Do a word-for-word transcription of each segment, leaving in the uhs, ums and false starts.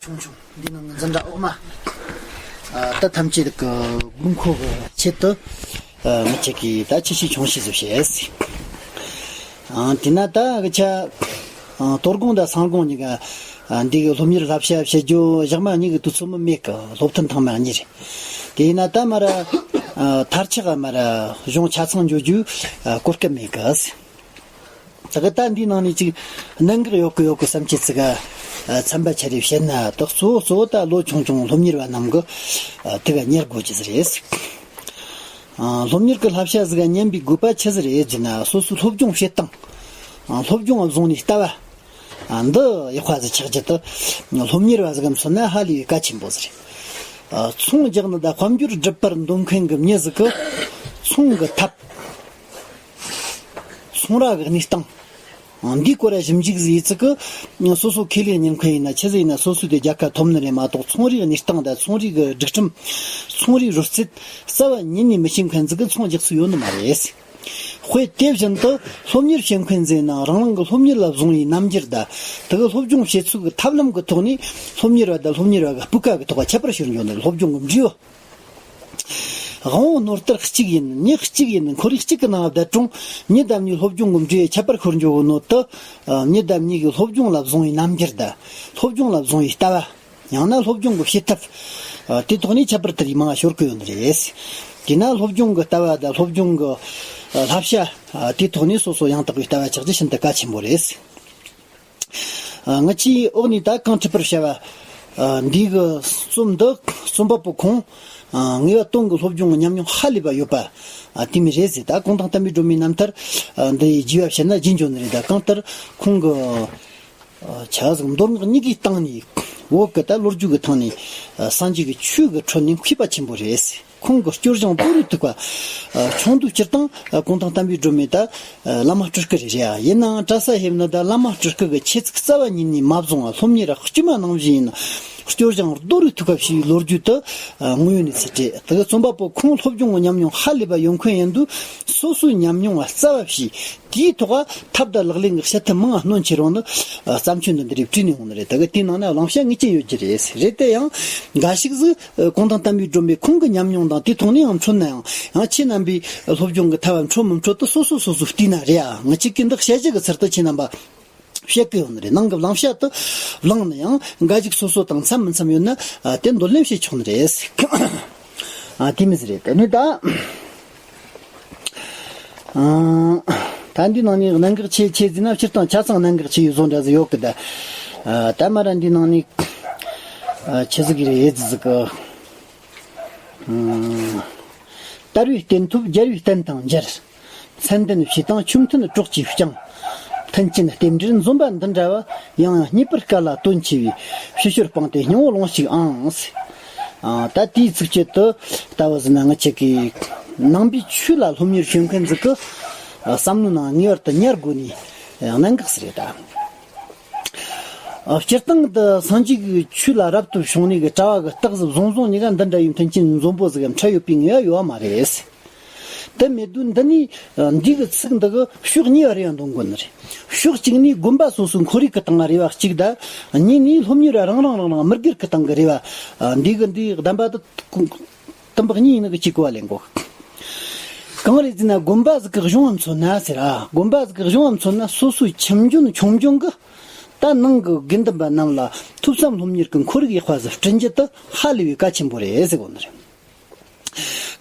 ཆུང་ཆུང་འདི་ནང་འཛིན་གྲྭ་འོག་མ། ཨ། ད་ཐམས་ཅད་ཀྱི་དགོས་མཁོ་གི་ཆེད་དུ། ཨ། ང་ཅག་གིས་ད་ཆེ་ཆེ་ཆུང་ཆུང་ཟིག་བཤད། ཨ། དེས་ན་ད་གི་ཆ། ཨ། དོ་དགོང་དང་སང་དགོང་གཉིས་ཀ། ཨ། འདི་གི་སློབ་གཉེར་བསླབ་བྱ་བྱེད་རྒྱུ་ཞག་མ་གཉིས་ཀྱི་དུས་ཚོད་མི་མེད་གི། སློབ་ཐུན་ཐེངས་མ་གཉིས་རེད། དེས་ན་ད་མར། ཨ། མཐར་ཆགས་མར་གཞུང་ཆ་ཚང་འཇོག་རྒྱུ། ཨ། གོ་སྐབས་མེད་གི། ད་གི་ད་འདིའི་ནང་ནས་ཅིག་གནད་འགག་ཡོད་གི་ཡོད་གི་བསམ་ཅེས་ཙི་ག། ཨ། ཚན་པ་ཆ་རེ་བཤད་ན། ད་གཙོ་བོ་གཙོ་བོ་ད་ལོ་ཆུང་ཆུང་སློབ་གཉེར་བ་རྣམས་གི། ཨ། དེ་ག་གཉེར་དགོས་ཀྱི་ཟིག་རེད། ཨ། སློབ་གཉེར་གི་བསླབ་བྱ་ཟིག་ག་ཉན་པའི་དགོས་པ་ཆི་ཟིག་རེད་ཟེར་ན། སོ་སོའི་སློབ་སྦྱོང་བྱེད་སྟངས། ཨ། སློབ་སྦྱོང་བཟུང་ནས་ལྟ་བ། ཨ། འདི་ཡག་པ་ཟིག་ཆགས་རྒྱུ་དེ་སློབ་གཉེར་བ་ཟིག་ག་མཚོན་ན་ཧ་ལས་པའི་གལ་ཆེན་པོ་ཟིག་རེད། ཨ། ཚོང་རྒྱག་ནི་དང་དཔལ་འབྱོར་སྒྲུབ་པར་འདོད་མཁན་གི་མྱི་ཟིག་གིས་ཚོང་གི་ཐབས། ཚོང་ར་གི་གནས་སྟངས། ཨ། འདིའི་སྐོར་ཞིབ་འཇུག་ཟིག་ཡེད་ཙི་གི། སོ་སོ་ཁེ་ལས་གཉེར་མཁན་ཡིན་ན་ཆི་ཟིག་ཡིན་ན། སོ་སོའི་དེ་རྒྱལ་ཁ་ཐོབ་ནི་རེད་མ་གཏོགས། ཚོང་རའི་གནས་སྟངས་དང་ཚོང་རའི་གི་སྒྲིག་ཁྲིམས། ཚོང་རའི་རོལ་རྩེད་རྩ་བ་ཉིད་ནས་མི་ཤེས་མཁན་ཟིག་གིས་ཚོང་རྒྱག་ཚུལ་ཡོད་ནི་མ་རེད། དཔེ་དེ་བཞིན་དུ་སློབ་གཉེར་བྱེད་མཁན་ཟེར་ན། རང་རང་གི་སློབ་གཉེར་ལ་བཟུང་བའི་རྣམ་འགྱུར་དང་། དེ་གི་སློབ་སྦྱོང་བྱེད་ཚུལ་གྱི་ཐབས་ལམ་གྱི་ཐོག་ནས་སློབ་གཉེར་བ་དང་སློབ་གཉེར་བ་གི་སྤུས་ཀ་གི་ཐོག་ཁྱད་པར་ཤོར་འགྱོ་ནི་རེད། སློབ་སྦྱོང་གི་འབྲས་བུ། དབང་བོ་སྣོད་ལྟར་གཅིག་ཡིན། མྱི་གཅིག་ཡིན། ཁོར་ཡུག་གཅིག་གི་ནང་བསྡད་རུང་། མྱི་དང་མྱི་སློབ་སྦྱོང་གི་འབྲས་བུ་ཁྱད་པར་ཤོར་འགྱོ་གི་ནོ་དེ། ཨ། མྱི་དང་མྱི་གི་སློབ་སྦྱོང་ལ་བཟུང་བའི་རྣམ་འགྱུར་དང་། སློབ་སྦྱོང་ལ་བཟུང་བའི་ལྟ་བ། ཡང་ན་སློབ་སྦྱོང་གི་བྱེད་ཐབས། ཨ། དེའི་ཐོག་ནས་ཁྱད་པར་དེ་རིགས་མང་ང་ཤོར་གི་ཡོད་ནི་རེད། དེས་ན་སློབ་སྦྱོང་གི་ལྟ་བ་དང་སློབ་སྦྱོང་གི། ཨ། བསླབ་བྱ། ཨ། དེའི་ཐོག་ནས་སོ་སོ་ཡང་དག་པའི་ལྟ་བ་ཆགས་རྒྱུ་ཤིན་ཏུ་གལ་ཆེན་པོ་རེད། ཨ། ང་ཆོས་འོག་ནས་ད་གང་འཕྲི་པར་བྱ་བ། ཨ། འདི་གི་རྩོམ་འདི་རྩོམ་པ་པོ་ཁོང་། ཨ། ངེས་པ་དོན་གྱི་སློབ་སྦྱོང་གི་ཉམས་མྱོང་ཧ་ལས་པ་ཡོད་པ། ཨ། དེ་མོ་རེད་ཟེར། ད་གུང་ཐང་བསྟན་པའི་སྒྲོན་མེའི་རྣམ་ཐར། ཨ། འདི་ཡི་རྒྱས་པ་བཤད་ན་རྒྱས་འགྱོ་ནི་རེད། ད་གང་ལྟར་ཁོང་གི། ཨ། ཆ་ཟིག་མདོ་སྔགས་གཉིས་ཀའི་སྟེང་ནས། བོད་ཀྱི་ད་ལོ་རྒྱུས་ཀྱི་ཐང་ནས། ཨ། སངས་རྒྱས་ཀྱི་ཆོས་ཀྱི་ཁྲོད་ནས་མཁས་པ་ཆེན་པོ་རེད། ཁོང་གི་སྐྱོར་སྦྱངས་རྡོ་རུ་ཐུག་པ། ཨ། ཆུང་དུས་སྤྱིར་བཏང་། ཨ། གུང་ཐང་བསྟན་པའི་སྒྲོན་མེ་ད། ཨ། བླ་མ་སྤྲུལ་སྐུ་རེད་རེད། ཨ། ཡིན་ནའང་གྲྭ་ས་ཕེབས་ནི་ད་བླ་མ་སྤྲུལ་སྐུ་གི་ཆོས་ཚིག་རྩ་བ་ཉིད་ནས་མ་བཟུང་བ། སློབ་གཉེར་དཀྱུས་མ་ནང་བཞིན་ཡིན་ན། སྐྱོར་སྦྱངས་རྡོ་རུ་ཐུག་པ་ཞེས་པའི་ལོ་རྒྱུས་དེ། ཨ། དངོས་ཡོད་གནས་ཚུལ་རེད། དེ་གི་རྩོམ་པ་པོ་ཁོང་སློབ་སྦྱོང་གི་ཉམས་མྱོང་ཧ་ལས་པ་ཡོད་མཁན་ཡིན་དུས། སོ་སོའི་ཉམས་མྱོང་ལ་རྩ་བ་བྱས། དེའི་ཐོག་ཐབས་དང་ལག་ལེན་གྱི་བྱེད་ཐབས་མང་ང་སྣོན་ཆེ་རུང་ནི། ཨ། བརྩམས་ཆོས་འདི་འདི་རིགས་བྲིས་ནས་འོང་ནི་རེད། དེ་གི་དེའི་ནང་ན་བླང་བྱ་ངེས་ཅན་ཡོད་རྒྱུ་རེད། རེད་དེ་ཡང་འགའ་ཞིག་ཟིག། ཨ། གུང་ཐང་བསྟན་པའི་སྒྲོན་མེ་ཁོང་གི་ཉམས་མྱོང་དང་དེའི་ཐོག་ནས་ཡང་འཕྲོད་ན་ཡང་། ཡང་ཁྱེད་རྣམ་པའི་སློབ་སྦྱོང་གི་ཐབས་འཕྲོད་མི་འཕྲོད་དེ་སོ་སོ་སོ་སོས་བལྟས་ན་རེད། ཨ། ང་ཅག་གིས་འདི་བཤད་རྒྱུ་གི་ཚུལ་དུ་ཁྱེད་རྣམ་པ་བཤད་གི་ཡོད་ནི་རེད། ནང་གི་བླང་བྱ་དེ་བླངས་ན་ཡང་འགའ་ཞིག་སོ་སོ་དང་འཚམ་མི་འཚམ་ཡོད་ན། ཨ། དེ་འདོར་ལེན་བྱེད་ཆོག་ནི་རེད། ཨ། དེ་མོ་ཟིག་རེད། དེ་ནས་ད། ཨ། ད་འདི་ནང་ནས་གནད་འགག་ཆེ་ཆེ་ཟེར་ན། སྤྱིར་བཏང་ཆ་ཚང་གནད་འགག་ཆེ་བའི་བཟོ་འདྲ་ཟིག་ཡོད་གི། ད། ཨ། ད་མར་འདི་ནང་ནས། ཨ། ཆི་ཟིག་རེད་ཟིག་གི། ཨ། དར་བའི་རྟེན་ཐོབ་རྒྱལ་བའི་བསྟན་དང་མཇལ། མཚན་ལྡན་བྱེད་དང་ཆོས་མཐུན་གྲོགས་ཀྱིས་བསྐྱངས། མཐུན་རྐྱེན་རྟེན་འབྲེལ་འཛོམས་པ་འདི་འདྲ་བ། ཡང་ཡང་རྙེད་པར་དཀའ་ལ་དོན་ཆེ་བའི། ཕྱི་ཤོར་སྤངས་ཏེ་སྙིང་བོ་ལོངས་ཤིག་ཨང་། ཨ། ད་དེའི་ཚིགས་བཅད་དེ་ལྟ་བུ་ཟིན་ན། ང་ཅག་གི་ནང་པའི་ཆོས་ལ་སློབ་གཉེར་བྱེད་མཁན་ཟིག་གི། ཨ། བསམ་བློའི་ནང་ངེས་པར་དུ་ཉར་དགོས་ནི་གནད་འགག་ཟིག་རེད་ད། ཨ། སྤྱིར་བཏང་དུ་སངས་རྒྱས་ཀྱི་ཆོས་ལ་རབ་ཏུ་བྱུང་ནས་ཀྱི་གྲྭ་བ་གི་རྟགས་ཟིག་བཟུང་བཟུང་གཉིས་ཀ་འདི་འདྲ་ཡི་མཐུན་རྐྱེན་འཛོམས་པོ་ཟིག་གམ་འཕྲད་ཡོད་པའི་ངེས་པ་ཡོད་པ་མ་རེད། དེ་མེད་དུས་འདི་ནས་འདི་གི་ཚིག་འདི་གི་ཕྱོགས་གཉིས་པ་རེ་ཡང་འདོན་དགོས་ནི་རེད། ཕྱོགས་གཅིག་ནས་དགོན་པ་སོ་སོའི་ཁོར་ཡུག་གི་སྟེང་རེ་བ་གཅིག་དང་། གཉིས་ནས་སློབ་གཉེར་རང་རང་རང་རང་མི་སྒེར་གྱི་སྟེང་གི་རེ་བ། འདི་གི་འདི་གདམས་པ་དེ་དུམ་བུ་གཉིས་ཡིན་ནི་གི་གཅིག་གོ་བ་ལེན་དགོས། གང་རེད་ཟེར་ན། དགོན་པ་ཟིག་གི་གཞུང་ང་མཚོན་ན་ཟེར། ཨ། དགོན་པ་ཟིག་གི་གཞུང་ང་མཚོན་ན། སོ་སོའི་ཁྱིམ་རྒྱུན་ཆུང་ཆུང་གི་ད་ནང་གི་དགེ་འདུན་པ་རྣམས་ལ་ཐོས་བསམ་སློབ་གཉེར་གྱི་ཁོར་ཡུག་ཡག་པ་ཟིག་བསྐྲུན་རྒྱུ་དེ་ཧ་ལས་པའི་གལ་ཆེན་པོ་རེད་ཟེར་གོ་ནི་རེད།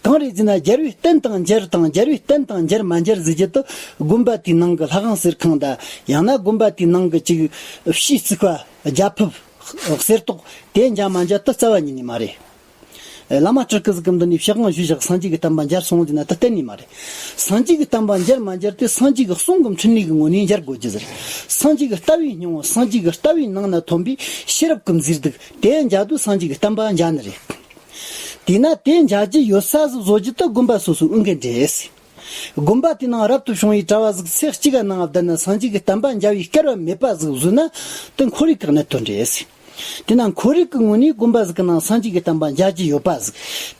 གང་རེད་ཟེར་ན། རྒྱལ་བའི་བསྟན་དང་མཇལ་དང་། རྒྱལ་བའི་བསྟན་དང་མཇལ་མ་མཇལ་ཟེར་རྒྱུ་དེ། དགོན་པ་དེའི་ནང་གི་ལྷ་ཁང་གསེར་ཁང་དང་། ཡང་ན་དགོན་པ་དེའི་ནང་གི་ཅིག་བྱིའུ་རྩིག་པ། རྒྱ་ཕིབས། གསེར་ཏོག་དེ་མཇལ་མ་མཇལ་དེ་རྩ་བ་ཉིད་ནས་མ་རེད། བླ་མ་སྤྲུལ་སྐུ་ཟིག་གིས་འདི་ནས་ཕྱག་དབང་ཞུས་བཞག་སངས་རྒྱས་ཀྱི་བསྟན་པ་མཇལ་སོང་ཟེར་ན་དེ་གཏན་ནས་མ་རེད། སངས་རྒྱས་ཀྱི་བསྟན་པ་མཇལ་མ་མཇལ་དེ་སངས་རྒྱས་ཀྱི་གསུང་གི་འཕྲིན་ལས་ཀྱི་ངོས་ནས་མཇལ་དགོས་རྒྱུ་ཟེར། སངས་རྒྱས་ཀྱི་ལྟ་བའི་སྙིང་བོ། སངས་རྒྱས་ཀྱི་ལྟ་བའི་ནང་ན་ཐོན་པའི་ཤེས་རབ་ཀྱི་མཛེས་སྡུག་དེ་མཇལ་དུས་སངས་རྒྱས་ཀྱི་བསྟན་པ་མཇལ་ནི་རེད། དེས་ན་དེ་མཇལ་རྒྱུ་ཡོད་ས་ཟིག་བཟོ་རྒྱུ་དེ་དགོན་པ་སོ་སོའི་འོས་འགན་རེད། དགོན་པ་དེའི་ནང་རབ་ཏུ་བྱུང་བའི་གྲྭ་བ་ཟིག་ཚེ་གཅིག་ག་ནང་བསྡད་ན་སངས་རྒྱས་ཀྱི་བསྟན་པ་མཇལ་བའི་སྐལ་བ་མེད་པ་ཟིག་བཟོས་ན་དེ་ཁོར་ཡུག་གི་གནད་དོན་རེད། དེ་ན་ཁོར་ཡུག་གི་ངོས་ནས་དགོན་པ་ཟིག་གི་ནང་སངས་རྒྱས་ཀྱི་བསྟན་པ་མཇལ་རྒྱུ་ཡོད་པ་ཟིག་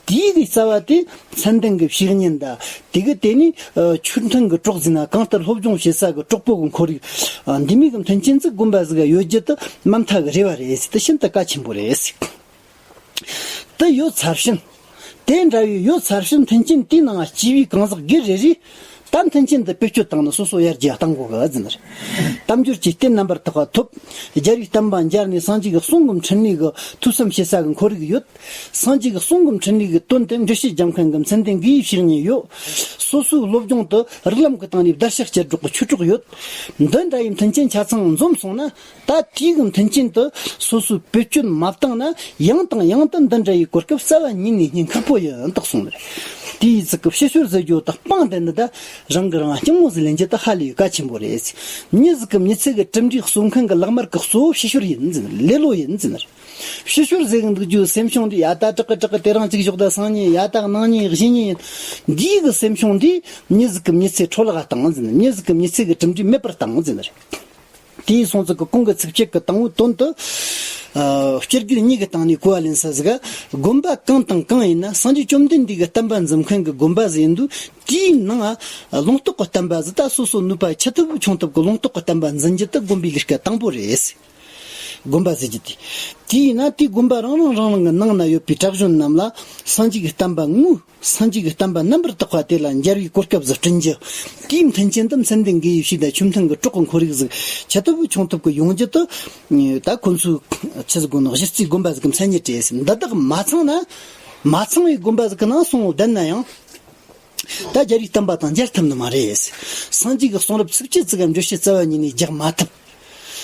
དེའི་གི་རྩ་བ་དེ་མཚན་ལྡན་གྱི་བཤེས་གཉེན་དང་། དེ་གི་དེ་ནས་ཆོས་མཐུན་གྱི་གྲོགས་ཟིག་ན་གང་ལྟར་སློབ་སྦྱོང་བྱེད་ས་གི་གྲོགས་པོ་གི་ཁོར་ཡུག་འདི་མོ་གི་མཐུན་རྐྱེན་ཟིག་དགོན་པ་ཟིག་ག་ཡོད་རྒྱུ་དེ་མ་མཐའ་གི་རེ་བ་རེད་ཟེར། དེ་ཤིན་ཏུ་གལ་ཆེན་པོ་རེད་ཟེར། དེ་ཡོད་ཚར་ཕྱིན། དེ་འདྲ་བའི་ཡོད་ཚར་ཕྱིན་མཐུན་རྐྱེན་དེའི་ནང་སྐྱེས་པའི་གང་ཟག་སྒེར་རེ་རེས་ད་མཐུན་རྐྱེན་དེ་བེད་སྤྱོད་བཏང་ནས་སོ་སོ་ཡར་རྒྱས་གཏང་དགོས་གི་ཟེར་ནི་རེད། དལ་འབྱོར་གྱི་རྟེན་རྣམ་པར་དག་པ་ཐོབ། རྒྱལ་བའི་བསྟན་པ་མཇལ་ནས་སངས་རྒྱས་ཀྱི་གསུང་གི་འཕྲིན་ལས་ཀྱི་ཐོས་བསམ་བྱེད་ས་གི་ཁོར་ཡུག་ཡོད། སངས་རྒྱས་ཀྱི་གསུང་གི་འཕྲིན་ལས་ཀྱི་དོན་དེ་འགྲེལ་བཤད་རྒྱབ་མཁན་གྱི་མཚན་ལྡན་དགེ་བའི་བཤེས་གཉེན་ཡོད། སོ་སོའི་སློབ་སྦྱོང་དེ་རིགས་ལམ་གྱི་སྟེང་ནས་བརྡར་ཤ་བཅད་སྒྲོག་གི་ཆོས་གྲོགས་ཡོད། འདི་འདྲ་ཡི་མཐུན་རྐྱེན་ཆ་ཚང་འཛོམས་སོང་ན། ད་དེའི་གི་མཐུན་རྐྱེན་དེ་སོ་སོས་བེད་སྤྱོད་མ་བཏང་ན། ཡང་དང་ཡང་དུ་འདི་འདྲ་ཡི་གོ་སྐབས་རྩ་བ་ཉིད་ནས་རྙེད་ཁག་པོ་ཡིན་དག་གསུངས་རེད། དེའི་ཚིག་གི་ཕྱི་བཤོལ་ཟེར་རྒྱུ་དག་སྤང་དེ་འདི་ད་རང་གི་རང་སྙིང་བོ་ཟིག་ལེན་རྒྱུ་དེ་ཧ་ལས་གལ་ཆེན་པོ་རེད། མྱི་ཟིག་གི་མྱི་ཚེ་གི་གྲུབ་འབྲས་གསོག་མཁན་གི་ལག་དམར་གི་གཙོ་བོ་ཕྱི་བཤོལ་ཡིན་ཟེར། ལེ་ལོ་ཡིན་ཟེར། ཕྱི་བཤོལ་ཟེར་གི་འདུག་རྒྱུ་སེམས་བྱུང་འདི་ཡ་ད་དྲག་གི་དྲག་གི་དེ་རང་གཅིག་ཞོག་ད་སང་ཉིན་ཡ་ད་གནངས་ཉིན་གཞེས་ཉིན་ཡིན། འདིའི་གི་སེམས་བྱུང་འདི་མྱི་ཟིག་གི་མྱི་ཚེ་འཕྲོ་བརླག་བཏང་ཟེར། མྱི་ཟིག་གི་མྱི་ཚེ་གི་གྲུབ་འབྲས་མེད་པར་བཏང་ཟེར་ནི་རེད། དེའི་སོང་ཚིག་གི་གོང་གི་ཚིག་བཅད་ཀྱི་དང་པོའི་དོན་དུ། ཨ། སྤྱི་སྒེར་གཉིས་ཀྱི་སྟེང་ནས་གོ་བ་ལེན་ས་ཟིག་ག་དགོན་པ་གང་དང་གང་ཡིན་ན་སངས་རྒྱས་བཅོམ་ལྡན་འདས་ཀྱི་བསྟན་པ་འཛིན་མཁན་གྱི་དགོན་པ་ཟིག་ཡིན་དུས། དེའི་ནང་ལུང་རྟོགས་ཀྱི་བསྟན་པ་ཟིག་ད་སོ་སོ་ནུས་པ་ཆེ་ཐུབ་ཆུང་ཐུབ་ཀྱི་ལུང་རྟོགས་ཀྱི་བསྟན་པ་འཛིན་རྒྱུ་དེ་དགོན་པའི་ལས་ཀ་དང་པོ་རེད། དགོན་པ་ཟེར་རྒྱུ་དེ། དེ་ཡིན་ན་དེའི་དགོན་པ་རང་རང་རང་རང་གི་ནང་ན་ཡོད་པའི་གྲྭ་གཞོན་རྣམས་ལ་སངས་རྒྱས་ཀྱི་བསྟན་པ་དངོས། སངས་རྒྱས་ཀྱི་བསྟན་པ་རྣམ་པར་དག་པ་དེ་ལ་མཇལ་བའི་གོ་སྐབས་སུ་བསྐྲུན་རྒྱུ། དེའི་མཐུན་རྐྱེན་དུ་མཚན་ལྡན་དགེ་བའི་བཤེས་དང་ཆོས་མཐུན་གྱི་གྲོགས་ཀྱི་ཁོར་ཡུག་ཟིག་ཆེ་ཐུབ་ཆུང་ཐུབ་ཀྱི་ཡོང་རྒྱུ་དེ། ད་ཁོ་ཚོའི་ཆི་ཟིག་དགོས་ན་གཞི་རྩའི་དགོན་པ་ཟིག་གི་མཚན་ཉིད་རེད། འདི་དག་མ་ཚང་ན། མ་ཚང་བའི་དགོན་པ་ཟིག་གི་ནང་སོང་བསྡད་ན་ཡང་། ད་རྒྱལ་བའི་བསྟན་པ་དང་མཇལ་ཐུབ་ནི་མ་རེད། སངས་རྒྱས་ཀྱི་གསུང་རབ་ཚིགས་བཅད་ཙམ་ག་འགྲེལ་བཤད་རྩ་བ་ཉིད་ནས་རྒྱག་མ་ཐུབ།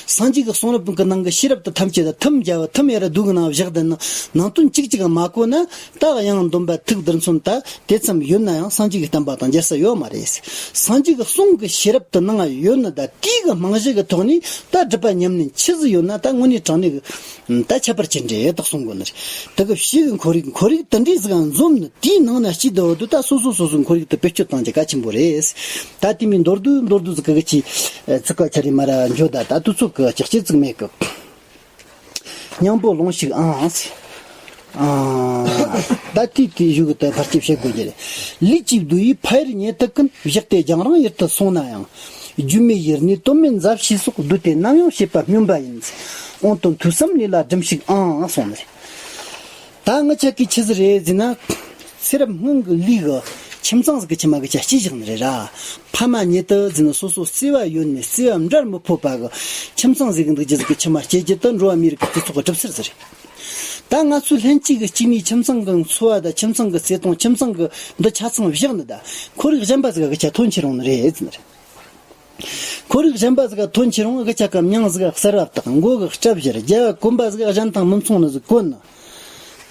སངས་རྒྱས་ཀྱི་གསུང་རབ་ཀྱི་ནང་གི་ཤེས་རབ་དེ་ཐམས་ཅད་ད་ཐུམ་རྒྱབ་ཐུམ་ཡར་རྡོ་གི་ནང་བཞག་བསྡད་ན་ནང་དོན་གཅིག་གཅིག་མ་གོ་ན། ད་གཡང་འདོན་པ་ཐུགས་རྡུལ་ཚོན་ད་དེ་ཙམ་ཡོད་ན་ཡང་སངས་རྒྱས་ཀྱི་བསྟན་པ་དང་མཇལ་ས་ཡོད་མ་རེད། སངས་རྒྱས་ཀྱི་གསུང་གི་ཤེས་རབ་དེ་ནང་ཡོད་ན་ད་དེའི་གི་རྨང་གཞི་གི་ཐོག་ནས་ད་སྒྲུབ་པ་ཉམས་ལེན་ཆི་ཟིག་ཡོད་ན་ད་དངོས་གནས་དྲང་གནས་གི་ད་ཁྱད་པར་ཅན་རེད་དག་གསུང་དགོས་ནི་རེད། དེ་གི་ཕྱི་གི་ཁོར་ཡུག་ཁོར་ཡུག་དེ་འདྲའི་ཟིག་འཛོམས་ནི། དེའི་ནང་ན་སྐྱིད་དོ་དུ་ད་སོ་སོ་སོ་སོའི་ཁོར་ཡུག་ཏུ་བེད་སྤྱོད་གཏང་རྒྱུ་གལ་ཆེན་པོ་རེད། ད་དེ་མིན་མདོར་བསྡུས་མདོར་བསྡུས་ཟིག་གི་ཅི་ཚིག་ག་ཆ་རེ་མ་ར་འཇོ་ད་ད་དུ་ཚོད་གི་ཅིག་ཅིག་ཚིག་མེད་གི། སྙིང་པོ་ལོངས་ཤིག་ཨང་། ཨང་། ད་དེ་དེ་བཞུགས་གི་ད་བར་ཆད་བྱེད་དགོས་རྒྱུ་རེད། ལུས་ཀྱི་རྡོ་ཡིས་ཕ་ཡུལ་ཉེ་དུ་ཀུན། བཞག་སྟེ་རྒྱང་རིང་ཡུལ་དུ་སོང་ན་ཡང་། སྒྱུ་མའི་ཡུལ་ནས་དོན་མེད་མཛའ་བཤེས་སོགས། བསྡོས་ཏེ་ནམ་ཡང་བྱེད་པ་སྨྱོན་པ་ཡིན། འོང་དོན་ཐོས་བསམ་ལས་ལ་སྒྲིམ་ཞིག་ཨང་གསུངས་ནས། ད་ང་ཅག་གིས་ཆི་ཟིག་རེད་ཟེར་ན། ཚེ་རབས་སྔོན་གྱི་ལུས་གི་ཁྱིམ་ཚང་ཟིག་གི་ཁྱིམ་མ་གི་ཆ་སྐྱེས་བཞག་ནི་རེད་ར། ཕ་མ་ཉེ་དུ་ཟེར་ན་སོ་སོ་བརྩེ་བ་ཡོད་ནས་བརྩེ་བ་འབྲལ་མི་ཕོད་པ་གི་ཁྱིམ་ཚང་ཟིག་གི་འདུག་རྒྱུ་ཟིག་གི་ཁྱིམ་མ་སྐྱེས་རྒྱུ་དེ་འགྲོ་བ་མིའི་རིགས་ཀྱི་སྤྱི་ཚོགས་ཀྱི་གྲུབ་ཚུལ་ཟིག་རེད། ད་ང་ཚོའི་ལྷན་སྐྱེས་ཀྱི་སྐྱེས་མའི་ཁྱིམ་ཚང་གི་འཚོ་བ་དང་ཁྱིམ་ཚང་གི་བརྩེ་དུང་ཁྱིམ་ཚང་གི་འདི་ཆ་ཚང་བཞག་ནི་ད་ཁོར་ཡུག་གཞན་པ་ཟིག་གི་ཆ་ཐོན་ཁྱེར་ཡོང་ནི་རེད་ཟེར་ནི་རེད། ཁོར་ཡུག་གཞན་པ་ཟིག་ག་ཐོན་ཁྱེར་ཡོང་། གི་ཆ་ག་མྱིང་ཟིག་ག་གསར་བ་བཏགས། མགོ་གི་སྐྲ་བཞར། རྒྱབ་གོན་པ་ཟིག་ག་གཞན་དང་མི་མཚུངས་ནི་ཟིག་གོན་ནི།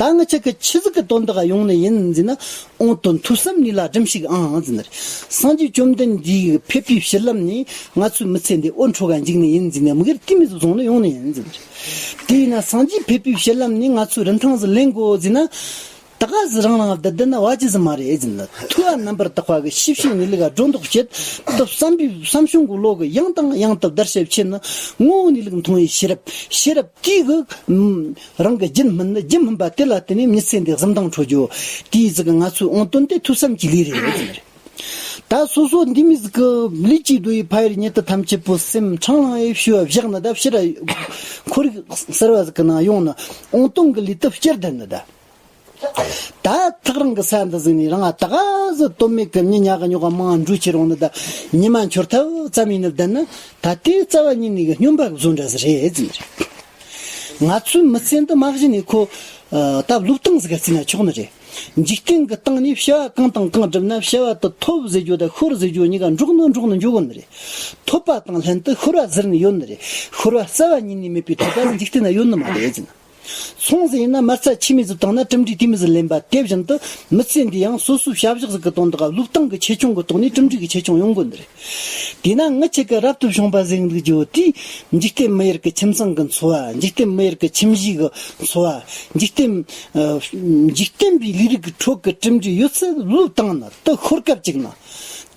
ད་ང་ཆ་གི་ཆི་ཟིག་གི་དོན་དག་ག་ཡོང་ནི་ཡིན་ཟེར་ན། འོང་དོན་ཐོས་བསམ་ལས་ལ་སྒྲིམ་ཞིག་ཨང་ཟེར་ནི་རེད། སངས་རྒྱས་བཅོམ་ལྡན་འདས་ཀྱི་ཕེབས་པའི་ཕྱིར་ལམ་ནས་ང་ཚོའི་མི་ཚེ་འདི་འོད་འཕྲོ་ག་འཇིག་ནི་ཡིན་ཟེར་ནས་དམིགས་ཡུལ་དེ་མོ་ཟིག་བཟུང་ནས་ཡོང་ནི་ཡིན་ཟེར་ནི་རེད། དེས་ན་སངས་རྒྱས་ཕེབས་པའི་ཕྱིར་ལམ་ནས་ང་ཚོའི་རིན་ཐང་ཟིག་ལེན་དགོས་ཟེར་ན། ད་ག་ཟི་རང་རང་བསྡད་བསྡད་ན་བ་ཅི་ཟི་མ་རེད་ཟེར་ན། ཐུ་བ་རྣམ་པར་དག་པ་གི་ཤེས་བྱའི་གནས་ལུགས་སྒྲོ་འདོགས་བྱེད་དུ་བསམ་པའི་བསམ་བྱུང་གི་བློ་གི་ཡང་དང་ཡང་དུ་བརྡར་ཤ་བྱེད་ནི། ངོ་བོ་གནས་ལུགས་མཐོང་བའི་ཤེས་རབ། ཤེས་རབ་དེ་གི་རང་གི་རྒྱུན་སྨིན་ནི། རྒྱུན་སྨིན་པ་དེ་ལ་བརྟེན་ནས་མྱི་ཚེ་འདི་གཟི་མདངས་འཕྲོ་རྒྱུ། དེའི་ཟིག་གི་ང་ཚོའི་འོང་དོན་དེ་ཐོས་བསམ་གྱི་ལས་རེད་ཟེར་ནི་རེད། ད་སོ་སོ་འདི་མི་ཟིག་གི་ལུས་ཀྱི་རྡོ་ཡིས་ཕ་ཡུལ་ཉེ་དུ་ཐམས་ཅད་པོ་སེམས་འཕྲང་ལང་ཡེ་ཞུ་བ་བཞག་ནི་ད་ཕྱིར་ཁོར་ཡུག་གསར་བ་ཟིག་གི་ནང་ཡོང་ནི། འོང་དོན་གི་ལུས་དུ་བསྐྱུར་བསྡད་ནི་ད། ད་ཐག་རིང་གི་ས་འདི་ཟིག་ནས་རང་ང་ད་ག་ཟི་དོན་མེད་གི་མྱི་ཉག་གི་ཉོག་ག་མང་འགྲོ་ཁྱེར་ཡོང་ནི་ད། ཉི་མ་འཆོར་ཐབས་ཙམ་ཡིན་ནི་བསྡད་ན། ད་དེ་རྩ་བ་ཉིད་ནས་གི་སྨྱོན་པ་གི་བཟོ་འདྲ་ཟིག་རེད་ཟེར་ནི་རེད། ང་ཚོའི་མི་ཚེ་འདི་མ་གཞི་ནས་ཁོ་ད་བློས་བཏང་ཟིག་ག་བརྩིས་ན་ཆོག་ནི་རེད། འཇིག་རྟེན་གི་སྟེང་ནས་བྱ་བ་གང་དང་གང་བསྒྲུབས་ན་བྱ་བ་དེ་ཐོབ་ཟེར་རྒྱུ་དང་ཤོར་ཟེར་རྒྱུ་གཉིས་ཀ་འགྲོགས་ནི་འགྲོགས་ནི་འགྱོ་གོ་ནི་རེད། ཐོབ་པ་དང་ལྷན་དུ་ཤོར་བ་ཟེར་ནི་ཡོད་ནི་རེད། ཤོར་བ་རྩ་བ་ཉིད་ནས་མེད་པའི་ཐོབ་པ་འཇིག་རྟེན་ན་ཡོད་ནི་མ་རེད་ཟེར་ན། ཚོང་ཟིག་ཡིན་ན་མ་རྩ་ཆི་མོ་ཟིག་བཏང་ན་གྲུབ་འབྲས་དེ་མོ་ཟིག་ལེན་པ་དེ་བཞིན་དུ་མི་ཚེ་འདི་ཡང་སོ་སོའི་བྱ་བཞག་ཟིག་གི་དོན་དག་བློས་བཏང་གི་ཆེ་ཆུང་གི་ཐོག་ནས་གྲུབ་འབྲས་ཀྱི་ཆེ་ཆུང་ཡོང་དགོས་ནི་རེད། དེས་ན་ངི་ཆ་གི་རབ་ཏུ་བྱུང་བ་ཟེར་འདུག་རྒྱུ་དེ་འཇིག་རྟེན་མི་ཡུལ་གྱི་ཁྱིམ་ཚང་གི་འཚོ་བ། འཇིག་རྟེན་མི་ཡུལ་གྱི་ཁྱིམ་གཞིས་ཀྱི་འཚོ་བ། འཇིག་རྟེན། འཇིག་རྟེན་པའི་ལས་རིགས་ཀྱི་ཁྲོད་ཀྱི་གྲུབ་འབྲས་ཡོད་ཚད་བློས་བཏང་ན་དེ་ཤོར་སྐབས་གཅིག་ན།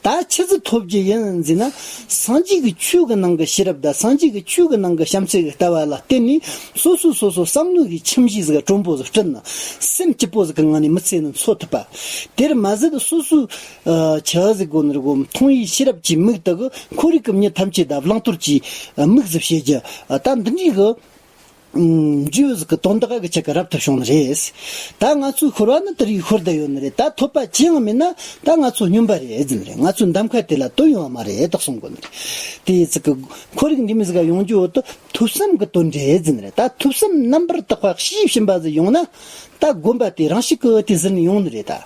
ད་ཆི་ཟིག་ཐོབ་རྒྱུ་ཡིན་ཟེར་ན། སངས་རྒྱས་ཀྱི་ཆོས་ཀྱི་ནང་གི་ཤེས་རབ་དང་སངས་རྒྱས་ཀྱི་ཆོས་ཀྱི་ནང་གི་བྱམས་བརྩེ་གི་ལྟ་བ་ལ་བརྟེན་ནས། སོ་སོ་སོ་སོ་བསམ་བློ་གི་ཁྱིམ་གཞིས་ཟིག་དྲོན་པོ་ཟིག་བསྐྲུན་ན། སེམས་སྐྱིད་པོ་ཟིག་གི་ངང་ནས་མི་ཚེ་ནི་འཚོ་ཐུབ་པ། དེར་མ་ཟད་སོ་སོའི་ཆི་ཟིག་གོ་ནི་རེད་གོ། མཐོང་བའི་ཤེས་རབ་ཀྱི་མིག་དག་གིས་ཁོར་ཡུག་གི་མྱི་ཐམས་ཅད་དང་བླང་དོར་གྱི་མིག་ཟིག་བྱེད་རྒྱུ། ད་འདི་འདྲའི་གི་འབྲས་བུ་ཟིག་གི་དོན་དག་གི་ཆེད་ཀྱི་རབ་ཏུ་བྱུང་ནི་རེད། ད་ང་ཚོའི་ཤོར་བ་ནི་དེ་རིགས་ཤོར་བསྡད་ཡོད་ནི་རེད། ད་ཐོབ་པ་ཅི་ཡང་མེད་ན་ད་ང་ཚོ་སྨྱོན་པ་རེད་ཟེར་ནི་རེད། ང་ཚོའི་འདམ་ཁ་དེ་ལ་དོན་ཡོང་བ་མ་རེད་དག་གསུང་གོ་ནི་རེད། དེ་ཟིག་གི་ཁོར་ཡུག་འདི་མོ་ཟིག་ག་ཡོང་རྒྱུ་བོ་དེ་ཐོས་བསམ་གི་དོན་རེད་ཟེར་ནི་རེད། ད་ཐོས་བསམ་རྣམ་པར་དག་པ་དཔྱིས་ཕྱིན་པ་ཟིག་ཡོང་ན། ད་དགོན་པ་དེ་རང་ཤུགས་གི་དེ་ཟིན་ནས་ཡོང་ནི་རེད་ད།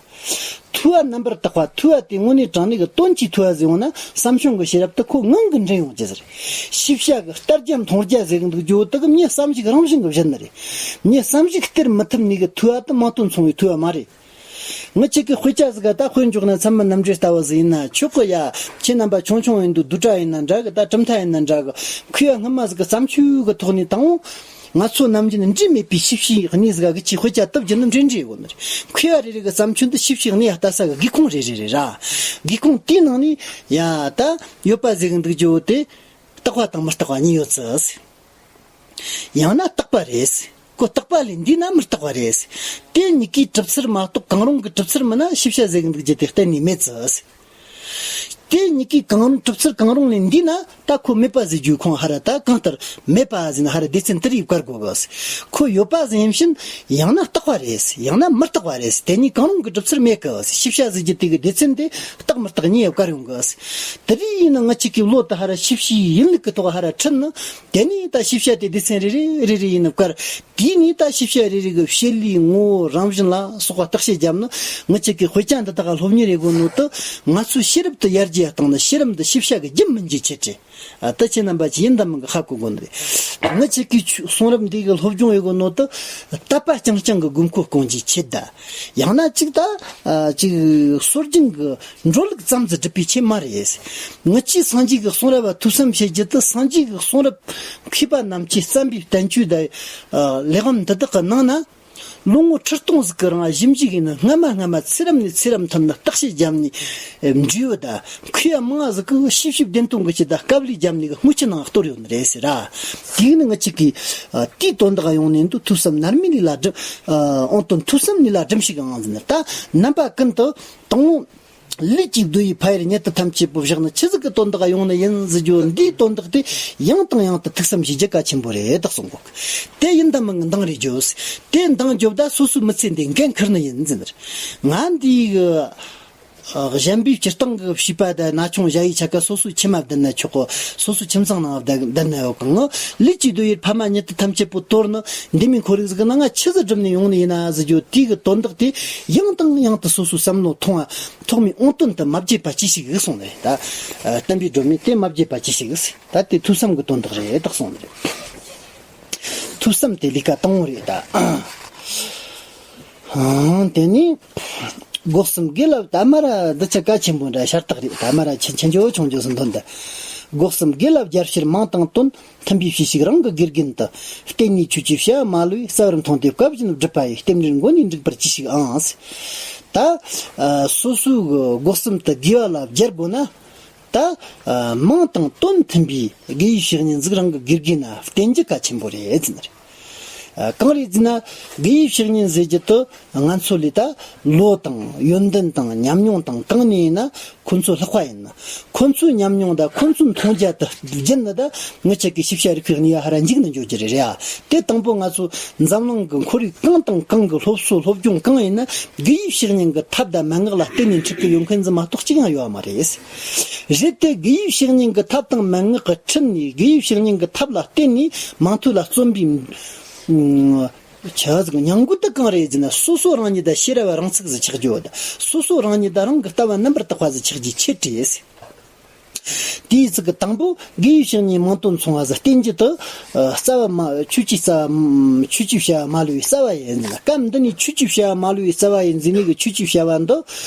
ཐོས་པ་རྣམ་པར་དག་པ། ཐོས་པ་དེ་དངོས་གནས་དྲང་གནས་ཀྱི་དོན་གྱིས་ཐོས་པ་ཟིག་ཡོང་ན། བསམ་བྱུང་གི་ཤེས་རབ་དེ་ཁོ་ངང་གིས་འདྲེན་ཡོང་རྒྱུ་ཟེར། ཤེས་བྱ་གི་ལྟ་རྒྱ་མཐོང་རྒྱ་ཟེར་གི་འདུག་རྒྱུ་དག་མྱི་བསམ་གཞིག་རང་བཞིན་གྱིས་བཞེངས་ནི་རེད། མྱི་བསམ་གཞིག་སྟེར་མི་ཐུབ་ནི་གི་ཐོས་པ་དེ་མིང་དོན་མཚུངས་པའི་ཐོས་པ་མ་རེད། ངི་ཆོ་གི་དཔེ་ཆ་ཟིག་ག་ད་དཔེ་འཇོག་ན་ཚད་མ་རྣམ་འགྲེལ་ལྟ་བུ་ཟིག་ཡིན་ན་ཆོག་གི་ཡ། ཁྱེད་རྣམ་པ་ཆུང་ཆུང་ཡིན་དུས་བསྡུས་གྲྭ་ཡིན་ན་འདྲ་གི། ད་གྲུབ་མཐའ་ཡིན་ན་འདྲ་གི། མཁས་པ་སྔ་མ་ཟིག་གི་བརྩམས་ཆོས་གི་ཐོག་ནས་དང་པོ། ང་ཚོ་ནམ་རྒྱུན་འབྲེལ་མེད་པའི་ཤེས་བྱའི་གནས་ཟིག་ག་གི་ཆོས་དཔེ་ཆ་བཏབ་རྒྱུ་ནི་འདྲེ་འདྲེ་ཡོད་ནི་རེད། མཁས་པ་རེ་རེ་གི་བརྩམས་ཆོས་འདི་ཤེས་བྱའི་གནས་ལ་ལྟ་ས་གི་སྒེའུ་ཁུང་རེ་རེ་རེད་ར། སྒེའུ་ཁུང་དེའི་ནང་ནས་ཡ་ད་ཡོད་པ་ཟིག་གི་འདུག་རྒྱུ་བོ་དེ། རྟག་པ་དང་མི་རྟག་པ་གཉིས་ཡོད་ཙི། ཡང་ན་རྟག་པ་རེད། ཁོ་རྟག་པ་ལས་འདས་ན་མི་རྟག་པ་རེད། དེ་གཉིས་ཀའི་གྲུབ་ཚུལ་མ་གཏོགས་གང་རུང་གི་གྲུབ་ཚུལ་མིན་ན་ཤེས་བྱ་ཟེར་གི་འདུག་རྒྱུ་དེ་གཏན་ནས་མེད་ཙི། དེ་གཉིས་ཀའི་གང་རུང་གྲུབ་ཚུལ་གང་རུང་ལས་འདས་ན་ད་ཁོ་མེད་པ་ཟེར་རྒྱུའི་ཁུངས་ཧ་ར། ད་གང་ལྟར་མེད་པ་ཟེར་ན་ཧ་ར་སྡེ་ཚན་དེ་རིགས་བཀར་དགོས་གི། ཁོ་ཡོད་པ་ཟེར་ཡིན་ཕྱིན་ཡང་ན་རྟག་པ་རེད། ཡང་ན་མི་རྟག་པ་རེད། དེ་གཉིས་གང་རུང་གི་གྲུབ་ཚུལ་མེད་གི། ཤེས་བྱ་ཟེར་རྒྱུ་དེ་གི་སྡེ་ཚན་དེ་རྟག་མི་རྟག་གཉིས་བཀར་ཡོང་གི། དེ་རིགས་ཡིན་ན་ང་ཅིག་གི་བློ་དེ་ཧ་ར་ཤེས་བྱའི་ཡིན་ལུགས་ཀྱི་ཐོག་ཧ་ར་ཁྲིད་ནི། དེ་ནས་ད་ཤེས་བྱ་དེ་སྡེ་ཚན་རེ་རེ་རེ་རེ་ཡིན་ནི་བཀར། དེ་ནས་ད་ཤེས་བྱ་རེ་རེ་གི་བྱེད་ལས་ངོ་བོ་རང་བཞིན་ལ་སོགས་པ་བརྟག་དཔྱད་བརྒྱབ་ནི། ང་ཅིག་གི་དཔེ་ཆ་འདི་དག་ག་སློབ་གཉེར་ཡེད་དགོས་ནོ་དེ་ང་ཚོའི་ཤེས་རབ་དེ་ཡར་རྒྱས་བཏང་ནི། ཤེས་རབ་འདི་ཤེས་བྱ་གི་རྒྱུ་མིན་རྒྱུའི་ཆེད་དུ། ཨ། ད་ཁྱེད་རྣམ་པ་ཅིག་ཡིན་དང་མིན་གི་ཧ་གོ་དགོས་ནི་རེད། ང་ཅིག་གི་ཆོས་གསུང་རབ་འདི་གི་སློབ་སྦྱོང་ཡེད་དགོས་ནོ་དེ་དད་པ་རྐྱང་རྐྱང་གི་དགོས་མཁོ་སྐོང་རྒྱུའི་ཆེད་དུ། ཡང་ན་ཅིག་ད་ཨ་ཅིག་སྲོལ་རྒྱུན་གི་འགྲོ་ལུགས་ཙམ་ཟིག་སྒྲུབ་པའི་ཆེད་མ་རེད། ང་ཅིག་སངས་རྒྱས་ཀྱི་གསུང་རབ་བ་ཐོས་བསམ་བྱེད་རྒྱུ་དེ་སངས་རྒྱས་ཀྱི་གསུང་རབ་མཁས་པ་རྣམས་ཀྱིས་བརྩམས་པའི་བསྟན་བཅོས་དང་། ཨ། ལེགས་པ་འདི་དག་གི་ནང་ན། ལོ་ངོ་ཁྲི་སྟོང་ཟིག་གི་རིང་ཞིབ་འཇུག་ཡེད་ནི། སྔ་མ་སྔ་མ་ཚེ་རབས་ནས་ཚེ་རབས་མཐུད་ནས་བརྟག་དཔྱད་བརྒྱབ་ནས། ཨེ། འབྲས་བུ་དང་མཁས་པ་མང་ཟིག་གིས་ཞིབ་ཞིབ་བདེན་དོན་གྱི་ཆེད་དུ་དཀའ་ལས་བརྒྱབ་ནས་གི་དངོས་ཀྱི་ནང་གཏོར་ཡོད་ནི་རེད་ཟེར་ར། དེ་ནི་ང་ཅིག་གི། ཨ། དེའི་དོན་དག་ཡོང་ནས་འདུག་ཐོས་བསམ་རྣལ་མའི་ལས་ལ་སྒྲིམ། ཨ། འོང་དོན་ཐོས་བསམ་ནི་ལ་སྒྲིམ་ཞིག་ཨང་ཟེར་ནི། ད་རྣམ་པ་ཀུན་ཏུ་དང་པོ། ལས་ཀྱི་བསྡུ་བའི་ཕ་ཡུལ་ཉིད་དུ་ཐམས་ཅད་པོ་བཞག་ནི་ཆི་ཟིག་གི་དོན་དག་ཡོང་ནི་ཡིན་ཟེར་རྒྱུ། འདིའི་དོན་དག་དེ་ཡང་དང་ཡང་དུ་ཐུགས་བསམ་བཞེས་རྒྱུ་གལ་ཆེན་པོ་རེད་དག་གསུང་གོ། དེ་ཡིན་དང་མིན་གི་འདང་རེ་རྒྱོབ། དེ་འདང་རྒྱོབ་ད་སོ་སོའི་མི་ཚེ་འདི་འགན་འཁུར་ནི་ཡིན་ཟེར། ང་འདི་གཞན་པའི་སྤྱིར་བཏང་གི་བྱིས་པ་དང་ན་ཆུང་ཞ་ཡི་ཆ་ག་སོ་སོའི་ཁྱིམ་མ་བསྡད་ན་ཆོག་གོ། སོ་སོའི་ཁྱིམ་ཚང་ནང་བསྡད་ན་ཡོད་གི། ལས་ཀྱི་བསྡུ་བའི་ཕ་མ་ཉིད་དུ་ཐམས་ཅད་པོ་དོར་ནི། འདི་མིན་ཁོར་ཡུག་ཟིག་གི་ནང་ང་ཆི་ཟིག་སྒྲུབ་ནས་ཡོང་ནི་ཡིན་ན་ཟེར་རྒྱུ། དེ་གི་དོན་དག་དེ་ཡང་དང་ཡང་དུ་སོ་སོའི་བསམ་བློ་ཐོང་བ། ཐོག་མའི་འོང་དོན་དུ་མ་བརྗེད་པ་ཅི་ཞིག་གསུངས་ནས། ད་ཨ་བསྟན་པའི་སྒྲོན་མེ་དེ་མ་བརྗེད་པ་ཅི་ཞིག་ཟེར། ད་དེ་ཐོས་བསམ་གྱི་དོན་དག་རེད་དག་གསུངས་ནས། ཐོས་བསམ་དེ་ལས་ཀ་དང་པོ་རེད་ད། ཨང་། དེ་ནས་སྒོ་གསུམ་དགེ་ལ། ད་མ་ར་འདི་ཆ་གལ་ཆེན་པོ་འདྲ་ཤ་སྟག་རེད། ད་མ་ར་ཆེ་ཆེ་འཇོ་ཆུང་འཇོ་སུ་འདོན་ད། སྒོ་གསུམ་དགེ་ལ་རྒྱལ་ཕྱིར་མིང་དང་དོན། མཐུན་པའི་བྱས་ཤིག་རང་གི་དགེ་རྒན་དུ། བསྟེན་ནས་ཆོས་ཀྱི་བྱ་བ་མ་ལུས་རྩ་བར་མཐོང་སྟེ། བཀའ་བཞིན་སྒྲུབ་པ་ཡི། རྟེན་འབྲེལ་མགོན་ནས་འགྲིག་པར་གྱིས་ཤིག་ཨང་། ད་ཨ་སོ་སོའི་སྒོ་གསུམ་དུ་དགེ་བ་ལ་སྦྱར་དགོས་ན། ད་ཨ་མིང་དང་དོན་མཐུན་པའི་དགེ་བའི་བཤེས་གཉེན་ཟིག་རང་གི་དགེ་རྒན་ན་བསྟེན་རྒྱུ་གལ་ཆེན་པོ་རེད་ཟེར་ནི་རེད། ཨ་གང་རེད་ཟེར་ན། དགེ་བའི་བཤེས་གཉེན་ཟེར་རྒྱུ་དེ་ང་ཚོ་ལས་ད་ལོ་དང་ཡོན་ཏན་དང་ཉམས་མྱོང་དང་གང་ནས་ཡིན་ན། ཁོ་ཚོ་ལྷག་པ་ཡིན་ན། ཁོ་ཚོའི་ཉམས་མྱོང་དང་ཁོ་ཚོའི་མཐོང་རྒྱ་དེ་བརྒྱུད་ནས་ད་ངེད་ཅག་གི་ཤེས་བྱ་རིག་པའི་གནས་ཡ་ཧ་ར་འཇིག་ནས་འཇོག་རྒྱུ་རེད་རེད་ཨ། དེ་དང་པོ་ང་ཚོ་འཛམ་གླིང་གི་ཁོར་ཡུག་གང་དང་གང་གི་སློབ་གསོ་སློབ་སྦྱོང་གང་ཡིན་ན། དགེ་བའི་བཤེས་གཉེན་གྱི་ཐབས་དང་མན་ངག་ལ་བརྟེན་ནས་འཁྲིད་གི་ཡོད་མཁན་ཟིག་མ་གཏོགས་གཅིག་ཡང་ཡོད་མ་རེད། རེད་དེ། དགེ་བའི་བཤེས་གཉེན་གྱི་ཐབས་དང་མན་ངག་གི་ཁྲིད་ནས། དགེ་བའི་བཤེས་གཉེན་གྱི་ཐབས་ལ་བརྟེན་ནས་མིང་ཐོས་ལ་བརྩོན་པའི་ཆ་ཟིག་མྱང་དགོས་དེ་གང་རེད་ཟེར་ན། སོ་སོ་རང་ཉིད་དང་ཤེས་རབ་རང་ཚུགས་ཟིག་ཆགས་རྒྱུ་དང་། སོ་སོ་རང་ཉིད་དང་རང་གི་ལྟ་བ་རྣམ་པར་དག་པ་ཟིག་ཆགས་རྒྱུའི་ཆེད་དུ། དེའི་ཚིག་གི་དང་པོ་དགེ་བའི་བཤེས་གཉེན་མིང་དོན་མཚུངས་པ་ཟིག་བསྟེན་རྒྱུ་དེ། ཨ་རྩ་བ་མ། ཆོས་ཀྱི་རྩ་བ། ཆོས་ཀྱི་བྱ་བ་མ་ལུས་པའི་རྩ་བ་ཡིན་ཟེར་ན། སྐབས་འདི་ནས་ཆོས་ཀྱི་བྱ་བ་མ་ལུས་པའི་རྩ་བ་ཡིན་ཟེར་ནས་གི་ཆོས་ཀྱི་བྱ་བ་འདི་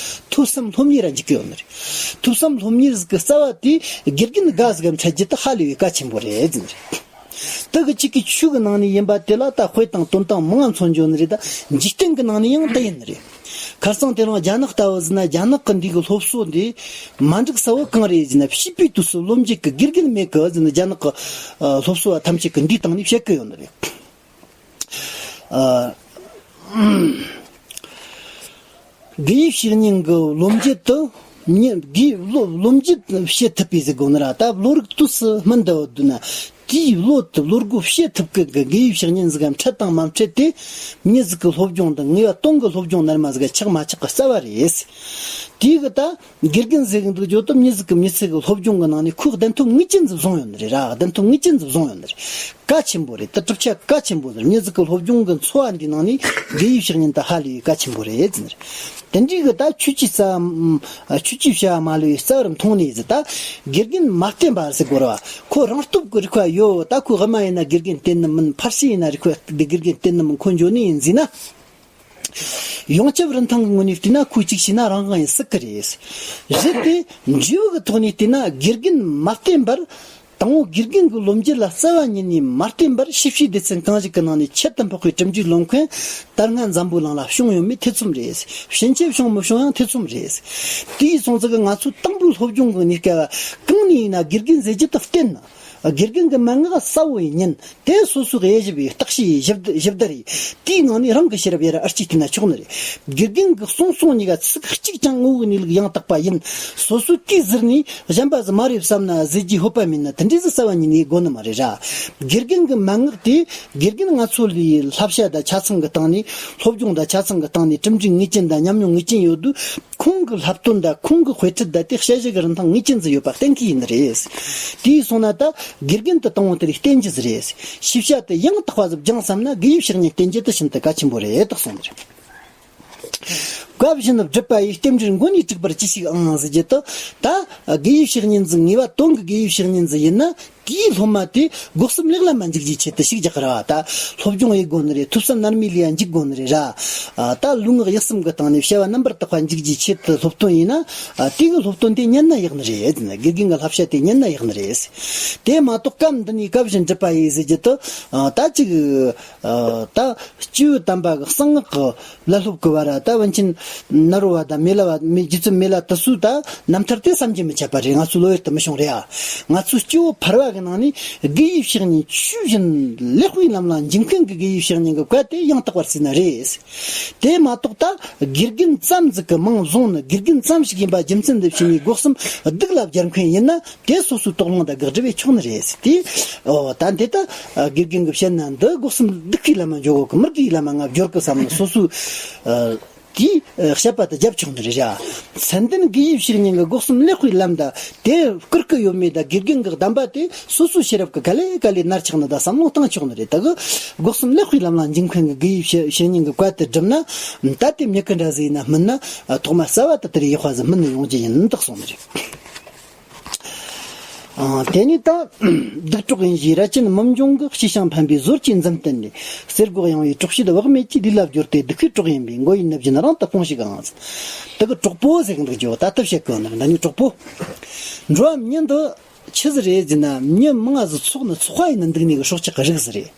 ཐོས་བསམ་སློབ་གཉེར་ར་འཇུག་གི་ཡོད་ནི་རེད། ཐོས་བསམ་སློབ་གཉེར་ཟིག་གི་རྩ་བ་དེ་དགེ་རྒན་དགའ་ཟིག་གམ་འཕྲད་རྒྱུ་དེ་ཧ་ལས་པའི་གལ་ཆེན་པོ་རེད་ཟེར་ནི་རེད། དེ་གི་གཅིག་གི་ཆོས་གི་ནང་ནས་ཡིན་པ་དེ་ལ་ད་དཔེ་དང་དོན་དང་མང་ང་མཚོན་རྒྱུ་ནི་རེད། ད་འཇིག་རྟེན་གི་ནང་ནས་ཡང་དེ་ཡིན་ནི་རེད། ཁ་སང་དེ་རིང་རྒྱ་ནག་ལྟ་བུ་ཟིན་ན་རྒྱ་ནག་གི་འདི་གི་སློབ་གསོ་འདི་མ་འགྲིག་ས་བོ་གང་རེད་ཟེར་ན། བྱིས་པའི་དུས་སུ་ལོ་མཇུག་གི་དགེ་རྒན་མེད་གི་ཟེར་ན། རྒྱ་ནག་གི་ཨ་སློབ་གསོ་བ་ཐམས་ཅད་ཀྱི་འདིའི་སྟེང་ནས་བཤད་གི་ཡོད་ནི་རེད། ཨ། དགེ་བའི་བཤེས་གཉེན་གྱི་བློ་འབྱེད་དུ་མྱི་དགེ་བློ་བློ་འབྱེད་བྱེད་ཐུབ་པའི་ཟེར་དགོས་ནི་ར། ད་བློ་རིག་དུས་སུ་སྨིན་འདི་བ་བསྡུ་ན། དེའི་བློ་དུ་བློ་སྒོ་བཤད་ཐུབ་ཀི་གི་དགེ་བའི་བཤེས་གཉེན་ཟིག་ག་འཕྲད་དང་མ་འཕྲད་དེ། མྱི་ཟིག་གི་སློབ་སྦྱོང་དང་ངེས་པ་དོན་གི་སློབ་སྦྱོང་ནར་མ་ཟིག་ག་ཆགས་མ་ཆགས་གི་རྩ་བ་རེད། དེའི་གི་ད་དགེ་རྒན་ཟེར་གི་འདུག་རྒྱུ་དུ། མྱི་ཟིག་གི་མྱི་ཚེ་གི་སློབ་སྦྱོང་གི་ནང་ནས་ཁོས་བདེན་ཐོབ་ངེས་ཅན་ཟིག་བཟུང་ཡོད་ནི་རེད་ར། བདེན་ཐོབ་ངེས་ཅན་ཟིག་བཟུང་ཡོད་ནི་རེད། གལ་ཆེན་པོ་རེད། དེ་གྲུབ་ཆ་གལ་ཆེན་པོ་རེད། མྱི་ཟིག་གི་སློབ་སྦྱོང་གི་འཚོ་བ་འདིའི་ནང་ནས་དགེ་བའི་བཤེས་གཉེན་དེ་ཧ་ལས་གལ་ཆེན་པོ་རེད་ཟེར། དེ་འདྲའི་གི་ད་ཆོས་ཀྱི་རྩ་བ། ཆོས་ཀྱི་བྱ་བ་མ་ལུས་པའི་རྩ་བར་མཐོང་ནས་ཟེར། ད་དགེ་རྒན་མ་བསྟེན་པ་ཟེར་དགོས་ར་བ། ཁོ་རང་སྟོབས་ཀྱི་རིག་པ་ཡོད། ད་ཁོ་དབུ་མ་ཡིན་ན་དགེ་རྒན་བསྟེན་ནི་མིན། ཕར་ཕྱིན་ཡིན་ན་རིག་པ་དགེ་རྒན་བསྟེན་ནི་མིན། ཁོ་འཇོན་ནི་ཡིན་ཟེར་ན། ཡོངས་ཁྱབ་རིན་ཐང་གི་ངོས་ནས་བལྟས་ན་ཁོས་གཅིག་བྱས་ན་རང་དབང་ཡིན་སྲིད་ཀི་རེད། རེད་དེ། འབྲས་བུ་གི་ཐོག་ནས་བལྟས་ན་དགེ་རྒན་མ་བསྟེན་པར། དང་པོ་དགེ་རྒན་གྱི་བློ་འབྱེད་ལ་རྩ་བ་ཉིད་ནས་མ་བརྟེན་པར་ཞིབ་དཔྱད་སྡེ་ཚན་གང་ཞིག་གི་ནང་ནས་ཁྱད་དུ་འཕགས་པའི་གྲུབ་འབྲས་ལོན་མཁན་དར་སྔ་འཛམ་བུའི་གླིང་ལ་བྱུང་ཡོད་མེད་ཐེ་ཚོམ་རེད། ཕྱིན་ཆད་བྱུང་མི་བྱུང་ཡང་ཐེ་ཚོམ་རེད། དེའི་སོང་ཙི་གི་ང་ཚོའི་དང་པོའི་སློབ་སྦྱོང་གི་གནས་སྐབས་གང་ནས་ཡིན་ན་དགེ་རྒན་ཟེར་རྒྱུ་དེ་བསྟེན་ན། དགེ་རྒན་གྱི་མན་ངག་གསལ་བོ་ཡིན་ཉིན། དེ་སོ་སོའི་དབྱེ་ཞིབ་ཡི་བརྟག་དཔྱད་ཡི་ཞིབ་ཞིབ་བསྡུར་ཡི། དེའི་ནང་ནས་རང་གི་ཤེས་རབ་ཡར་ཨར་གཅིག་བལྟས་ན་ཆོག་ནི་རེད། དགེ་རྒན་གྱི་གསུང་གསུང་གཉིས་ཀ་ཚིག་གཅིག་ཀྱང་ངོ་བོའི་གནས་ལུགས་ཡང་དག་པ་ཡིན། སོ་སོའི་དེའི་ཟུར་ནས་གཞན་པ་ཟིག་མ་རེད་བསམ་ན་ཟེར་རྒྱུའི་ཧོད་པ་མེད་ན། དེ་འདྲའི་ཟིག་རྩ་བ་ཉིད་ནས་དགོས་ནི་མ་རེད་ར། དགེ་རྒན་གྱི་མན་ངག་དེ་དགེ་རྒན་ང་ཚོ་ལས་བསླབ་བྱ་དང་ཆ་ཚང་གི་སྟེང་ནས། སློབ་སྦྱོང་དང་ཆ་ཚང་གི་སྟེང་ནས་གྲུབ་འབྲས་ངེས་ཅན་དང་ཉམས་མྱོང་ངེས་ཅན་ཡོད་དུས། ཁོང་གི་བསླབ་སྟོན་དང་ཁོང་གི་དཔེ་ཁྲིད་དང་དེ་དཔྱད་གཞི་གི་རིན་ཐང་ངེས་ཅན་ཟིག་ཡོད་པ་གཏན་འཁེལ་ཡིན་ནི་རེད། དེའི་སོང་ན་ད་དགེ་རྒན་དེ་དང་པོ་དེ་རིགས་བསྟེན་རྒྱུ་ཟིག་རེད། ཤེས་བྱ་དེ་ཡང་དག་པ་ཟིག་སྦྱང་བསམ་ན་དགེ་བའི་བཤེས་གཉེན་བསྟེན་རྒྱུ་དེ་ཤིན་ཏུ་གལ་ཆེན་པོ་རེད་དག་གསུངས་ནི་རེད། བཀའ་བཞིན་སྒྲུབ་པ་ཡིས། རྟེན་འབྲེལ་མགོན་ནས་དྲུག་པར་ཅི་ཞིག་ཨང་ཟེར་རྒྱུ་དེ། ད་དགེ་བའི་བཤེས་གཉེན་ཟིག་ངེས་པ་དོན་གྱི་དགེ་བའི་བཤེས་གཉེན་ཟིག་ཡིན་ན། དེའི་སློབ་མ་དེ་སྒོ་གསུམ་ལེགས་ལམ་མ་འཇུག་རྒྱུའི་ཆེད་དུ་ཤུགས་རྒྱག་གི་ར་བ། ད་སློབ་སྦྱོང་ཡེད་དགོས་ནི་རེད། ཐོས་བསམ་རྣལ་མའི་ལས་ཡ་འཇུག་དགོས་ནི་རེད་ར། ཨ། ད་ལུས་ངག་ཡིད་གསུམ་གྱི་སྟེང་ནས་བྱ་བ་རྣམ་པར་དག་པ་འཇུག་རྒྱུའི་ཆེད་དུ་སློབ་སྟོན་ཡིན་ན། ཨ། དེ་གི་སློབ་སྟོན་དེ་ཉན་ན་ཡག་ནི་རེད། དགེ་རྒན་གྱི་བསླབ་བྱ་དེ་ཉན་ན་ཡག་ནི་རེད། དེ་མ་གཏོགས་སྐབས་འདི་ནས་བཀའ་བཞིན་སྒྲུབ་པ་ཡིས་ཟེར་རྒྱུ་དེ། ཨ། ད་ཅིག་ཨ། ད་སྐྱེས་བུ་དམ་པ་གི་གསང་སྔགས་ཀྱི་བླ་སློབ་ཀྱི་བར་ར། ད་པཎ་ཆེན་ནཱ་རོ་པ་དང་མི་ལ་པ། མི་རྗེ་བཙུན་མི་ལ་དེ་ཚོའི་ད་རྣམ་ཐར་དེ་བསམ་གྱིས་མི་ཁྱབ་པ་རེད། ང་ཚོའི་བློ་ཡུལ་དུ་མི་ཤོང་རེད་ཨ། ང་ཚོའི་སྐྱེ་བོ་ཕལ་བ་གི་ནང་ནས་དགེ་བའི་བཤེས་གཉེན་ཆོས་བཞིན་ལེགས་པའི་ལམ་ལ་འཇུག་མཁན་གྱི་དགེ་བའི་བཤེས་གཉེན་གྱི་བཀའ་དེ་ཡང་དག་པར་བརྩིས་ན་རེད། དེ་མ་གཏོགས་ད་དགེ་རྒན་ཙམ་ཟིག་གི་མིང་བཟུང་ནས། དགེ་རྒན་ཙམ་ཞིག་ཡིན་པ་རྒྱུ་མཚན་འདི་བྱས་ནས་སྒོ་གསུམ་སྡིག་ལ་སྦྱར་མཁན་ཡིན་ན། དེ་སོ་སོའི་དོགས་སློང་དང་དགག་སྒྲུབ་བྱས་ཆོག་ནི་རེད་ཟེར་ཏེ། ཨོ། ད་འདི་ལྟ་དགེ་རྒན་གྱིས་བཤད་ན་འདི་སྒོ་གསུམ་སྡིག་པའི་ལམ་མ་འཇུག་གོ་གི། མི་དགེ་བའི་ལམ་མ་ང་འབྱོར་གི་བསམ་ནས་སོ་སོའི། ཨ། དེའི་བཤད་པ་དེ་རྒྱབ་ཆོག་ནི་རེད་ར། མཚན་ལྡན་དགེ་བའི་བཤེས་གཉེན་གྱི་སྒོ་གསུམ་ལེགས་པའི་ལམ་དང་དེ་བསྐུར་གི་ཡོད་མེད་དང་། དགེ་རྒན་གྱི་གདམས་པ་དེ་སོ་སོའི་ཤེས་རབ་ཀྱི་ག་ལེ་ག་ལེ་ནར་ཆགས་ནི་དང་བསམ་བློ་བཏང་ཆོག་ནི་རེད། ད་གི་སྒོ་གསུམ་ལེགས་པའི་ལམ་ལ་འཇུག་མཁན་གྱི་དགེ་བའི་བཤེས་བཤེས་གཉེན་གྱི་བཀའ་དེ་བསྒྲུབས་ན། ད་དེ་མྱི་ག་འདྲ་ཟིག་ཡིན་ན་སྨིན་ན། ཐོག་མ་རྩ་བ་དེ་དེར་ཡག་པ་ཟིག་སྨིན་ནས་ཡོང་རྒྱུ་ཡིན་དག་གསུངས་ནི་རེད། ཨ། དེ་ནས་ད་སྡིག་གྲོགས་ཡིན་ཞེས་ར་ཅན་མི་འབྱུང་གི། གཤེ་ཞིང་ཕན་པའི་ཟོར་གྱིས་འཛིན་བསྟན་ནས། གསེར་སྒོག་ཡངས་པའི་གྲོགས་བྱེད་བག་མེད་ཀྱིས། ལུས་ལ་བསྒྱུར་ཏེ་སྡིག་པའི་གྲོགས་ཡིན་པས། མགོ་ཡི་ནུབ་རྒྱུན་རིང་དུ་སྤོངས་ཤིག་ཨང་། དེ་གི་གྲོགས་པོ་ཟེར་གི་འདུག་ཅོ། ད་ལྟ་བཤད་གི་ཡོད་ནི་རེད། ད་ནི་གྲོགས་པོ། འགྲོ་བ་མྱི་འདི་ཆི་ཟིག་རེད་ཟེར་ན། མྱི་མང་ཟིག་ཚོགས་ནས་ཚོགས་པ་ཡིན་ན་འདུག་ནི་གི་སྲོག་ཆགས་ཀྱི་རིགས་ཟིག་རེད།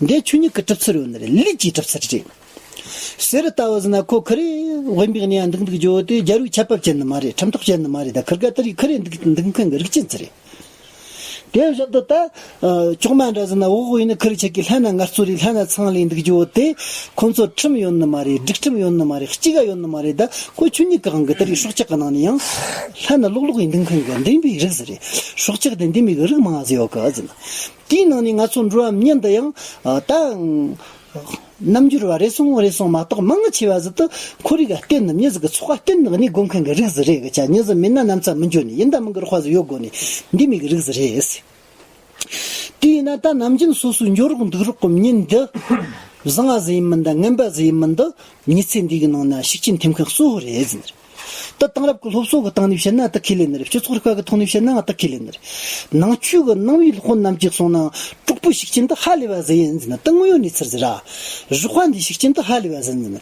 འདི་ཆོས་ཉིད་ཀྱི་གྲུབ་ཚུལ་ཡོད་ནི་རེད། ལུས་ཀྱི་གྲུབ་ཚུལ་རེད། གསེར་ལྟ་བུ་ཟེར་ན་ཁོ་ཁི་རེ་དབེན་པའི་གནས་ཡང་འདུག་འདུག་ཅོ། དེ་རྒྱལ་བའི་ཆད་པ་བཅད་ནི་མ་རེད། ཁྲིམས་ཐག་བཅད་ནི་མ་རེད། ད་ཁིར་ག་དེ་རིགས་ཁི་རེ་འདུག་འདུག་མཁན་གྱི་རིགས་ཅན་ཟིག་རེད། དེ་བཞིན་དུ་ད་ཨ་ཅོག་མ་འདྲ་ཟེར་ན། འོག་འོག་ཡིན་ན་ཁི་རེ་ཆད་ཀྱི་ལྷན་ན་ངལ་རྩོལ་རེད། ལྷན་ན་ཚང་ལས་འདུག་ཅོ། དེ་ཁོ་ཚོ་ཁྲིམས་ཡོད་ནི་མ་རེད། སྒྲིག་ཁྲིམས་ཡོད་ནི་མ་རེད། གཅིག་ག་ཡོད་ནི་མ་རེད། ད་ཁོ་ཆོས་ཉིད་ཀྱི་དབང་གིས་དེ་རིགས་སྲོག་ཆགས་ཀྱི་ནང་ནས་ཡང་ལྷན་ན་ལོག་ལོག་ཡིན་འདུག་མཁན་གྱི་འདི་མིའི་རིགས་ཟིག་རེད། སྲོག་ཆགས་དེ་འདི་མི་གི་རིགས་མང་ཟིག་ཡོད་གི་ཟེར་ན། དེའི་ནང་ནས་ང་ཚོ་འགྲོ་བ་མྱི་འདི་ཡང་ཨ་ད་རྣལ་འབྱོར་བ་རེ་ཟུང་རེ་ཟུང་མ་གཏོགས་མང་ཆེ་བ་ཟིག་ཏུ་ཁོར་ཡུག་ག་བརྟེན་ནས། མྱི་ཟིག་གི་ཚོགས་པ་བརྟེན་ནས་གནས་དགོས་མཁན་གྱི་རིགས་ཟིག་རེད་གི། ཆ་མྱི་ཟིག་མིན་ན་ནམ་ཚ་མི་འགྱོ་ནི་ཡིན། ད་མི་གི་རོགས་པ་ཟིག་ཡོད་དགོས་ནི་འདི་མི་གི་རིགས་ཟིག་རེད། དེ་ཡིན་ན་ད་ནམ་རྒྱུན་སོ་སོའི་འགྱོ་རོགས་འདུག་རོགས་གི་མྱི་འདི་བཟང་བ་ཟིག་ཡིན་མིན་དང་ངན་པ་ཟིག་ཡིན་མིན་འདི་མྱི་ཚེ་འདི་གི་ནང་ན་ཤུགས་རྐྱེན་ཐེབས་མཁན་གཙོ་བོ་རེད་ཟེར། ད་དེང་རབས་ཀྱི་སློབ་གསོ་གི་སྟེང་ནས་བཤད་ན་ད་ཁས་ལེན་ནི་རེད། སྤྱི་ཚོགས་རིག་པ་གི་ཐོག་ནས་བཤད་ན་ད་ཁས་ལེན་ནི་རེད། ནང་ཆོས་གི་ནང་པའི་སློབ་དཔོན་རྣམས་ཀྱིས་གསུངས་ན། གྲོགས་པོའི་ཤུགས་རྐྱེན་དེ་ཧ་ལས་པ་ཟིག་ཡིན་ཟེར་ན། ད་དངོས་ཡོད་གནས་ཚུལ་ཟིག་ར། རོགས་པ་འདིའི་ཤུགས་རྐྱེན་དེ་ཧ་ལས་པ་ཟིག་ཡིན་ཟེར་ན།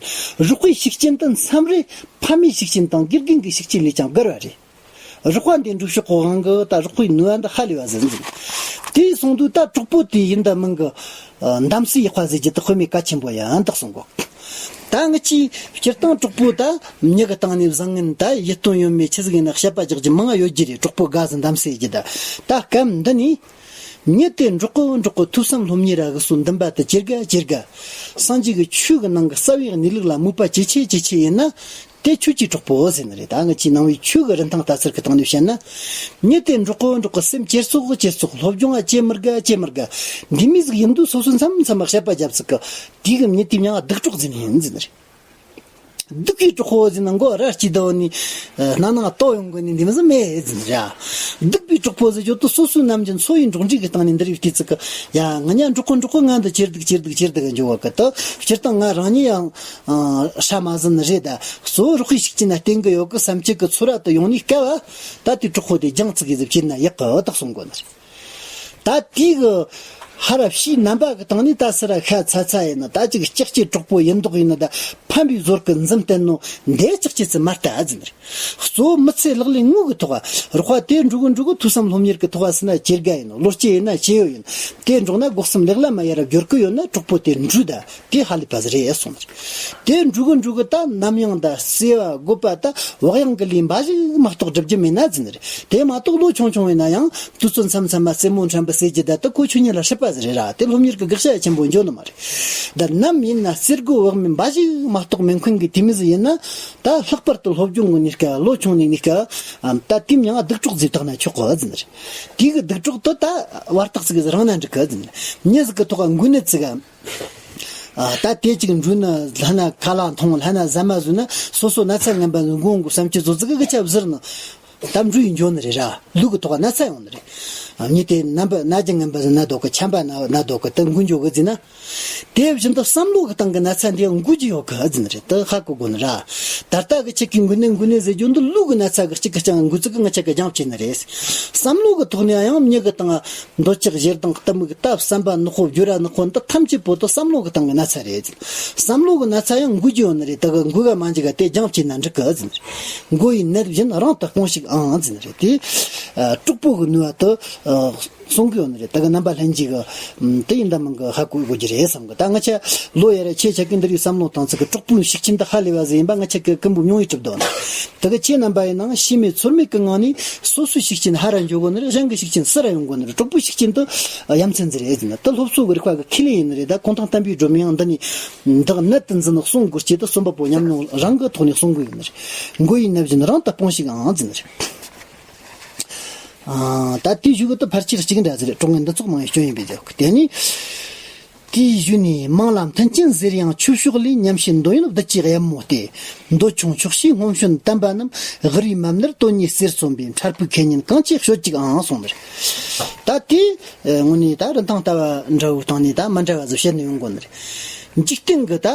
རོགས་པའི་ཤུགས་རྐྱེན་དེ་མཚམས་རེ་ཕ་མའི་ཤུགས་རྐྱེན་དང་དགེ་རྒན་གྱི་ཤུགས་རྐྱེན་ལས་ཀྱང་བརྒལ་བ་རེད། རོགས་པ་འདི་འགྲུལ་ཕྱོགས་གོ་དབང་གི་ད་རོགས་པའི་ནུས་པ་འདི་ཧ་ལས་པ་ཟིན་ཟིན། དེའི་སོང་དུས་ད་གྲོགས་པོ་དེ་ཡིན་ད་མིན་གི་འདམ་སའི་ཡག་པ་ཟེར་རྒྱུ་དེ་དཔེ་མེད་གལ་ཆེན་པོ་ཡང་དག་སོང་གོ། ད་ངི་ཅི་སྤྱིར་བཏང་གྲོགས་པོ་ད་མྱི་གི་སྟེང་ནས་བཟང་ངན་ད་ཡིད་རྟོན་ཡོད་མེད་ཆི་ཟིག་ཡིན་ན་བཤད་པ་རྒྱག་རྒྱུ་མང་ཡོད་རྒྱུ་རེད། གྲོགས་པོ་དགའ་ཟིན་འདམ་སའི་རྒྱུ་ད་ད་སྐབས་འདི་ནས། མྱི་དེ་འགྲོགས་གི་འགྲོགས་གི་ཐོས་བསམ་སློབ་གཉེར་ར་གི་སོ་འདུན་པ་དེ་ཇེ་དགའ་ཇེ་དགའ། སངས་རྒྱས་ཀྱི་ཆོས་ཀྱི་ནང་གི་རྩ་བའི་གནས་ལུགས་ལ་མོས་པ་ཇེ་ཆེ་ཇེ་ཆེ་ཡིན་ན། དེ་ཆོས་ཀྱི་གྲོགས་པོ་ཟེར་ནི་རེད། ད་ངི་ཅི་ནང་བའི་ཆོས་ཀྱི་རིན་ཐང་ལྟ་ཚུལ་གྱི་སྟེང་ནས་བཤད་ན། མྱི་དེ་འགྲོགས་གི་འགྲོགས་གི་སེམས་ཇེ་བཙོག་ཇེ་བཙོག་སློབ་སྦྱོང་ང་ཇེ་མི་དགའ་ཇེ་མི་དགའ། འདི་མི་ཟིག་ཡིན་དུས་སོ་སོ་མཚམས་མཚམས་མ་བཤད་པ་རྒྱབ་ཚིག་གི། དེ་གི་མྱི་དེ་མྱང་སྡིག་གྲོགས་ཟིན་ཡིན་ཟེར་ནི་རེད། སྡིག་པའི་གྲོགས་པོ་ཟེར་ན་མགོ་ར་སྐྱིད་དོ་ནི། སྣ་ནང་ལྟོ་ཡོང་དགོས་ནི་འདི་མི་ཟིན་མེད་ཟིན་ར། སྡིག་པའི་གྲོགས་པོ་ཟེར་རྒྱུ་དུ་སོ་སོའི་ནམ་རྒྱུན་འཚོ་བའི་འགྲོགས་འདྲིས་ཀྱི་སྟེང་ནས་འདི་རིགས་བལྟས་ཚིག་གི། ཡ་ང་ཉ་འགྲོགས་གི་འགྲོགས་གི་ང་འདི་ཅེར་སྡིག་ཅེར་སྡིག་ཅེར་སྡིག་འཇོག་གི་ད། སྤྱིར་བཏང་ང་རང་ཉིད་ཡང་ཧྲ་མ་ཟིན་རེད་ད། གཙོ་བོ་རོགས་པའི་ཤུགས་རྐྱེན་ན་བརྟེན་གི་ཡོད་གི་བསམ་སྤྱོད་ཀྱི་ཚོར་བ་དུ་ཡོང་ནས་སྐབས་ད་དེ་གྲོགས་པོ་དེ་སྦྱང་ཚིག་གི་ཟིག་བྱེད་ན་ཡག་གི་ད་གསུང་གོ་ནི། ད་དེའི་གི་ཧ་ར་ཕྱིའི་རྣམ་པ་གི་སྟེང་ནས་ད་སི་ར་ཤ་ཚ་ཚ་ཡིན་ན་ད་ཅིག་ལྕགས་ཀྱི་གྲོགས་པོ་ཡིན་མདོག་ཡིན་ན་ད་ཕན་པའི་ཟོར་གི་འཛུམ་བསྟན་ནོ་འདས་ལྕགས་ཀྱི་ཚི་མ་ལྟ་ཟིན་རེད། གཙོ་བོ་མི་ཚེ་ལག་ལེན་དངོས་ཀྱི་ཐོག་རོགས་པ་དེ་འགྲོ་གི་འགྲོ་གི་ཐོས་བསམ་སློབ་གཉེར་གྱི་ཐོག་ཟིན་ན་ཇེ་དགའ་ཡིན་ནོ། བློ་སྐྱེད་ཡིན་ན་ཇེ་ཡོད་ཡིན། དེ་འགྲོགས་ན་སྒོ་གསུམ་ལེགས་ལ་མ་ཡ་ར་འགྱུར་གི་ཡོད་ན་གྲོགས་པོ་དེ་འགྲོས་ད་དེ་ཧ་ལས་པ་ཟིག་རེད་གསུངས་རེད། དེ་འགྲོ་གི་འགྲོ་གི་ད་ནམ་ཡང་ད་བརྩེ་བ་དགོད་པ་ད་བག་ཡངས་ཀྱི་ལས་འབའ་ཞིག་མ་གཏོགས་སྒྲུབ་རྒྱུ་མེད་ན་ཟིན་རེད། དེ་མ་གཏོགས་ལོ་ཆུང་ཆུང་ཡིན་ན་ཡང་དུས་ཚོད་མཚམས་མཚམས་མ་རྩེད་མོ་འཁྲབ་པ་ཟེར་རྒྱུ་ད་ད་ཁོ་ཆོས་ཉིད་ལ་སྲིད་པ་ཟིག་རེད་ར། དེ་སློབ་གཉེར་གྱི་དགག་བྱ་ཆེན་པོ་འཇོག་ནི་མ་རེད། ད་ནམ་ཡིན་ན་རྩེད་དགོས་བག་མེད་འབའ་ཞིག་མ་གཏོགས་མེད་མཁན་གྱི་དེ་མི་ཟིག་ཡིན་ན། ད་ལྷག་པར་དུ་སློབ་སྦྱོང་གི་གནས་སྐབས་ལོ་ཆུང་ནས་གནས་སྐབས་ད་དེ་མྱང་སྡིག་གྲོགས་ཟིག་བཏགས་ན་ཆོག་གི་ཟིན་རེད། དེ་གི་སྡིག་གྲོགས་དེ་ད་བར་ཐག་ཟིག་རིང་ན་འགྲིག་གི་ཟིན། མྱི་ཟིག་གི་ཐོག་འགོས་ནད་ཟིག་ཨ། ད་དེ་གཅིག་འགྲོས་ན་ལྷ་ན་ཁ་ལག་འཐུང་ལྷ་ན་ཟ་མ་ཟོས་ན་སོ་སོ་ན་ཚ་ངན་པ་ཟིག་འགོ་འགོ་བསམ་སྤྱོད་བཟོ་ཙི་གི་གི་ཆབ་ཟིར་ན། ད་འགྲོས་ཡིན་འཇོག་ནི་རེད་ར། ལུག་གི་ཐོག་ན་ཚ་ཡོང་ནི་རེད། ཨ། མྱི་དེ་རྣམ་པ་ན་རྒྱ་ངན་པ་ཟིག་ན་དོག་གི་ཆམ་པ་ན་ན་དོག་གི་ད་འགོས་འཇོག་གི་ཟིན་ན། དེ་བཞིན་དུ་བསམ་བློ་གི་སྟེང་གི་ན་ཚ་འདི་ཡང་འགོས་ཀྱི་ཡོད་གི་ཟིན་རེད། ད་ཧ་གོ་དགོས་ནི་ར། ད་ལྟ་གི་ཆེད་ཀྱི་འགོས་ནད་འགོས་ནད་ཟེར་རྒྱུ་འདི་ལུག་གི་ན་ཚ་གི་གཅིག་གི་ཅང་འགོས་ཙི་གི་ང་ཆ་གི་སྦྱང་བྱེད་ནི་རེད། བསམ་བློ་གི་ཐོག་ནས་ཡང་མྱི་གི་སྟེང་འདོད་ཆགས་ཞེ་སྡང་གཏི་མུག་ད་བསམ་པ་ནག་པོ་སྦྱོར་ར་ནག་པོ་འདི་ཐམས་ཅད་པོ་ཏི་བསམ་བློ་གི་སྟེང་གི་ན་ཚ་རེད། བསམ་བློ་གི་ན་ཚ་ཡང་འགོས་ཀྱི་ཡོད་ནི་རེད། ད་གི་འགོས་ག་མ་འཇིག་ག་དེ་སྦྱང་བྱས་ན་འགྲིག་གི་ཟིན། འགོས་ཡི་ནད་བཞིན་རང་དུ་སྤོང་ཞིག་ཨང་ཟིན་རེད་དེ། ཨ། གྲོགས་པོ་གི་ནུས་པ་དེ་ཨ། གསུང་གི་ཡོད་ནི་རེད། ད་གི་རྣམ་པ་ལྷན་རྒྱས་གི་དེ་ཡིན་ད་མིན་གི་ཧ་གོ་དགོས་ཀྱི་རེད་བསམ་གི། ད་ང་ཆ་ལོ་ཡ་ར་ཆེ་ཆ་གི་འདི་རིགས་བསམ་བློ་བཏང་ཚིག་གི་གྲོགས་པོའི་ཤུགས་རྐྱེན་དེ་ཧ་ལས་པ་ཟིག་ཡིན་པ་ང་ཆ་གི་ཀུན་པོ་མྱོང་ཡི་གྲུབ་འདུག་ན། ད་གི་ཁྱེད་རྣམ་པ་ཡིན་ནའང་ཤེས་མེད་ཚོར་མེད་གི་ངང་ནས་སོ་སོའི་ཤུགས་རྐྱེན་ཧ་ར་འཇོག་གོ་ནི་རེད། གཞན་གི་ཤུགས་རྐྱེན་སུ་ར་ཡོང་གོ་ནི་རེད། གྲོགས་པོའི་ཤུགས་རྐྱེན་དེ་ཡ་མཚན་ཟིག་རེད་ཟིན། ད་སློབ་གསོ་གི་རིག་པ་གི་ཁས་ལེན་ཡིན་ནི་རེད། ད་གུང་ཐང་བསྟན་པའི་སྒྲོན་མེ་ཡང་འདི་ནས་འདི་གནད་དུ་འཛིན་ནི་གསུང་དགོས་ཀྱི་དེ་གསུམ་པ་པོ་ཉམས་མྱོང་རང་གི་ཐོག་ནས་གསུང་གི་ཡོད་ནི་རེད། འགོས་ཡི་ནད་བཞིན་རང་དུ་སྤོང་ཞིག་ཨང་ཟིན་ནི་རེད། ཨ། ད་དེའི་གཞུག་གི་ད་ཕལ་ཆེར་གཅིག་འདྲ་ཟེར་གྲོང་ངན་འདི་ཚོགས་མང་བའི་སྐྱོན་ཡིན་པའི་རྒྱབ་ཀྱི་དེ་ནི། དེའི་གཞུག་ནས་མིང་ལ་མཐུན་རྐྱེན་ཟེར་ཡང་ཆོས་ཕྱོགས་ལས། ཉམས་བཞེས་འདོད་ཡོན་བདུད་ཀྱི་གཡབ་མོ་སྟེ། འདོད་ཆུང་ཆོག་ཤེས་སྔོན་བྱོན་དམ་པ་རྣམས། དབུ་རུའི་མ་ཎིར་དོན་གཉིས་གསེར་བཙོན་པའི། འཕྲལ་ཕུགས་ཁེ་ཉེན་གང་ཆེ་ཤོད་ཅིག་ཨང་གསུངས་པ་རེད། ད་དེ་དངོས་གནས་ད་རིན་ཐང་ལྟ་བ་འདྲ་བོའི་སྟེང་ནས་ད་མ་འདྲ་བ་ཟིག་བཤད་ནས་ཡོང་དགོས་ནི་རེད། འཇིག་རྟེན་གི་ད་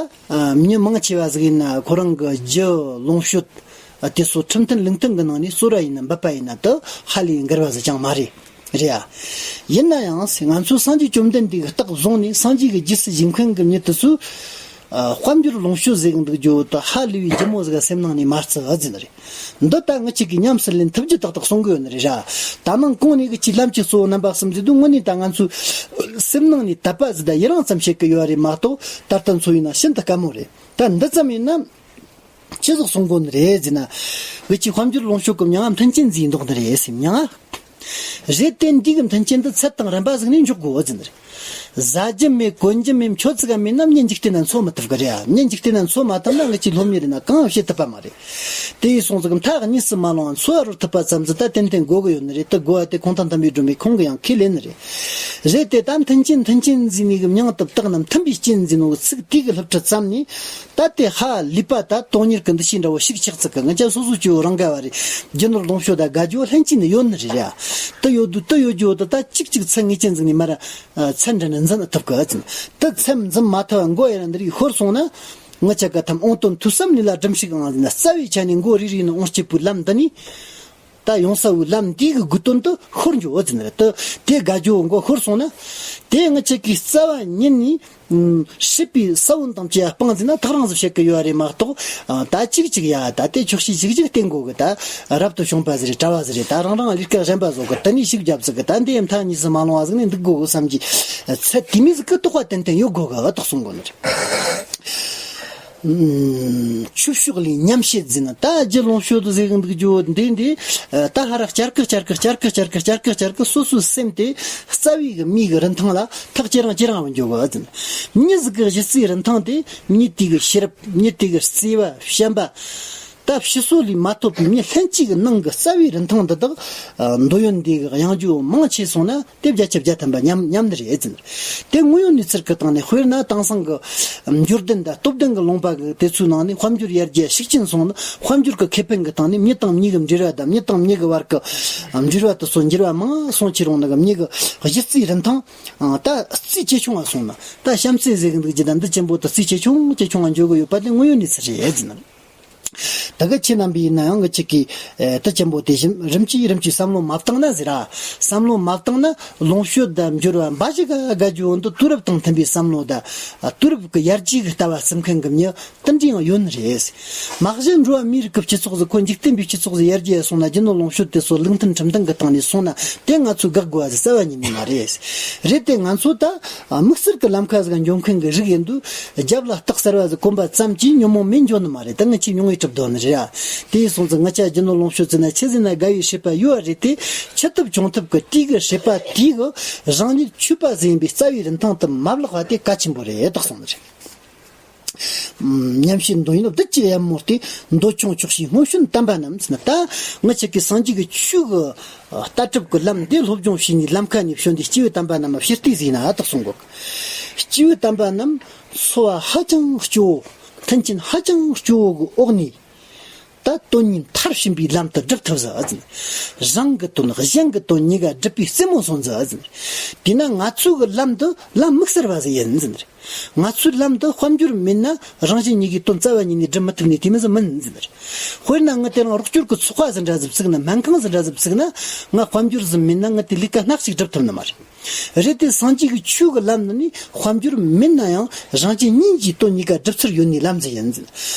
མྱི་མང་ཆེ་བ་ཟིག་ཡིན་ན་ཁོ་རང་གི་རྒྱུ་ལོངས་སྤྱོད། དེ་ཚོ་ཁྲིམས་མཐུན་ལུགས་མཐུན་གྱི་ནང་ནས་གསོལ་ར་ཡིན་ན་འབུད་པ་ཡིན་ན་དེ་ཧ་ལས་འགལ་བ་ཟིག་ཀྱང་མ་རེད། རེད་ཨ། ཡིན་ན་ཡང་ང་ཚོ་སངས་རྒྱས་བཅོམ་ལྡན་འདས་ཀྱི་རྟགས་བཟུང་ནས་སངས་རྒྱས་ཀྱི་རྗེས་སུ་བཞུགས་མཁན་གྱི་མྱི་དེ་ཚོས་ཨ། དཔལ་འབྱོར་ལོངས་སྤྱོད་ཟེར་གི་འདུག་རྒྱུ་དེ་ཧ་ལས་པའི་ལྗིད་མོ་ཟིག་སེམས་ནང་ནས་མ་བརྩི་ཨ་ཟིན་རེད། འདི་ལྟ་ངི་ཆིག་གིས་ཉམས་སུ་ལེན་ཐུབ་རྒྱུ་ཏག་ཏག་གསུང་གི་ཡོད་ནི་རེད་ར། ད་ནང་གོང་ནས་གི་ཆིག་ལམ་གྱི་གཙོ་བོ་རྣམ་པ་གསུམ་ཟེར་དུས་དངོས་གནས་ད་ང་ཚོའི་སེམས་ནང་ནས་དད་པ་ཟིག་དང་ཡི་རང་ཙམ་བྱེད་གི་ཡོད་རེད་མ་གཏོགས་ད་ལྟ་ཚོ་ཡིན་ན་ཤིན་ཏུ་དཀའ་མོ་རེད། ད་འདི་ཙམ་ཡིན་ན། ཅི་ཟིག་གསུང་གོ་ནི་རེད་ཟེར་ན། འུ་ཅི་དཔལ་འབྱོར་ལོངས་སྤྱོད་ཀྱི་མྱིང་ང་མཐུན་རྐྱེན་ཟེར་འདུག་ནི་རེད་ཟེར་མྱིང་ང་། རེད་དེ་འདི་གི་མཐུན་རྐྱེན་འདི་ཚད་དང་རན་པ་ཟིག་ནས་འཇོག་དགོས་ཟེར་ནི་རེད། ཟ་རྒྱུ་མེད་གོན་རྒྱུ་མེད་མཆོད་ཚིག་ག་མེད་ན་མྱི་འཇིག་རྟེན་ན་འཚོ་མི་ཐུབ་གི་རེད་ཨ། མྱི་འཇིག་རྟེན་ན་འཚོ་མ་ཐུབ་ན་འུ་ཅི་སློབ་གཉེར་ཡིན་ན་གང་བྱེད་ཐུབ་པ་མ་རེད། དེ་ཡིན་སོང་ཙང་མཐའ་གཉིས་སུ་མ་ལོངས་འཚོ་བ་རོལ་ཐུབ་པ་ཙམ་ཟིག་ད་ཏན་ཏན་དགོས་གི་ཡོད་ནི་རེད། དེ་དགོས་པ་དེ་གུང་ཐང་དམ་པའི་སྒྲོན་མེ་ཁོང་གི་ཡང་ཁས་ལེན་ནི་རེད། རེད་དེ་ད་མཐུན་རྐྱེན་མཐུན་རྐྱེན་ཟེར་ནི་གི་མྱིང་དེ་བཏགས་ན་མཐུན་པའི་རྐྱེན་ཟེར་ནོ་གི་ཚིག་དེ་གི་སློབ་ཁྲིད་ཙམ་ནས། ད་དེ་ཧ་ལས་པ་ད་དོན་གཉེར་གྱི་འདུ་ཤེས་འདྲ་བོ་ཞིག་ཆགས་ཚིག་གི་ང་ཅག་སོ་སོ་སྐྱེ་བོ་རང་དགའ་བ་རེད། རྒྱུ་ནོར་ལོངས་སྤྱོད་ད་དགའ་རྒྱུ་ལྷན་སྐྱེས་ནི་ཡོད་ནི་རེད་ར། དེ་ཡོད་དུས་དེ་ཡོད་རྒྱུ་དེ་ད་གཅིག་གཅིག་ཚད་ངེས་ཅན་ཟིག་ནས་མར་ཚད་འདྲ་ནི་འཛིན་ཐུབ་གི་ཟིན། དེ་ཚད་འཛིན་མ་ཐུབ་པ་མགོ་ཡར་འདིར་ཡི་ཤོར་སོང་ན། ང་ཅག་གི་ཐམ་ཨོང་དོན་ཐོས་བསམ་ལས་ལ་སྒྲིམ་ཞིག་ཨང་ཟིན་ན་རྩ་བའི་ཆ་ནས་མགོ་རིལ་རིལ་ནི་ཨོང་སྐྱིད་པོའི་ལམ་འདི་ནི། ད་ཡོང་ས་བོའི་ལམ་འདི་གི་དགོས་དོན་དུ་ཤོར་འགྱོ་ཟེར་ནི་རེད། དེ་དེ་དགའ་འགྱོ་མགོ་ཤོར་སོང་ན། དེ་ང་ཅག་གིས་རྩ་བ་ཉིད་ནས་ཨུམ། སྲིད་པའི་ས་བོན་དང་བཅས་སྤང་ཟིན་ན་ཐག་རིང་ཟིག་བཤད་གི་ཡོད་རེད་མ་གཏོགས། ཨ། ད་ཅིག་ཅིག་ཡ་ད་དེ་ཆོག་ཤེས་ཅིག་ཅིག་བསྟེན་དགོ་གི། ད་རབ་ཏུ་བྱུང་པ་ཟིག་རེད། གྲྭ་བ་ཟིག་རེད། ད་རང་རང་ལས་ཀ་གཞན་པ་བཟོ་གི། དེ་ནས་ཤུགས་རྒྱབ་ཟིག་གི། ད་འདི་ཡང་མཐའ་གཉིས་སུ་མ་ལོང་བ་ཟིག་ནས་འདུག་དགོ་གི་བསམ་གྱི་ཚད་དེ་མོ་ཟིག་གི་དོགས་པ་ཏན་ཏན་ཡོད་དགོ་གི་བ་དག་གསུང་དགོ་ནི་རེད། ཨུམ། ཆོས་ཕྱོགས་ལས་ཉམས་བྱེད་ཟེར་ན་ད་རྒྱུ་ལོངས་སྤྱོད་དུ་ཟེར་གི་འདུག་རྒྱུ་འདི་འདི། ད་ཧ་ར་བསྐྱར་གི་བསྐྱར་གི་བསྐྱར་གི་བསྐྱར་གི་བསྐྱར་གི་བསྐྱར་གི་སོ་སོའི་སེམས་དེ་རྩ་བའི་གི་མིའི་གི་རིན་ཐང་ལ་ཐག་ཇེ་རིང་ཇེ་རིང་བ་འགྱོ་གི་ཟེར། མྱི་ཟིག་གི་གཞི་རྩའི་རིན་ཐང་དེ་མྱི་དེ་གི་ཤེས་རབ། མྱི་དེ་གི་བརྩེ་བ། བྱམས་པ། ད་ཕྱི་སོ་ལས་མ་ཐོབ་པའི་མྱི་ལྷན་ཅིག་གི་ནང་གི་རྩ་བའི་རིན་ཐང་འདི་དག་འདོད་ཡོན་འདི་གི་གཡེང་རྒྱུ་མང་ཆེ་སོང་ན། དེ་བརྒྱ་ཆ་བརྒྱ་ཐམ་པ་ཉམས་ཉམས་ནི་རེད་ཟེར། དེ་དངོས་ཡོད་གནས་ཚུལ་གྱི་སྟེང་ནས། དཔེར་ན་དེང་སང་གི་འབྱོར་ལྡན་དང་སྟོབས་ལྡན་གྱི་ལུང་པ་གི་དེ་ཚོའི་ནང་ནས་དཔལ་འབྱོར་ཡར་རྒྱས་ཤུགས་ཆེན་སོང་ན། དཔལ་འབྱོར་གྱི་ཁེ་ཕན་གྱི་སྟེང་ནས་མྱི་དང་མྱི་གི་འབྲེལ་བ་དང་། མྱི་དང་མྱི་གི་བར་གྱི་འབྲེལ་བ་དེ་ཚོ་འགྱུར་བ་མང་སོང་ཁྱེར་ཡོང་ན། གི་མྱི་གི་གཞི་རྩའི་རིན་ཐང་ད་རྩིས་ཇེ་ཆུང་བ་སོང་ན། ད་བྱམས་བརྩེ་ཟེར་གི་འདུག་རྒྱུ་དང་འདི་ཆེན་པོ་དེ་རྩིས་ཇེ་ཆུང་ཇེ་ཆུང་བ་འགྱོ་གི་ཡོད་པ་དེ་དངོས་ཡོད་གནས་ཚུལ་རེད་ཟེར་ན། ད་གི་ཁྱེད་རྣམ་པས་ཡིན་ན་ཡང་གི་ཅིག་གིས་ཨེ། དེ་ཆེན་པོ་དེ་བཞིན་རིམ་གྱིས་རིམ་གྱིས་བསམ་བློ་མ་བཏང་ན་ཟེར་ར། བསམ་བློ་མ་བཏང་ན་ལོངས་སྤྱོད་དང་འབྱོར་བ་འབའ་ཞིག་ག་དགའ་རྒྱུ་འོན་ཏེ། དུས་རབས་དང་མཐུན་པའི་བསམ་བློ་དང་དུས་རབས་ཀྱི་ཡར་རྒྱས་ཀྱི་ལྟ་བ་བརྩི་མཁན་གྱི་མྱི་དེ་འདྲ་ཡང་ཡོད་ནི་རེད། མ་གཞི་འགྲོ་བ་མིའི་རིགས་ཀྱི་སྤྱི་ཚོགས་ཟིག་ཁོ་འཇིག་རྟེན་པའི་སྤྱི་ཚོགས་ཟིག་ཡར་རྒྱས་སོང་ན། རྒྱུ་ནོར་ལོངས་སྤྱོད་དེ་ཚོ་ལུགས་མཐུན་ཁྲིམས་མཐུན་གྱི་སྟེང་ནས་སོང་ན། དེ་ང་ཚོས་དགག་དགོས་པ་ཟིག་རྩ་བ་ཉིད་ནས་མ་རེད། རེད་དེ་ང་ཚོ་ད་དམིགས་བསལ་གྱི་ལམ་ཁ་ཟིག་འགྱོ་མཁན་གྱི་རིགས་ཡིན་དུས། རྒྱབ་ལ་སྟག་གསར་བ་ཟིག་གོན་པ་ཙམ་གྱིས་ཉོན་མོངས་མེད་འགྱོ་ནི་མ་རེད། ད་ངི་ཆོས་ཉུང་ངུའི་གྲུབ་དོན་ནི་རེད་ཨ། དེ་ཡིན་སོང་ཙང་ང་ཅག་རྒྱུ་ནོར་ལོངས་སྤྱོད་ཟིན་ན་ཆི་ཟིན་ན་དགའ་བའི་སྲིད་པ་ཡོད་པ་རེད་དེ། ཆེ་ཐུབ་ཆུང་ཐུབ་ཀྱི་དུས་ཀྱི་སྲིད་པ་དེ་གི་རང་ཉིད་ཆོས་པ་ཟིན་པའི་རྩ་བའི་རིན་ཐང་དེ་མ་བརླག་པ་དེ་གལ་ཆེན་པོ་རེད་དག་གསུངས་ནི་རེད། ཉམས་བཞེས་འདོད་ཡོན་བདུད་ཀྱི་ཡར་མོ་སྟེ། འདོད་ཆུང་ཆོག་ཤེས་སྔོན་བྱོན་དམ་པ་རྣམས་ཟེར་ན། ད་ང་ཅག་གི་སངས་རྒྱས་ཀྱི་ཆོས་ཀྱི་ལྟ་གྲུབ་ཀྱི་ལམ་འདི་སློབ་སྦྱོང་བྱས་ནས་ལམ་ཁ་ནས་བྱོན་ཏེ། སྐྱེས་བུ་དམ་པ་རྣམས་ཕྱིར་བལྟས་ཟིན་ན་དག་གསུང་གོ། སྐྱེས་བུ་དམ་པ་རྣམས་འཚོ་བ་ཧ་ཅང་སྐྱོ་བོ། མཐུན་རྐྱེན་ཧ་ཅང་སྐྱོ་བོ་གི་འོག་ནས། ད་དོན་གཉིས་མཐར་ཕྱིན་པའི་ལམ་དུ་སྒྲུབ་ཐུབ་ཟེར་ཨ་ཟིན། རང་གི་དོན་གཞན་གྱི་དོན་གཉིས་ཀ་སྒྲུབ་པའི་རྩེ་མོ་སོན་ཟེར་ཨ་ཟིན། དེས་ན་ང་ཚོའི་གི་ལམ་དུ་ལམ་དམིགས་བསལ་བ་ཟིག་ཡིན་ཟིན། ང་ཚོའི་ལམ་དུ་དཔལ་འབྱོར་མེད་ན་རང་གཞན་གཉིས་ཀའི་དོན་རྩ་བ་ཉིད་ནས་སྒྲུབ་མི་ཐུབ་ནི་དེ་མོ་ཟིག་མིན་ཟིན། དཔེར་ན་ངི་དེ་རིང་རོགས་སྐྱོར་གྱི་ཚོགས་པ་ཟིག་འདྲ་ཟིག་བཙུགས་ན། སྨན་ཁང་ཟིག་འདྲ་ཟིག་བཙུགས་ན། ང་དཔལ་འབྱོར་ཟིག་མེད་ན་ངི་དེ་ལས་ཀ་སྣ་གཅིག་སྒྲུབ་ཐུབ་ནི་མ་རེད། རེད་དེ་སངས་རྒྱས་ཀྱི་ཆོས་ཀྱི་ལམ་ནི་ནི་དཔལ་འབྱོར་མེད་ན་ཡང་རང་གཞན་གཉིས་ཀྱི་དོན་གཉིས་ཀ་སྒྲུབ་ཚུལ་ཡོད་ནི་ལམ་ཟིག་ཡིན་ཟིན།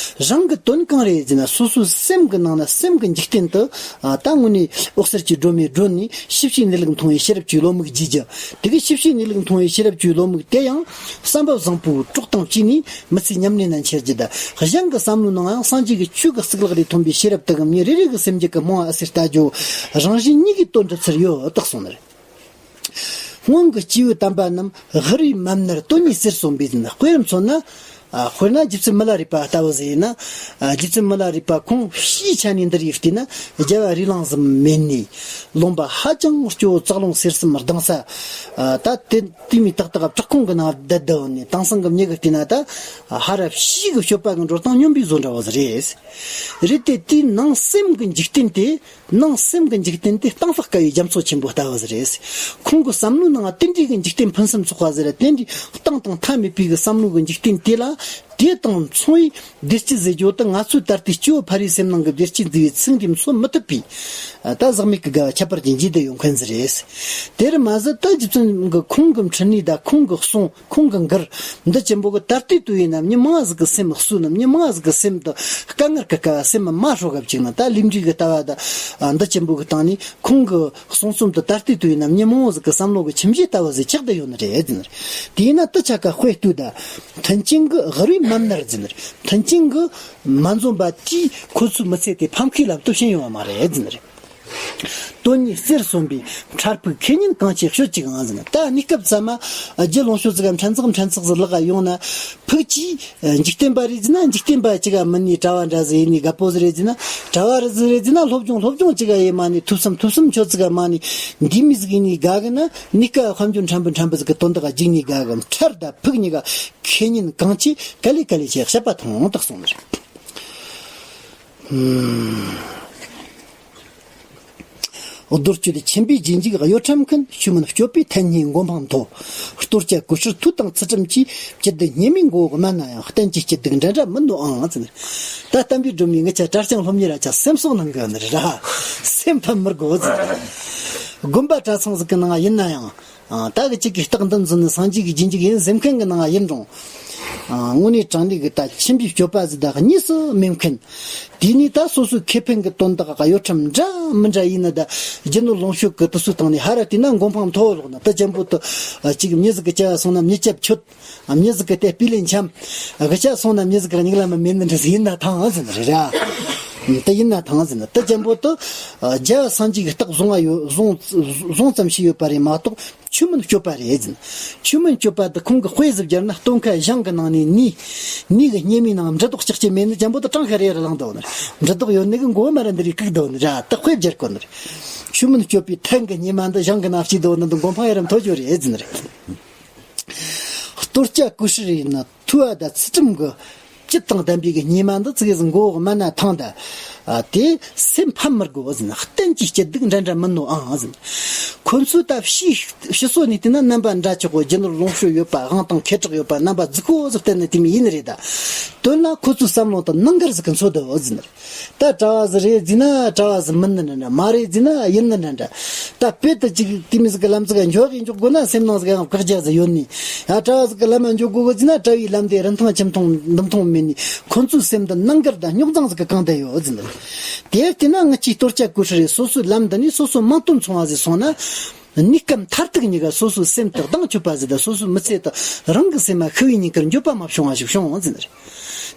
རང་གི་དོན་གང་རེད་ཟེར་ན། སོ་སོའི་སེམས་ཀྱི་ནང་ན་སེམས་ཀྱི་འཇིག་རྟེན་དུ། ཨ། ད་དངོས་གནས་འོད་གསལ་གྱི་སྒྲོན་མེ་སྒྲོན་ནས་ཤེས་བྱའི་གནས་ལུགས་མཐོང་བའི་ཤེས་རབ་ཀྱི་བློ་མིག་བརྗེ་རྒྱུ། དེ་གི་ཤེས་བྱའི་གནས་ལུགས་མཐོང་བའི་ཤེས་རབ་ཀྱི་བློ་མིག་དེ་ཡང་བསམ་པ་བཟང་པོའི་གྲོགས་དང་བཅས་ནས་མི་ཚེ་ཉམས་ལེན་ན་འཆར་རྒྱུ་དང་། གཞན་གྱི་བསམ་བློའི་ནང་ཡང་སངས་རྒྱས་ཀྱི་ཆོས་ཀྱི་གཙུག་ལག་ལས་ཐོན་པའི་ཤེས་རབ་དེ་གི་མྱི་རེ་རེ་གི་སེམས་རྒྱུད་ཀྱི་རྨོངས་པ་ཨ་སེ་ལྟ་རྒྱུ། རང་གཞན་གཉིས་ཀའི་དོན་སྒྲུབ་ཚུལ་ཡོད་དག་གསུངས་ནི་རེད། སྔོན་གྱི་སྐྱེས་བུ་དམ་པ་རྣམས་ཧ་རིའི་མ་ནར་དོན་གཉིས་གསེར་སོན་པས་ཟེར་ན། དཔེར་མཚོན་ན། ཨ། དཔེར་ན་རྗེ་བཙུན་མི་ལ་རས་པ་ལྟ་བུ་ཟིག་ཡིན་ན། ཨ། རྗེ་བཙུན་མི་ལ་རས་པ་ཁོང་ཕྱིའི་ཆ་ནས་འདི་རིགས་བལྟས་ན་རྒྱལ་བ་རིགས་གླང་ཟིག་མིན་ནི། ལུང་པ་ཧ་ཅང་སྐྱོ་བོ་ཙག་རླུང་གསེར་གསུམ་ལྡང་ས། ཨ། ད་དེ་དེ་མོ་ཏག་ཏག་བྲག་ཁུང་གི་ནང་བསྡད་བསྡད་ཡོད་ནི། དེང་སང་གི་མྱི་གིས་བལྟས་ན་ད་ཧ་ར་ཕྱི་གི་སྤྱོད་པ་གི་འགྲོ་སྟངས་སྨྱོན་པའི་བཟོ་འདྲ་བོ་ཟིག་རེད། རེད་དེ་དེའི་ནང་སེམས་ཀྱི་འཇིག་རྟེན་དེ། ནང་སེམས་ཀྱི་འཇིག་རྟེན་དེ་གཏིང་དཔག་དཀའ་བའི་རྒྱ་མཚོ་ཆེན་པོ་ལྟ་བུ་ཟིག་རེད། ཁོང་གི་བསམ་བློའི་ནང་དེ་འདྲའི་གི་འཇིག་རྟེན་ཕུན་སུམ་ཚོགས་པ་ཟིག་རེད། དེ་འདྲའི་གཏིང་དང་མཐའ་མེད་པའི་གི་བསམ་བློ་གི་འཇིག་རྟེན་དེ་ལ། དེ་དང་མཚུངས་པའི་བདེ་སྐྱིད་ཟེར་རྒྱུ་དེ། ང་ཚོའི་ད་ལྟའི་སྐྱེ་བོ་ཕ་རིའི་སེམས་ནང་གི་བདེ་སྐྱིད་ཟེར་བའི་ཚིག་འདི་མཚོན་མི་ཐུབ་པའི། ད་ཟག་མེད་ཀྱི་དགའ་བ་ཁྱད་པར་ཅན་བརྗེད་བསྡད་ཡོད་མཁན་ཟིག་རེད། དེར་མ་ཟད་ད་རྗེ་བཙུན་གྱི་ཁོང་གི་འཕྲིན་ལས་དང་ཁོང་གི་གསུང་། ཁོང་གི་མགུར་འདི་ཆེན་པོ་གི་ད་ལྟའི་དུས་ཡིན་ན་མྱི་མང་ཟིག་གི་སེམས་གསོས་ནས། མྱི་མང་ཟིག་གི་སེམས་དུ་དཀའ་ངལ་གི་སྐབས་སེམས་མ་ཧྲོ་གབ་ཅིག་ན། ད་ལས་འབྲས་གི་ལྟ་བ་ད་འདི་ཆེན་པོ་གི་སྟེང་ནས་ཁོང་གི་གསུང་རྩོམ་དུ་ད་ལྟའི་དུས་ཡིན་ན་མྱི་མང་ཟིག་གི་བསམ་བློ་གི་ཁྱིམ་གཞིས་ལྟ་བུ་ཟིག་ཆགས་བསྡད་ཡོད་ནི་རེད་ཟེར་ནི་རེད། དེས་ན་དེ་ཆ་ག་དཔེ་ལྟོས་དང་། མཐུན་རྐྱེན་གྱིས་ཧ་རིའི་མ་ནར་ཟེར་ནི་རེད། མཐུན་རྐྱེན་གྱིས་མ་འཛོམས་པ་དེས་ཁོ་ཚོའི་མི་ཚེ་དེ་ཕམ་ཁའི་ལམ་དུ་ཕྱིན་ཡོད་པ་མ་རེད་ཟེར་ནི་རེད། དོན་གཉིས་གསེར་སོན་པའི་ཁྲ་ཕུག་ཁེ་ཉིན་གང་ཆེ་ཤོད་ཅིག་ཨང་ཟེར་ན། ད་གནས་སྐབས་ཙམ་མ་རྒྱུ་ལོངས་སྤྱོད་ཟིག་ག་ཕྲན་ཚེགས་ཕྲན་ཚེགས་ཟིག་ལག་ག་ཡོང་ན། ཕུག་ཅིག་འཇིག་རྟེན་པ་རེད་ཟེར་ན་འཇིག་རྟེན་པ་ཅིག་ག་མིན་ནི། གྲྭ་བ་འདྲ་ཟིག་ཡིན་ནི་དགའ་པོ་ཟིག་རེད་ཟེར་ན། གྲྭ་བ་རེད་ཟིག་རེད་ཟེར་ན་སློབ་སྦྱོང་སློབ་སྦྱོང་ཅིག་ག་ཡེ་མ་ནི། ཐུབ་བསམ་ཐུབ་བསམ་ཆོད་ཅིག་ག་མ་ནི། འདི་མི་ཟིག་ཡིན་ནི་དགའ་གི་ན། གནས་སྐབས་དཔལ་འབྱོར་ཕྲན་བུ་ཕྲན་བུ་ཟིག་གི་དོན་དག་ག་འཇིགས་ནི་དགའ་གི། ཁྲ་དང་ཕུག་གཉིས་ཀ་ཁེ་ཉིན་གང་ཆེ་ག་ལེ་ག་ལེ་ཆེ་བཤད་པ་ཐོང་དག་གསུངས་ནི་རེད། ཨུམ། རྡོལ་གཅོད་ཆེན་པོའི་རྗེས་འཇུག་གཡོ་ཁྲམ་མཁན། ཆོས་མིན་སྤྱོད་པའི་མཐའ་གཉིས་མགོ་འཕང་མཐོ། གཏོར་བཅའ་ཀུ་ཤུར་མཐུ་དང་ཚུལ་ཁྲིམས་ཀྱིས། སྤྱི་དང་ཉེས་མིང་མགོ་བོ་དམན་ན་ཡང་། གཏན་གྱི་སྐྱིད་སྡུག་འདྲ་འདྲ་མིན་ནོ་ཨང་ཟེར། ད་བསྟན་པའི་སྒྲོན་མེ་ངི་ཆ་གྲྭ་རྐྱང་སློབ་གཉེར་ར་ཆ་སེམས་གསོ་གནང་གི་ནི་ར། སེམས་ཕམ་མི་དགོས་ཟེར། དགོན་པ་གྲྭ་ཚང་ཟིག་གི་ནང་ཡིན་ན་ཡང་། ཨ། ད་གི་གཅིག་གི་རྟགས་འདི་འཛིན་ནི་སངས་རྒྱས་ཀྱི་རྗེས་འཇུག་ཡིན་ཟེར་མཁན་གི་ནང་ཡིན་རུང་། ཨ། དངོས་གནས་དྲང་གནས་གི་ད་ཆེན་པོའི་སྤྱོད་པ་ཟིག་ད་གཉིས་སུ་མེད་མཁན། དེ་ནས་ད་སོ་སོའི་ཁེ་ཕན་གི་དོན་དག་གཡོ་ཁྲམ་འདྲ་མི་འདྲ་ཡིན་ན། ད་རྒྱུ་ནོར་ལོངས་སྤྱོད་གི་དུ་སུའི་སྟེང་ནས་ཧ་ར་བལྟས་ན་མགོ་འཕང་མཐོ་བོ་ལོག་ན། ད་ཅན་པོ་དུ་གཅིག་མྱི་ཟིག་གི་བྱ་བ་སོང་ན་མྱི་སྐྱབས་མཆོད། མྱི་ཟིག་གི་དེ་སྤུས་ལེགས་འཆམ། གི་བྱ་སོང་ན་མྱི་ཟིག་གི་སྙིགས་ལམ་མེད་ནི་འདྲ་ཟིག་ཡིན་ན་ཐང་ཟེར་ནི་རེད་ར། དེ་ཡིན་ན་ཐང་ཟེར་ནི། དེ་ཅན་པོ་དུ་རྒྱལ་བ་སངས་རྒྱས་ཀྱི་རྟགས་བཟུང་བ་ཡོད། བཟུང་བཟུང་ཙམ་ཞིག་ཡོད་པ་རེད་མ་གཏོགས། ཆོས་མིན་སྤྱོད་པ་རེད་ཟེར། ཆོས་མིན་སྤྱོད་པ་དེ་ཁོང་གི་དཔེ་ཟིག་སྦྱར་ན། སྟོན་ཁ་ཞིང་གི་ནང་ནས་ནས་ནས་གི་སྙེ་མའི་ནང་འབྲུ་རྡོག་ལྕགས་ཀྱི་མེད་ནི་ཅན་པོ་དུ་གྲངས་ཁ་རེ་རེ་ལངས་འདུག་ནི། འབྲུ་རྡོག་ཡོད་ནི་གི་མགོ་མ་ར་འདི་རིགས་གུག་འདུག་ནི་ར། དེ་དཔེ་སྦྱར་གོ་ནི་རེད། ཆོས་མིན་སྤྱོད་པའི་ཐན་གི་སྙེ་མ་འདི་ཞིང་གི་ནང་སྐྱེས་འདུག་ནི་འདི་མགོ་འཕང་ཡ་ར་མཐོ་ཅོ་རེད་ཟེར་ནི་རེད། གཏོར་བཅའ་ཀུ་ཤུ་རེ་ཡིན་ན། མཐུ་བ་དང་ཚུལ་ཁྲིམས་ཀྱི་སྤྱི་དང་ལྡན་པའི་གི་སྙེ་མ་འདི་ཙིག་གེ་ཟིག་མགོ་བོ་དམན་ན་ཐང་ད། ཨ། དེ་སེམས་ཕམ་མི་དགོས་ཟེར་ན། གཏན་གྱི་སྐྱིད་སྡུག་འདྲ་འདྲ་མིན་ནོ་ཨང་ཟེར་ན། ཁོ་ཚོས་ད་ཕྱི་ཕྱི་སོ་ནས་བལྟས་ན་རྣམ་པ་འདྲ་ཆོག་གོ། རྒྱུ་ནོར་ལོངས་སྤྱོད་ཡོད་པ། དབང་ཐང་ཁེ་གྲགས་ཡོད་པ། རྣམ་པ་རྫིག་པོ་ཟིག་བསྟན་ནས་དེ་མི་ཡིན་རེད་ད། དོན་ལ་ཁོ་ཚོའི་བསམ་བློ་དང་ནང་འགལ་ཟིག་གི་འཚོ་འདུག་ཟེར་ན། ད་གྲྭ་བ་ཟིག་རེད་ཟེར་ན་གྲྭ་བ་ཟིག་མིན་ནི་འདྲ་འདྲ། མ་རེད་ཟེར་ན་ཡིན་ནི་འདྲ་འདྲ། ད་དཔེ་དེ་ཅིག་དེ་མི་ཟིག་གི་ལམ་ཟིག་ག་འཇོག་གི་འཇོག་དགོས་ན། སེམས་ནང་ཟིག་ཡང་བཀག་རྒྱ་ཟིག་ཡོད་ནི། ཡ། གྲྭ་བ་ཟིག་གི་ལམ་ལ་འཇོག་དགོས་གི་ཟེར་ན། གྲྭ་བའི་ལམ་དེ་རིན་ཐང་ཆེ་མཐོང་འདུམ་མཐོང་མེད་ནི། ཁོ་ཚོའི་སེམས་དེ་ནང་འགལ་དང་རྙོག་འཛིང་ཟིག་གི་གང་དུ་ཡོད་ཟེར་ནི། དེར་བལྟས་ན་ངི་ཆོའི་གཏོར་བཅའ་ཀུ་ཤུ་རེ་སོ་སོའི་ལམ་འདི་ནས་སོ་སོ་མིང་དོན་མཚུངས་པ་ཟིག་སོང་ན། གནས་སྐབས་མཐར་ཐུག་གཉིས་ཀ་སོ་སོའི་སེམས་དེ་གདེང་ཆོད་པ་ཟིག་དང་། སོ་སོའི་མི་ཚེ་དེ་རང་གི་སེམས་མ་ཤི་བའི་ཉིན་དཀར་འགྱོད་པ་མ་བྱུང་བ་ཞིག་བྱུང་ཟེར་ནི་རེད།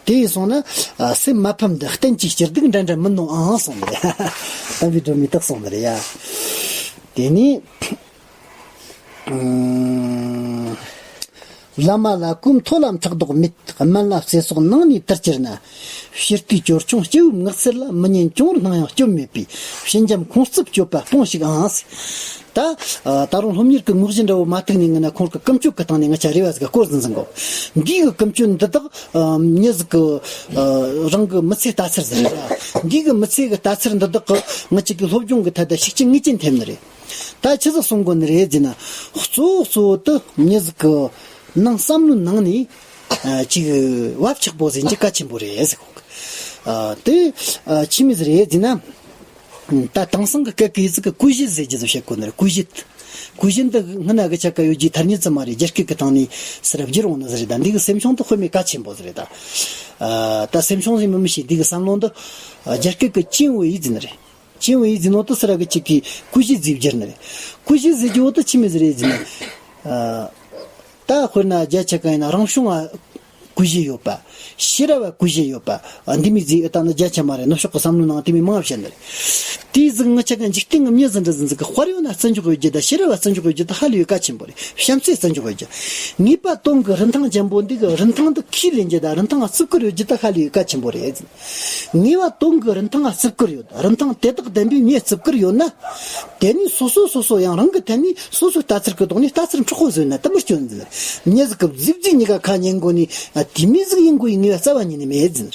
དེ་ཡིན་སོང་ན། ཨ། སེམས་མ་ཕམ་འདི་གཏན་གྱི་སྐྱིད་སྡུག་འདྲ་འདྲ་མིན་ནོ་ཨང་གསུངས་ནི་རེད། བསྟན་པའི་སྒྲོན་མེས་རྟགས་གསུངས་ནི་རེད་ཡ། དེ་ནས། ཨང་། བླ་མ་ལ་གུས་མཐོ་ལ་ཕྲག་དོག་མེད། དམན་ལ་བརྩེ་སོགས་ནང་ནས་དུར་གྱུར་ན། ཕྱིར་ལྟས་ཅོར་ཆུང་སྐྱེ་བོའི་ངག་ཚིག་ལ། མི་ཉན་ཅུང་རུང་སྣང་ཡང་སྐྱོན་མེད་པའི། ཕྱི་འཇམ་ཁོང་རྩུབ་སྤྱོད་པ་སྤོངས་ཤིག་ཨང་། ད། ཨ། ད་རུང་སློབ་གཉེར་གྱི་དངོས་གཞི་འདྲ་བོ་མ་ཐུག་ནས་ངི་ན་ཁོང་གི་ཀུན་སྤྱོད་ཀྱི་སྟེང་ནས་ངི་ཆ་རེ་བ་ཟིག་ག་སྐོར་ཟིན་ཟིན་གོ། འདི་གི་ཀུན་སྤྱོད་འདི་དག་ཨ། མྱི་ཟིག་གི། ཨ། རང་གི་མི་ཚེ་ལྟ་ཚུལ་ཟིག་རེད། འདི་གི་མི་ཚེ་གི་ལྟ་ཚུལ་འདི་དག་གི་ངི་ཅིག་གི་སློབ་སྦྱོང་གི་ཐད་ད་ཤུགས་རྐྱེན་ངེས་ཅན་ཐེབས་ནི་རེད། ད་ཆི་ཟིག་གསུང་དགོས་ནི་རེད་ཟེར་ན། གཙོ་བོ་གཙོ་བོ་དེ་མྱི་ཟིག་གི་ནང་བསམ་བློའི་ནང་ནས། ཨ། ཅིག་བབ་ཆགས་པོ་ཟིན་གྱི་གལ་ཆེན་པོ་རེད་ཟེར་གོ། ཨ། དེ། ཨ། ཆི་མོ་ཟིག་རེད་ཟེར་ན། ད་དེང་སང་གི་སྐད་ཀྱི་ཡི་ཟིག་གི་ཀུ་ཤུ་ཟེར་རྒྱུ་ཟིག་བཤད་གོ་ནི་རེད། ཀུ་ཤུ། ཀུ་ཤུ་འདི་སྔ་ན་གི་ཆ་ག་ཡོད་རྒྱུའི་ཐ་སྙད་ཙམ་མ་རེད། རྒྱ་སྐད་ཀྱི་སྟེང་ནས་ཟེར་ར་བསྒྱུར་འོང་ནི་ཟིག་རེད། ད་འདི་གི་སེམས་བྱུང་དེ་དཔེ་མེད་གལ་ཆེན་པོ་ཟིག་རེད་ད། ཨ། ད་སེམས་བྱུང་ཟིག་མི་མི་ཤེས། འདི་གི་བསམ་བློ་འདི། ཨ། རྒྱ་སྐད་ཀྱི་ཅིན་ཝེ་ཡི་ཟེར་ནི་རེད། ཅིན་ཝེ་ཡི་ཟེར་ནོ་དེ་ཟེར་ར་གི་ཅིག་གིས་ཀུ་ཤུ་ཟེར་བསྒྱུར་ནི་རེད། ཀུ་ཤུ་ཟེར་རྒྱུ་བོ་དེ་ཆི་མོ་ཟིག་རེད་ཟེར་ན། ཨ། ད་དཔེར་ན་རྒྱ་ཆ་ག་ཡིན་ན་རང་བྱུང་བ་ཀུ་ཤུ་ཡོད་པ། ཕྱི་རབས་བ་ཀུ་ཤུ་ཡོད་པ། ཨ། འདི་མོ་ཟིག་ཨ། ད་ནི་རྒྱ་ཆ་མ་རེད། ནུབ་ཕྱོགས་ཀྱི་བསམ་བློའི་ནང་དེ་མོ་མང་བ་བཤད་ནི་རེད། དེ་ཟིག་ངི་ཆ་ག་འཇིག་རྟེན་གྱི་མྱི་ཟིག་འདྲ་ཟིག་ཟིག་གི་དཔལ་ཡོན་ན་བརྩི་འཇོག་ཡོད་རྒྱུ་དང་ཕྱི་རབས་བ་བརྩི་འཇོག་ཡོད་རྒྱུ་དེ་ཧ་ལས་གལ་ཆེན་པོ་རེད། བྱམས་བརྩེ་བརྩི་འཇོག་ཡོད་རྒྱུ། ངེས་པ་དོན་གྱི་རིན་ཐང་ཅན་པོ་འདི་གི་རིན་ཐང་འདི་ཁས་ལེན་རྒྱུ་དང་རིན་ཐང་ང་བརྩི་བཀུར་ཡོད་རྒྱུ་དེ་ཧ་ལས་གལ་ཆེན་པོ་རེད། ངེས་པ་དོན་གྱི་རིན་ཐང་ང་བརྩི་བཀུར་ཡོད། རིན་ཐང་དེ་དག་ལྡན་པའི་མྱི་བརྩི་བཀུར་ཡོད་ན། དེ་ནས་སོ་སོ་སོ་སོ་ཡང་རང་གི་ཐད་ནས་སོ་སོའི་ལྟ་ཚུལ་གྱི་ཐོག་ནས་ལྟ་ཚུལ་འཁྲུག་པོ་བཟོས་ན་དེ་མི་སྐྱོན་ཟིན། མྱི་ཟིག་གི་རྫིག་རྫིག་གཉིས་ཀ་ཁ་ཉན་དགོས་ནས། ཨ། དེ་མོ་ཟིག་ཡིན་དགོས་ཡི་ངེས་པ་རྩ་བ་ཉིད་ནས་མེད་ཟིན།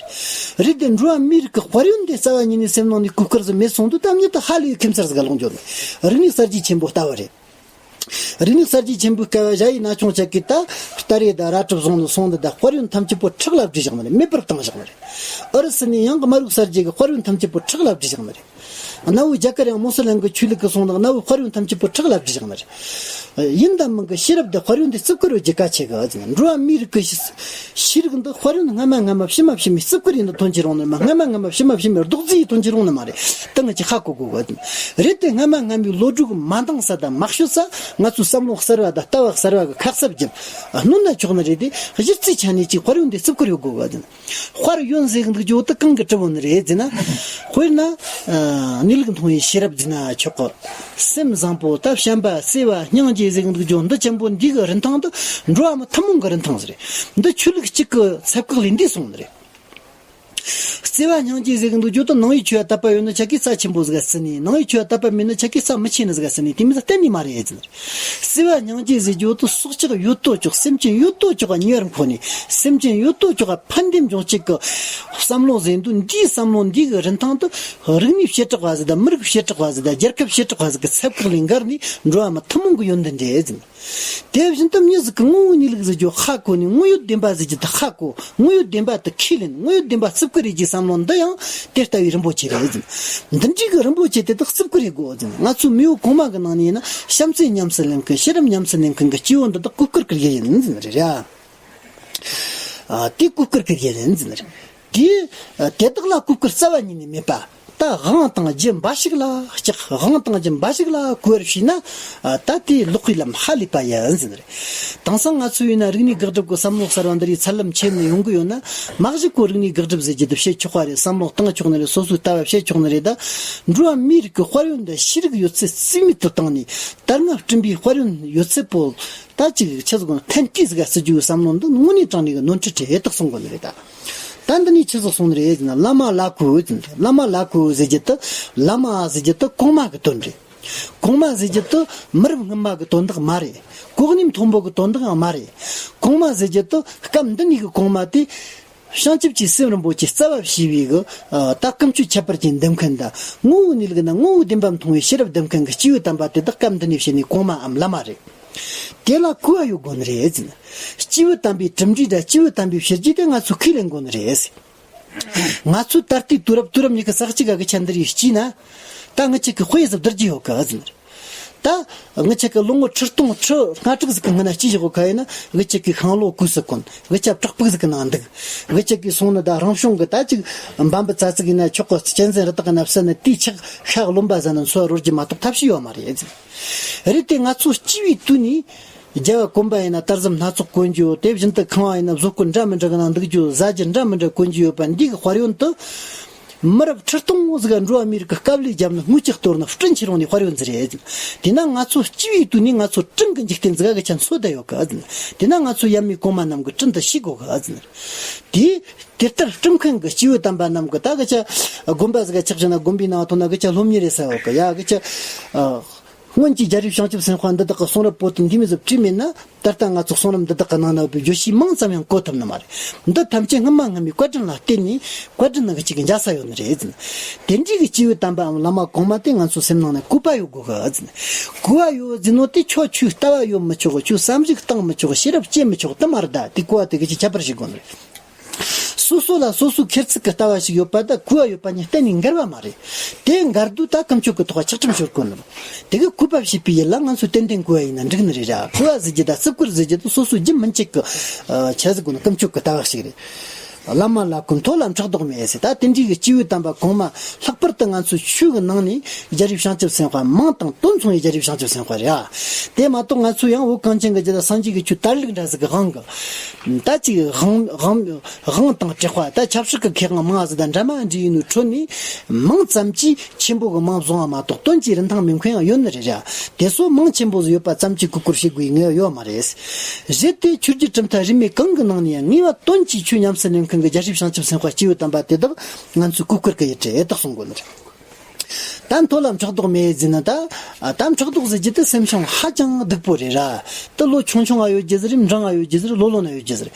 རེད་དེ་འགྲོ་བ་མིའི་རིགས་ཀྱི་དཔལ་ཡོན་དེ་རྩ་བ་ཉིད་ནས་སེམས་ནང་ནས་གོས་དཀར་ཟིག་མེད་སོང་དུས་ད་མྱི་དེ་ཧ་ལས་ཁྱིམ་ཚར་ཟིག་ག་ལོག་འགྱོ་ནི། རིག་གནས་གསར་བརྗེ་ཆེན་པོ་ལྟ་བུ་རེད། རིག་གནས་གསར་བརྗེ་ཆེན་པོའི་སྐབས་བ་ཞ་ཡི་ན་ཆུང་ཅག་གིས་ད་སྟ་རེ་དང་རལ་གྲི་བཟུང་ནས་སོང་ནི་ད་དཔལ་ཡོན་ཐམས་ཅད་པོ་ཁྲག་ལ་བསྒྲིལ་བཞག་ནི་རེད། མེད་པར་བཏང་བཞག་ནི་རེད། ཨུ་རུ་སུ་ནས་ཡང་གི་དམར་པོའི་གསར་བརྗེ་གི་དཔལ་ཡོན་ཐམས་ཅད་པོ་ཁྲག་ལ་བསྒྲིལ་བཞག་ནི་རེད། གནའ་བོའི་རྒྱ་གར་ཡང་མུ་སི་ལིམ་གི་ཆོས་ལུགས་ཀྱི་སོང་དང་གནའ་བོའི་དཔལ་ཡོན་ཐམས་ཅད་པོ་ཁྲག་ལ་བསྒྲིལ་བཞག་ནི་རེད། ཡིན་དང་མིན་གི་ཤེས་རབ་དེ་དཔལ་ཡོན་དེ་བརྩི་བཀུར་ཡོད་རྒྱུ་གལ་ཆེ་གི། འགྲོ་བ་མིའི་རིགས་ཀྱི་ཤེས་རིག་འདི་དཔལ་ཡོན་སྔ་མ་སྔ་མ་ཕྱི་མ་ཕྱི་མའི་བརྩི་བཀུར་ཡིན་དུ་ཐོན་གྱི་རུང་ནི་མ། སྔ་མ་སྔ་མ་ཕྱི་མ་ཕྱི་མའི་རྡོག་རྫིས་ཡིན་ཐོན་གྱི་རུང་ནི་མ་རེད། ད་ངེད་ཀྱིས་ཧ་གོ་དགོས་གི། རེད་དེ་སྔ་མ་སྔ་མའི་ལོ་རྒྱུས་ཀྱི་མ་འདང་ས་དང་མ་ཤོད་ས། ང་ཚོའི་བསམ་བློ་གསར་བ་དང་ལྟ་བ་གསར་བ་གི་ཁ་གསབ་བརྒྱབ་སྣོན་ན་ཆོག་ནི་རེད་དེ། གཞི་རྩའི་ཆ་ནས་ཅིག་དཔལ་ཡོན་དེ་བརྩི་བཀུར་ཡོད་དགོས་གི། དཔལ་ཡོན་ཟེར་གི་འདུག་རྒྱུ་དེ་གང་གི་གྲུབ་བོ་ནི་རེད་ཟེར་ན། དཔེར་ན། ཨ། གནས་ལུགས་མཐོང་བའི་ཤེས་རབ་ཟེར་ན་ཆོག་གི། སེམས་བཟང་པོ་ད་བྱམས་པ་བརྩེ་བ་སྙིང་རྗེ་ཟེར་གི་འདུག་རྒྱུ་འདི་ཅན་པོ་འདི་གི་རིན་ཐང་དེ་འགྲོ་བ་མི་ཐུན་མོང་གི་རིན་ཐང་ཟིག་རེད། འདི་ཆོས་ལུགས་གཅིག་གི་ཚད་བཀག་ལས་འདས་སོང་ནི་རེད། བརྩེ་བ་སྙིང་རྗེ་ཟེར་གི་འདུག་རྒྱུ་དེ་ནང་པའི་ཆོས་ལ་དད་པ་ཡོད་ནི་ཆ་གིས་རྩ་ཆེན་པོ་ཟིག་ག་བརྩི་ནས། ནང་པའི་ཆོས་ལ་དད་པ་མེད་ནི་ཆ་གིས་རྩ་མི་ཆེ་ནི་ཟིག་ག་བརྩི་ནས། དེ་མི་ཚ་གཏན་ནས་མ་རེད་ཟེར། བརྩེ་བ་སྙིང་རྗེ་ཟེར་རྒྱུ་དེ་སྲོག་ཆགས་ཡོད་དོ་ཅོག་སེམས་ཅན་ཡོད་དོ་ཅོག་ག་ཉེ་བར་མཁོ་ནས། སེམས་ཅན་ཡོད་དོ་ཅོག་ག་ཕན་བདེ་འབྱུང་བྱེད་ཀྱི་ བསམ་བློ་ཟེར་དུས། འདིའི་བསམ་བློ་འདི་གི་རིན་ཐང་དུ་རིག་གནས་བྱེ་བྲག་པ་ཟིག་དང་། མི་རིགས་བྱེ་བྲག་པ་ཟིག་དང་། རྒྱལ་ཁབ་བྱེ་བྲག་པ་ཟིག་གི་ཚད་བཀག་ལས་འགལ་ནས་འགྲོ་བ་མི་ཐུན་མོང་གི་ཡོན་ཏན་རེད་ཟེར། དེ་བཞིན་དུ་མྱི་ཟིག་གི་ངོ་བོ་གནས་ལུགས་ཟེར་རྒྱུ་ཧ་གོ་ནས། དངོས་ཡོད་བདེན་པ་ཟེར་རྒྱུ་དེ་ཧ་གོ། དངོས་ཡོད་བདེན་པ་དེ་ཁས་ལེན། དངོས་ཡོད་བདེན་པ་རྩིབ་ཀི་རེད་ཅེས་བསམ་བློ་འདི་ཡང་དེ་ལྟ་བུའི་རིན་པོ་ཆེ་རེད་ཟེར། འདི་འདྲའི་གི་རིན་པོ་ཆེ་དེ་དག་རྩིབ་ཀི་རེད་དགོས་ཟེར། ང་ཚོའི་མེས་པོ་གོང་མ་གི་ནང་ནས་ཡིན་ན། བྱམས་བརྩེ་ཉམས་སུ་ལེན་མཁན། ཤེས་རབ་ཉམས་སུ་ལེན་མཁན་གྱི་སྐྱེས་བུ་འདི་དག་གོས་དཀར་གི་རྒྱན་ཡིན་ཟེར་ནི་རེད་ར། ཨ། དེ་གོས་དཀར་གི་རྒྱན་ཡིན་ཟེར་ནི་རེད། དེ་དེ་དག་ལ་གོས་དཀར་རྩ་བ་ཉིད་ནས་མེད་པ། ད་དབང་དང་རྒྱུ་འབའ་ཞིག་ལ་སྐྱག། དབང་དང་རྒྱུ་འབའ་ཞིག་ལ་གོས་པར་བྱས་ན། ད་དེ་ལོག་པའི་ལམ་ཧ་ལས་པ་ཡིན་ཟེར་ནི་རེད། དེང་སང་ང་ཚོ་ཡིན་ན་རིག་གནས་དགག་སྒྲུབ་ཀྱི་བསམ་བློ་གསར་བ་འདི་རིགས་ཚད་ལམ་ཆེ་ནས་ཡོང་གི་ཡོད་ན། མ་གཞི་ཁོ་རིག་གནས་དགག་སྒྲུབ་ཟེར་རྒྱུ་དེ་བྱེད་ཆོག་པ་རེད། བསམ་བློ་བཏང་ཆོག་ནི་རེད། སོ་སོའི་ལྟ་བ་བྱེད་ཆོག་ནི་རེད། ད་འགྲོ་བ་མིའི་རིགས་ཀྱི་དཔལ་ཡོན་འདི་ཤེས་རིག་ཡོད་ཚད་རྩིས་མེད་དུ་བཏང་ནས། དར་ལྔ་བསྐྲུན་པའི་དཔལ་ཡོན་ཡོད་ཚད་པོ། ད་ཅིག་ཆི་ཟིག་གོ་ཐན་ཀི་ཟིག་ག་བརྩི་རྒྱུའི་བསམ་བློ་འདི་དངོས་གནས་དྲང་གནས་ཀྱི་ནོར་འཁྲུལ་རེད་དག་གསུང་དགོས་ནི་རེད་ད། ད་འདི་ནས་ཆི་ཟིག་གསུང་ནི་རེད་ཟེར་ན། བླ་མ་ལ་གོས་ཟེར་ནི་རེད། བླ་མ་ལ་གོས་ཟེར་རྒྱུ་དེ། བླ་མ་ཟེར་རྒྱུ་དེ་གོང་མ་གི་དོན་རེད། གོང་མ་ཟེར་རྒྱུ་དེ་མི་རབས་སྔོན་མ་གི་དོན་དག་མ་རེད། གོ་གནས་མཐོན་པོ་གི་དོན་དག་ཡང་མ་རེད། གོང་མ་ཟེར་རྒྱུ་དེ་སྐབས་འདི་ནས་གི་གོང་མ་དེ། བྱང་ཆུབ་ཀྱི་སེམས་རིན་པོ་ཆེ་རྩ་བ་བྱས་པའི་གི། ཨ། ད་ཀུན་སྤྱོད་ཁྱད་པར་ཅན་འདེམས་མཁན་དང་། ངོ་བོ་གནས་ལུགས་ན་ངོ་བོ་བདེན་པ་མཐོང་བའི་ཤེས་རབ་འདེམས་མཁན་གྱི་སྐྱེས་བུ་དམ་པ་དེ་དག་སྐབས་འདི་ནས་བྱས་ནས་གོང་མའམ་བླ་མ་རེད། དེ་ལ་གོས་པ་ཡོད་དགོས་ནི་རེད་ཟེར། སྐྱེས་བུ་དམ་པའི་གྲུབ་འབྲས་དང་སྐྱེས་བུ་དམ་པའི་བྱས་རྗེས་དེ་ང་ཚོས་ཁས་ལེན་དགོས་ནི་རེད་ཟེར། ང་ཚོས་ད་ལྟའི་དུས་རབས་དུས་རབས་ཉི་ཤུ་རྩ་གཅིག་ག་གི་ཆ་འདི་རིགས་སྐྱེས་ན། ད་ངི་ཆ་གི་དཔེ་ཟིག་བསྡུར་རྒྱུ་ཡོད་གི་ཟེར། ད་ངི་ཆ་གི་ལོ་ངོ་ཁྲི་སྟོང་ཁྲི་ལྔ་དྲུག་ཟིག་གི་སྔོན་ན་སྐྱེས་བཞག་གི་ཁ་ཡིན་ན། ངི་ཆ་གི་ཤིང་ལོ་གོས་སུ་གོན། ངི་ཆ་བྲག་ཕུག་ཟིག་གི་ནང་འདུག། ངི་ཆ་གི་སོང་ན་ད་རང་བྱུང་གི་ད་ཅིག་འབའ་འབུ་ཙ་ཙིག་ཡིན་ན་ཆོག་གི། གཅན་གཟན་རི་དྭགས་ཡིན་ན་བསད་ན་དེའི་ཆག་ཤ་རློན་པ་ཟ་ན་འཚོ་བ་རོལ་རྒྱུ་མ་གཏོགས་ཐབས་ཤེས་ཡོད་མ་རེད་ཟེར། རེད་དེ། ང་ཚོ་སྐྱེས་པའི་དུས་ནས་རྒྱལ་བ་གོན་པ་ཡིན་ན་དར་ཟབ་སྣ་ཚོགས་གོན་རྒྱུ་ཡོད། དེ་བཞིན་དུ་ཁང་བ་ཡིན་ན་བཟོ་བཀོད་འདྲ་མི་འདྲ་གི་ནང་འདུག་རྒྱུ། བཟའ་རྒྱུ་འདྲ་མི་འདྲ་གོན་རྒྱུ་ཡོད་པ། འདི་གི་དཔལ་ཡོན་དེ་མི་རབས་ཁྲི་སྟོང་ཟིག་ག་འགྲོ་བ་མིའི་རིགས་ཀྱི་དཀའ་ལས་བརྒྱབ་ནས་དངུལ་གྱིས་གཏོར་ནས་བསྐྲུན་བྱས་རུང་ནས་དཔལ་ཡོན་ཟིག་རེད། དེས་ན་ང་ཚོ་སྐྱེས་པའི་དུས་ནས་ང་ཚོ་སྤྲིན་གྱི་འཇིག་རྟེན་ཟིག་ག་གི་ཆ་འཚོ་བསྡད་ཡོད་གི། དེས་ན་ང་ཚོ་ཡབ་མེས་གོང་མ་རྣམས་ཀྱི་དྲིན་དེ་ཤེས་དགོས་གི། དེ་དེ་ལྟར་སྤྲུལ་མཁན་གྱི་སྐྱེས་བུ་དམ་པ་རྣམས་ཀྱི་ད་གི་ཆ་དགོན་པ་ཟིག་ག་ཆགས་བཞག་ན། དགོན་པའི་ནང་ཐོན་ན་གི་ཆ་སློབ་གཉེར་རེ་ཟ་ཡོད་གི། ཡ་གི་ཆ་ཨ། སྔོན་གྱི་རྒྱལ་རབས་བྱང་ཆུབ་སེམས་དཔའ་འདི་དག་གི་གསུང་རབ་པོ་ཏི་འདི་མོ་ཟིག་བྲིས་མེད་ན། ད་ལྟ་ང་ཚོ་གསུང་རབ་འདི་དག་གི་ནང་ན་ཡོད་པའི་བརྗོད་གཞི་མང་ཙམ་ཡང་གོ་ཐུབ་ནི་མ་རེད། འདི་ཐམས་ཅད་སྔོན་མ་སྔ་མའི་བཀའ་དྲིན་ལ་བརྟེན་ནས། བཀའ་དྲིན་ནི་གཅིག་གི་འཇལ་ས་ཡོད་ནི་རེད་ཟེར། དེ་འདྲའི་གི་སྐྱེས་བུ་དམ་པའམ་བླ་མ་གོང་མ་དེ་ང་ཚོ་སེམས་ནང་ན་གོས་པ་ཡོད་དགོས་གི་ཟེར། གོས་པ་ཡོད་ཟེར་ནོ་དེ་ཁྱོད་ཆོས་ལྟ་བ་ཡོད་མི་ཆོག་གི། ཁྱོད་བསམ་གཞིག་བཏང་མི་ཆོག་གི། ཤེས་རབ་སྐྱེ་མི་ཆོག་དེ་མ་རེད། ད་དེ་གོས་པ་དེ་གི་ཅིག་ཁྱད་པར་ཞིག་དགོས་ནི་རེད། སོ་སོ་ལ་སོ་སོའི་ཁེར་ཚུགས་ཀྱི་ལྟ་བ་ཞིག་ཡོད་པ་དང་གོས་པ་ཡོད་པ་གཉིས་གཏན་ནས་འགལ་བ་མ་རེད། དེ་འགལ་དུས་ད་ཀུན་སྤྱོད་ཀྱི་ཐོག་ཆག་ཁྲིམས་ཤོར་དགོས་ནི་རེད། དེ་གི་གུས་པ་བྱེད་པའི་ཡུལ་ལ་ང་ཚོས་ཏན་ཏན་གོས་པ་ཡིན་ན་འགྲིག་ནི་རེད་ར། གོས་པ་ཟེར་རྒྱུ་དང་རྩིབ་ཀི་ཟེར་རྒྱུ་དེ་སོ་སོའི་རྒྱུན་མི་འཆད་ཀྱི། ཨ། ཆི་ཟེར་དགོས་ན། ཀུན་སྤྱོད་ཀྱི་ལྟ་བ་ཞིག་རེད། བླ་མ་ལ་གོས་མཐོ་ལ་ཕྲག་དོག་མེད་ཟེར། ད་དེ་འདྲའི་གི་སྐྱེས་བུ་དམ་པ་གོང་མ། ལྷག་པར་དུ་ང་ཚོའི་ཆོས་ཀྱི་ནང་ནས་རྒྱལ་རབས་བྱང་ཆུབ་སེམས་དཔའ་མིང་དང་དོན་མཚུངས་པའི་རྒྱལ་རབས་བྱང་ཆུབ་སེམས་དཔའ་རེད། ཨ། དེ་མ་གཏོགས་ང་ཚོས་ཡང་བོད་གངས་ཅན་གྱི་རྒྱུད་ལ་སངས་རྒྱས་ཀྱི་ཆོས་དར་ལུགས་འདྲ་ཟིག་གི་དབང་གིས། ད་ཅིག་དབང་དབང་དབང་དང་དྲེགས་པ། ད་ཆབ་སྲིད་ཀྱི་ཁེ་དབང་མང་ཟིག་དང་འདྲ་མི་འདྲ་ཡིན་ནོའི་ཁྲོད་ནས་མིང་ཙམ་གྱིས་ཆེན་པོ་གི་མིང་བཟུང་བ་མ་གཏོགས་དོན་གྱི་རིན་ཐང་མེད་མཁན་ཡང་ཡོད་ནི་རེད་ར། དེ་སོགས་མིང་ཆེན་པོ་ཟིག་ཡོད་པ་ཙམ་གྱིས་གུས་བཀུར་བྱེད་དགོས་ངེས་པ་ཡོད་མ་རེད། གཞི་དེ་ཆོས་བརྒྱུད་གྲུབ་མཐའ་རིས་མེད་གང་གི་ནང་ནས་ཡང་ངེས་པ་དོན་གྱིས་ཆོས་ཉམས་སུ་ལེན་མཁན་གྱི་རྒྱལ་སྲས་བྱང་ཆུབ་སེམས་དཔའ་སྐྱེས་བུ་དམ་པ་དེ་དག་ང་ཚོས་གུས་བཀུར་གྱི་ཡུལ་རེད་དག་གསུང་དགོས་ནི་རེད། ད་མཐོ་ལ་ཕྲག་དོག་མེད་ཟེར་ན། ད་ད་ཕྲག་དོག་ཟེར་རྒྱུ་དེ་སེམས་བྱུང་ཧ་ཅང་སྡུག་པོ་རེད་ར། དེ་ལོ་ཆུང་ཆུང་ང་ཡོད་རྒྱུ་ཟེར། འབྲིང་ང་ཡོད་རྒྱུ་ཟེར། ལོ་ལོན་ན་ཡོད་རྒྱུ་ཟེར།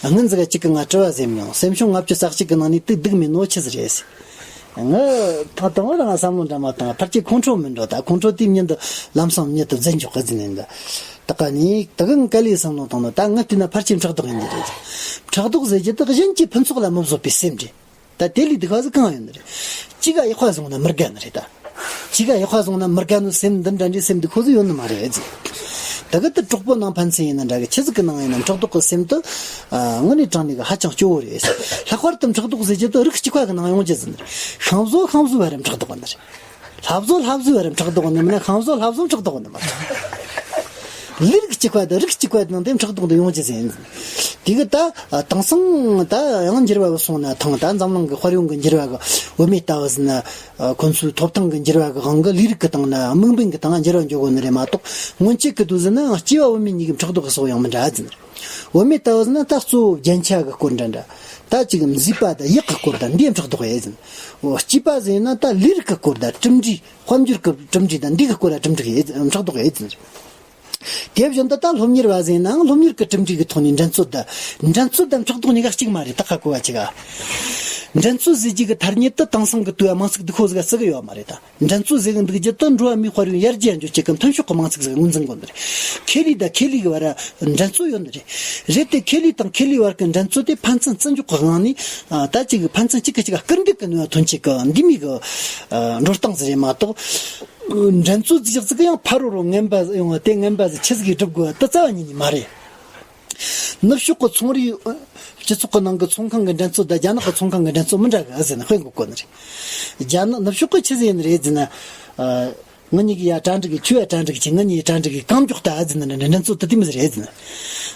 སྔོན་ཟིག་ག་གཅིག་གིས་ང་དྲི་བ་ཟེར་མྱོང་། སེམས་བྱུང་ལྔ་བཅུ་རྩ་གཅིག་གི་ནང་ནས་དེ་སྡུག་མེད་ནོ་ཆི་ཟིག་རེད་ཟེར། ང་ད་དང་བོ་རང་བསམ་བློ་འདྲ་མ་བཏང་། ཕལ་ཆེར་ཁོང་ཁྲོ་མིན་འགྲོ། ད་ཁོང་ཁྲོ་དེའི་མྱི་འདི་ལམ་སང་མྱི་དེ་བཙན་འཇོག་གི་ཟེར་ནས་འདི། ད་ག་ནས་ད་གིན་ག་ལེ་བསམ་བློ་བཏང་ནོ། ད་ངས་བལྟས་ན་ཕལ་ཆེར་ཕྲག་དོག་ཡིན་རྒྱུ་རེད། ཕྲག་དོག་ཟེར་རྒྱུ་དེ་གཞན་གྱི་ཕུན་ཚོགས་ལ་མི་བཟོད་པའི་སེམས་རེད། ད་དེ་ལས་སྡུག་པ་ཟིག་གང་ཡོད་ནི་རེད། གཅིག་ག་ཡག་པ་བཟུང་ན་མི་དགའ་ནི་རེད་ད། གཅིག་ག་ཡག་པ་བཟུང་ན་མི་དགའ་ནི་སེམས་འདི་འདྲ་འདྲའི་སེམས་འདི་ཁོ་ཚོ་ཡོད་ནི་མ་རེད་ཟེར། ད་གི་དེ་གྲོགས་པོ་ནང་ཕན་ཚུན་ཡིན་ན་འདྲ་གི། ཆི་ཟིག་གི་ནང་ཡིན་ན་ཕྲག་དོག་གི་སེམས་དེ། ཨ། དངོས་གནས་དྲང་གནས་གི་ཧ་ཅང་སྐྱོ་བོ་རེད་ཟེར། ལྷག་པར་དུ་ཕྲག་དོག་ཟེར་རྒྱུ་དེ་རིགས་གཅིག་པ་གི་ནང་ཡོང་རྒྱུ་ཟེར་ནི་རེད། ཤིང་བཟོ་ཤིང་བཟོའི་བར་རམ་ཕྲག་དོག་ནི་རེད། ལྷ་བཟོ་ལྷ་བཟོའི་བར་རམ་ཕྲག་དོག་ནི་མིན་ན། ཤིང་བཟོ་ལྷ་བཟོ་ཕྲག་དོག་ནི་མ་རེད། ལུས་རིགས་གཅིག་པ་དང་རིགས་གཅིག་པ་དང་དེ་ཕྲག་དོག་འདི་ཡོང་རྒྱུ་ཟེར། དེ་གི་ད་དེང་སང་ད་ཡང་འགྱུར་བ་སོང་ན་ཐང་། ད་འཛམ་གླིང་གི་དཔལ་ཡོན་གི་འགྱུར་བ་གི། བུད་མེད་ལྟ་བུ་ཟེར་ན་ཁོ་ཚོའི་ཐོབ་ཐང་གི་འགྱུར་བ་གི་དབང་གིས་ལུས་རིགས་གི་སྟེང་ན་དམིགས་འབེན་གི་སྟེང་འགྱུར་བ་འགྱོ་གོ་ནི་རེད་མ་གཏོགས། སྔོན་ཆད་གི་དུས་ཟེར་ན་སྐྱེས་པ་བུད་མེད་གཉིས་ཀྱི་ཕྲག་དོག་གི་སོགས་ཡང་མི་འདྲ་ཟེར། བུད་མེད་ལྟ་བུ་ཟེར་ན་ད་གཙོ་བོ་རྒྱན་ཆ་གི་སྐོར་འདྲ་འདྲ། ད་ཅིག་མཛེས་པ་དང་ཡག་གི་སྐོར་དང་འདིའི་ཕྲག་དོག་ཡོད་ཟེར། འོ། སྐྱེས་པ་ཟེར་ན་ད་ལུས་རིགས་ཀྱི་སྐོར་དང་གྲུབ་འབྲས། དཔལ་འབྱོར་གྱི་གྲུབ་འབྲས་དང་འདི་གི་སྐོར་ལ་གྲུབ་འབྲས་ཡོད། ཕྲག་དོག་ཡོད་ཟེར། དེ་བཞིན་དུ་ད་སློབ་གཉེར་བ་ཟེར་ནའང་སློབ་གཉེར་གྱི་གྲུབ་འབྲས་ཀྱི་ཐོག་ནས་འགྲན་རྩོད་དང་། འགྲན་རྩོད་དང་ཕྲག་དོག་གཉིས་ཀ་གཅིག་མ་རེད། ད་ཧ་གོ་བ་ཅིག་ཨ། འགྲན་རྩོད་ཟེར་རྒྱུ་གི་ཐ་སྙད་དེ་དེང་སང་གི་དུས་མིང་ཚིག་སྡུག་པོ་ཟིག་བརྩི་གི་ཡོད་མ་རེད་ད། འགྲན་རྩོད་ཟེར་གི་འདུག་རྒྱུ་དེ་འགྲོ་བ་མིའི་དཔལ་ཡོན་ཡར་རྒྱས་འགྱོ་རྒྱུ་གི་མཐུན་ཕྱོགས་ཀྱི་མིང་ཚིག་ཟིག་ངོས་འཛིན་དགོས་ནི་རེད། ཁེ་ལས་དང་ཁེ་ལས་གི་བར་འགྲན་རྩོད་ཡོད་ནི་རེད། རེད་དེ་ཁེ་ལས་དང་ཁེ་ལས་བར་གྱི་འགྲན་རྩོད་དེ་ཕན་ཚུན་བརྩི་འཇོག་གི་དབང་ནས། ཨ། ད་ཅིག་ཕན་ཚུན་གཅིག་གིས་གཅིག་ག་སྐུར་འདེབས་ཀྱི་ནུས་པ་ཐོན་ཆེད་ཀྱི་འདི་མོ་གི་ཨ། འགྲོ་སྟངས་ཟིག་རེད་མ་གཏོགས། འགྲན་རྩོད་ཅིག་ཟིག་ཡང་ཕ་རོལ་རོ་ངན་པ་ཡོང་བ་དེ་ངན་པ་ཟིག་ཆི་ཟིག་གིས་སྒྲུབ་དགོས་པ་དེ་རྩ་བ་ཉིད་ནས་མ་རེད། ནུབ་ཕྱོགས་ཀྱི་ཚོང་རའི་སྤྱི་ཚོགས་ཀྱི་ནང་གི་ཚོང་ཁང་གི་འགྲན་རྩོད་དང་རྒྱ་ནག་གི་ཚོང་ཁང་གི་འགྲན་རྩོད་མི་འདྲ་གི་ཟེར་ན་དཔེ་འགོད་དགོས་ནི་རེད། རྒྱ་ནག་ནུབ་ཕྱོགས་ཀྱི་ཆི་ཟིག་ཡིན་ནི་རེད་ཟེར་ན། ཨ། ངེད་གཉིས་ཀྱིས་ཡར་གྲ་འགྲིག་གི། ཁྱོས་ཡར་གྲ་འགྲིག་གི། ངེད་གཉིས་གྲ་འགྲིག་གི། གང་མགྱོགས་ད་ཟེར་ན་འགྲན་རྩོད་དེ་དེ་མོ་ཟིག་རེད་ཟེར་ན།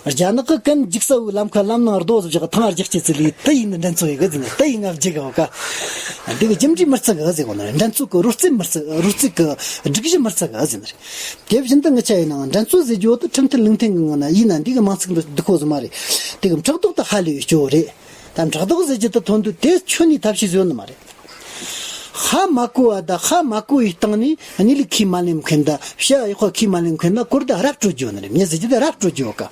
རྒྱ་ནག་གི་གན་འཇིགས་ས་བོའི་ལམ་ཁ་ལམ་ནང་རྡོ་ཟིག་བཞག་ཐང་རྒྱག་ཅེས་ཚིག་ལས་དེ་ཡིན་ནི་འགྲན་རྩོད་ཡོད་གི་ཟེར་ན། དེ་ཡིན་ང་བརྗེད་གི་འོ་ཀ། འདི་གི་རྒྱུ་འབྲས་མི་བརྩི་གི་ཟེར་གོ་ནི་རེད། འགྲན་རྩོད་གི་རོལ་རྩེད་མི་བརྩི། རོལ་རྩེད་གི་སྒྲིག་གཞི་མི་བརྩི་གི་ཟེར་ནི་རེད། དེ་བཞིན་དུ་ངི་ཆ་ཡིན་ནའང་འགྲན་རྩོད་ཟེར་རྒྱུ་བོ་དེ་ཁྲིམས་མཐུན་ལུགས་མཐུན་གི་ངང་ན་ཡིན་ན་འདི་གི་མིང་ཚིག་འདི་སྡུག་པོ་ཟིག་མ་རེད། དེ་གི་ཕྲག་དོག་དེ་ཧ་ལས་ཡོད་སྐྱོ་བོ་རེད། ད་ཕྲག་དོག་ཟེར་རྒྱུ་དེ་ཐོན་དུས་དེ་ཁྱོན་ནས་ཐབས་ཤེས་ཟིག་ཡོད་ནི་མ་རེད། ཧ་མ་གོ་བ་དང་ཧ་མ་གོ་བའི་སྟེང་ནས་གཉིད་ལུག་ཁས་མ་ལེན་མཁན་དང་ཕྱི་ཡག་པ་ཁས་མ་ལེན་མཁན་ལ་གོ་བརྡ་རབ་སྤྲོད་རྒྱུ་ཡོད་ནི་རེད། མྱི་ཟེར་རྒྱུ་དེ་རབ་སྤྲོད་རྒྱུ་ཡོད་ཀ།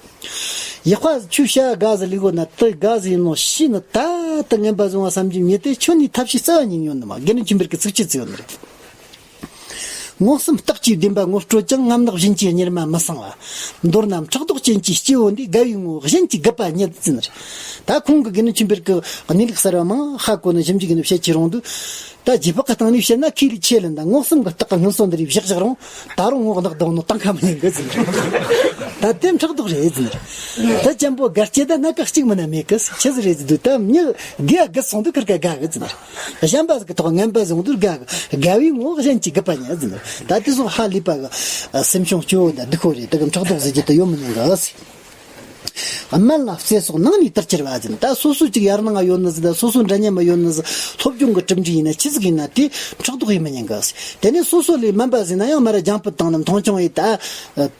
ཡག་པ་ཁྱོས་བྱ་དགའ་ཟིག་ལས་གོ་ན་དེ་དགའ་ཟིག་ཡིན་ནོ་ཤེས་ནི། ད་དེ་ངན་པ་བཟུང་བ་བསམ་རྒྱུ་མྱི་དེ་ཁྱོན་ནས་ཐབས་ཤེས་རྩ་བ་ཉིད་ཡོད་ནི་མ། དགེ་འདུན་ཆོས་འཕེལ་གི་ཚིག་ཆུ་ཚིག་ཡོད་ནི་རེད། མངོན་སུམ་རྟགས་ཀྱིས་བདེན་པ་ངོ་སྤྲོད་ཀྱང་། རྔམ་ནག་བཞིན་གྱི་གཉེར་མ་མི་སྲུང་བ། མདོར་ན་ཕྲག་དོག་ཅན་གྱི་སྐྱེ་བོ་འདིས། དགའ་བའི་ངོ་བོ་གཞན་གྱིས་རྒུད་པ་ཉིད་ཟེར་ནི་རེད། ད་ཁོང་གི་དགེ་འདུན་ཆོས་འཕེལ་གི་གནས་ལུགས་གསར་བ་མང་ཧ་གོ་ནི་ཞིབ་འཇུག་ནི་བྱེད་ཀྱི་རུང་དུས། ད་རྗེས་དཔག་གི་སྟེང་ནས་བཤད་ན་ཁས་ལེན་ཆེ་ལན་དང་མངོན་སུམ་གྱི་རྟགས་ཀྱི་སྔོན་སོ་འདི་རིགས་བཞག་བཞག་རུང་། ད་རུང་ངོ་གནག་ལྡང་ནོ་གཏན་འཁེལ་མི་ཉན་གི་ཟེར་ནི་རེད། ད་དེ་ཕྲག་དོག་རེད་ཟེར་ནི་རེད། ད་ཅན་པོ་དགའ་སྐྱེ་ད་སྣ་ཁ་གཅིག་མིན་ན་མེད་གི། ཆི་ཟིག་རེད་ཟེར་དུས་ད་མྱི་དགེ་བ་གི་སོང་དུས་ཁིར་ཀ་དགའ་གི་ཟེར་ནི་རེད། གཞན་པ་ཟིག་གི་ཐོག་ངན་པ་བཟུང་དུས་དགའ་གི། དགའ་བའི་ངོ་བོ་གཞན་གྱིས་རྒུད་པ་ཉིད་ཟེར་ནི། ད་དེ་སོགས་ཧ་ལས་པ་གི་སེམས་བྱུང་སྐྱོ་བོ་དང་སྡུག་པོ་རེད། དེ་གི་ཕྲག་དོག་ཟེར་རྒྱུ་དེ་ཡོད་མི་ཉན་གི་ཟེར། སྨན་ལ་བརྩེ་སོགས་ནང་ནས་དར་ཁྱེར་བ་ཟེར་ནི། ད་སོ་སོ་ཅིག་ཡར་ནང་ཡོད་ནི་ཟིག་དང་སོ་སོ་འདྲ་མཉམ་མ་ཡོད་ནི་ཟིག་སློབ་སྦྱོང་གི་གྲུབ་འབྲས་ཡིན་ན་ཆི་ཟིག་ཡིན་ན་དེ་ཕྲག་དོག་ཡེད་མི་ཉན་གི་ཟེར། དེ་ནས་སོ་སོ་ལས་དམན་པ་ཟིག་ན་ཡང་མར་ར་རྒྱང་ཕུད་བཏང་ནས་མཐོང་ཆུང་ཡེད། ད་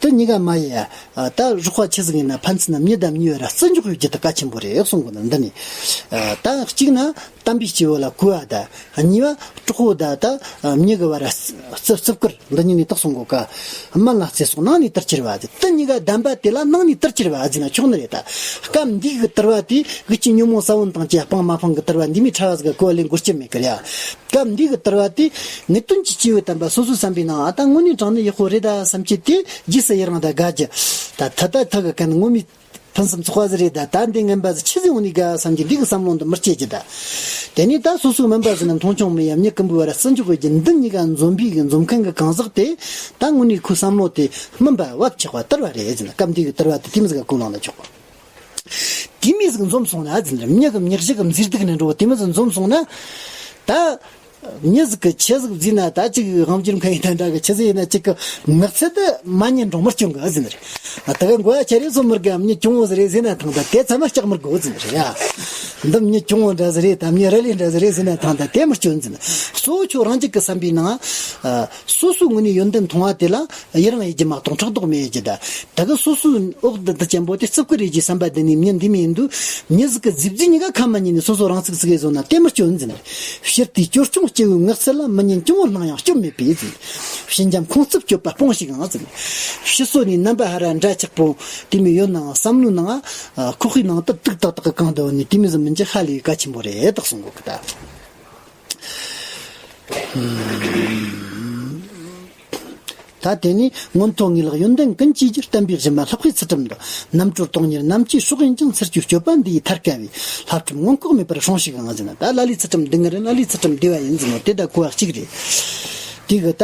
དེ་གཉིས་ཀ་མ་ཡེད་ཡ། ད་རོགས་པ་ཆི་ཟིག་ཡིན་ན་ཕན་ཚུན་ན་མྱི་དང་མྱི་བར་བརྩི་འཇོག་ཡོད་རྒྱུ་དེ་གལ་ཆེན་པོ་རེད་གསུང་གི་འདུག་འདི་ནི། ད་གཅིག་ན་དམ་པའི་སྐྱེ་བོ་ལ་གུས་པ་དང་། གཉིས་པ་གྲོགས་པོ་དང་ད་མྱི་གི་བར་བརྩི་བརྩི་བཀུར་འདི་གཉིས་ནས་དག་གསུང་གོ་ཀ། སྨན་ལ་བརྩེ་སོགས་ནང་ནས་དར་ཁྱེར་བ་ཟེར། དེ་གཉིས་ཀ་ལྡན་པ་དེ་ལ་ནང་ནས་དར་ཁྱེར་བ་ཟེར་ན་ཆོག་ནི་རེད་ད། སྐབས་འདིའི་གི་དར་བ་དེ་གི་ཅི་ཉོན་མོངས་ས་བོན་དང་བཅས་སྤང་མ་སྤང་གི་དར་བ་འདི་མོའི་ཕྲ་བ་ཟིག་གི་གོ་བ་ལེན་དགོས་རྒྱུ་མེད་གི་རེད། སྐབས་འདིའི་གི་དར་བ་དེ་ངེས་དོན་གྱི་སྐྱེས་བུ་དམ་པ་སོ་སོའི་བསམ་པའི་ནང་ཨ་ད་དངོས་གནས་དྲང་གནས་ཡག་པོ་རེད་ད་བསམ་རྒྱུ་དེ་རྗེས་སུ་ཡི་རང་དང་དགའ་རྒྱུ། ད་ཐད་ད་ཐད་གི་གན་ངོ་མའི་ཕུན་སུམ་ཚོགས་པ་ཟིག་རེད་ད། ད་འདི་ངན་པ་ཟིག་ཆི་ཟིག་འོང་ནས་དགའ་བསམ་གྱི་འདི་གི་བསམ་བློ་འདི་མི་སྐྱེ་རྒྱུ་ད། དེ་ནས་ད་སོ་སོའི་དམན་པ་ཟིག་ན་མཐོང་ཆུང་མི་ཡ། མྱི་ཀུན་པོའི་བར་བརྩི་འཇོག་གི་རྒྱུ་འདི་གཉིས་ཀ་འཛོམས་པའི་གི་འཛོམས་མཁན་གི་གང་ཟག་དེ་ད་དངོས་གནས་ཁོའི་བསམ་བློ་དེ་སྨིན་པ་བབ་ཆགས་པ་དར་བ་རེད་ཟེར་ན། སྐབས་འདི་གི་དར་བ་དེ་དེ་མོ་ཟིག་ག་གོ་ལོང་ན་ཆོག་གོ། དེ་མོ་ཟིག་འཛོམས་སོང་ན་ཟེར་ན། མྱི་གི་མྱི་གཤིས་གི་མཛེས་སྡུག་ནས་འགྲོ་དེ་མོ་ཟིག་འཛོམས་སོང་ན་ད། མྱི་ཟིག་གི་ཆི་ཟིག་བཟས་ན་ད་ཅིག་དབང་སྒྱུར་མཁན་ཡིན་ན་འདྲ་གི། ཆི་ཟིག་ཡིན་ན་ཅིག་གི་ངག་ཚད་དེ་མ་ཉན་འགྲོ་མི་སྐྱོན་གི་ཟེར་ནི་རེད། ད་གི་མགོ་ཡ་ཁྱེར་རེ་སོ་མི་དགའ། མྱི་གྱོང་བོ་ཟིག་རེད་ཟེར་ན་ཐང་ད་དེ་ཚང་མ་སྐྲག་མི་དགོས་ཟེར་ནི་རེད་ཡ། འདི་མྱི་གྱོང་བོ་འདྲ་ཟིག་རེད་ད། མྱི་ར་ལི་འདྲ་ཟིག་རེད་ཟེར་ན་ཐང་ད་དེ་མི་སྐྱོན་ཟེར་ནི། གཙོ་བོ་ཁྱོད་རང་ཅིག་གི་བསམ་པའི་ནང་སོ་སོའི་ངོས་ནས་ཡོན་ཏན་མཐོང་བ་དེ་ལ་ཡི་རང་ཡེད་རྒྱུ་མ་གཏོགས་ཕྲག་དོག་མི་ཡེད་རྒྱུ་ད། ད་གི་སོ་སོའི་འོག་འདི་འདི་ཅན་པོ་དེ་བརྩི་བཀུར་ཡེད་རྒྱུའི་བསམ་པ་འདི་ནས་མྱི་འདི་མི་ཡིན་དུས། མྱི་ཟིག་གི་རྫིག་རྫིག་གཉིས་ཀ་ཁ་མ་ཉན་ནས་སོ་སོ་རང་ཚུགས་ཚུགས་ཡེད་བཟོ་ན་དེ་མི་སྐྱོན་ཟེར་ནི། ཕྱིར་དེའི་ཅོལ་ཆུང་སྐྱེ་བོའི་ངག་ཚད་ལ། མི་ཉན་གྱོང་བོ་སྣང་ཡང་སྐྱོན་མེད་པས་ཟེར་ནི། ཕྱི་འཇམ་ཁོང་རྩུབ་སྤྱོད་པ་སྤོང་ཞིག་ཨང་ཟེར་ནི། ཕྱི་སོ་ནས་རྣམ་པ་ཧ་ར་འདྲ་ཆགས་པོ་དེ་མི་ཡོད་ནའང་བསམ་བློའི་ནང་ཁོག་པའི་ནང་དུ་དུག་ཏག་ཏག་གི་གང་དུ་བ་ནི་དེ་མི་ཟིག་མིན་རྒྱུ་ཧ་ལས་གལ་ཆེན་པོ་རེད་དག་གསུང་གོ་གི་ད། ད་དེ་ནས་མངོན་མཐོ་ངེས་ལེགས་ཡོན་ཏན་ཀུན་གྱི་རྒྱུ། བསྟན་པའི་སྦྱིན་པ་ལྷག་པའི་ཚུལ་ཁྲིམས་དང་། རྣམ་གྲོལ་དོན་གཉེར་རྣམས་ཀྱི་སྲོག་ཡིན་ཀྱང་། ཚུལ་གྱི་སྤྱོད་པ་འདི་ཡིས་ཐར་དཀའ་བས། བསླབ་ཁྲིམས་མངོན་ལྐོག་མེད་པར་སྲུང་ཞིག་ཨང་ཟེར་ན། ད་ལ་ལའི་ཚུལ་ཁྲིམས་སྡུག་བསྔལ་རེད། ལ་ལའི་ཚུལ་ཁྲིམས་བདེ་བ་ཡིན་ཟེར་ན་དེ་ད་གོ་བ་གཅིག་རེད། དེ་གི་ད་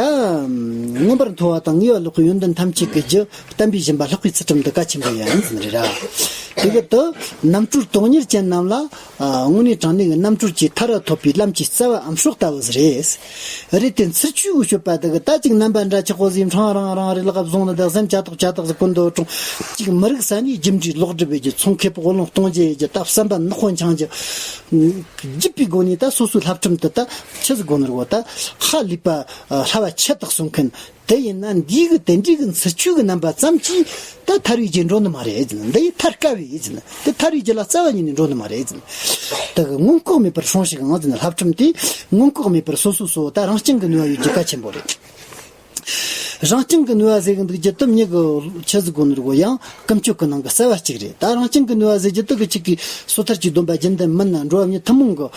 མངོན་པར་མཐོ་བ་དང་ངེས་པ་ལོག་གི་ཡོན་ཏན་ཐམས་ཅད་ཀྱི་རྒྱུ་བསྟན་པའི་སྦྱིན་པ་ལྷག་པའི་ཚུལ་ཁྲིམས་འདི་གལ་ཆེན་པོ་ཡིན་ཟེར་ནི་རེད་ར། དེ་གི་ད་རྣམ་གྲོལ་དོན་གཉེར་ཅན་རྣམས་ལ། ཨ། དངོས་གནས་དྲང་གནས་ཀྱི་རྣམ་གྲོལ་གྱི་མཐར་ཐོབ་པའི་ལམ་གྱི་རྩ་བའམ་སྲོག་ལྟ་བུ་ཟིག་རེད། རེད་དེ་ཚུལ་འཆོས་ཀྱི་སྤྱོད་པ་དེ་གི་ད་ཅིག་རྣམ་པ་འདྲ་ཆགས་པོ་ཟིག་ཕྲེང་རིང་རིང་རེ་ལག་བཟུང་ནི་དང་སེམས་ཅ་ཐག་ཅ་ཐག་ཟིག་ཀུན་ཏུ་ཀྲུང་ཅིག་མི་རིག་ས་ནས་རྒྱུ་འབྲས་ལོག་སྒྲུབ་བྱེད་རྒྱུ། ཚོང་ཁེ་སྤོགས་བློས་གཏོང་བྱེད་རྒྱུ། ད་བསམ་པ་ནག་པོ་འཆང་རྒྱུ། བརྒྱུད་པའི་སྒོ་ནས་ད་སོ་སོའི་བསླབ་ཁྲིམས་དེ་ད་ཆི་ཟིག་དགོས་ནི་རེད་གོ། ད་ཧ་ལས་པ་སླ་བ་ཆི་དག་གསུང་མཁན། དེ་ཡིན་ན་འདིའི་གི་དེ་འདྲའི་གི་ཚུལ་འཆོས་གི་རྣམ་པ་ཙམ་གྱིས་ད་ཐར་བའི་རྒྱུ་འགྲོ་ནི་མ་རེད་ཟེར་ན། འདི་ཡིས་ཐར་དཀའ་བས་ཟེར་ན། དེ་ཐར་བའི་རྒྱུ་ལ་རྩ་བ་ཉིད་ནས་འགྲོ་ནི་མ་རེད་ཟེར་ན། ད་གི་མངོན་ལྐོག་མེད་པར་སྲུང་ཞིག་ཨང་ཟེར་ན། བསླབ་ཁྲིམས་དེ་མངོན་ལྐོག་མེད་པར་སོ་སོ་སོ་ད་རང་སྐྱོང་གི་ནུས་པ་ཡོད་རྒྱུ་གལ་ཆེན་པོ་རེད། རང་རྐྱང་གི་ནུས་པ་ཟེར་གི་འདུག་རྒྱུ་དུ་མྱི་གི་ཆི་ཟིག་གོ་ནི་རེད་གོ། ཡང་ཀུན་སྤྱོད་ཀྱི་ནང་གི་གསལ་བ་གཅིག་རེད། ད་རང་རྐྱང་གི་ནུས་པ་ཟེར་རྒྱུ་དུ་གི་གཅིག་གི་སོ་ཐར་གྱི་སྡོམ་པ་རྒྱུན་ལྡན་མིན་ན་འགྲོ་བ་མྱི་ཐུན་མོང་གི་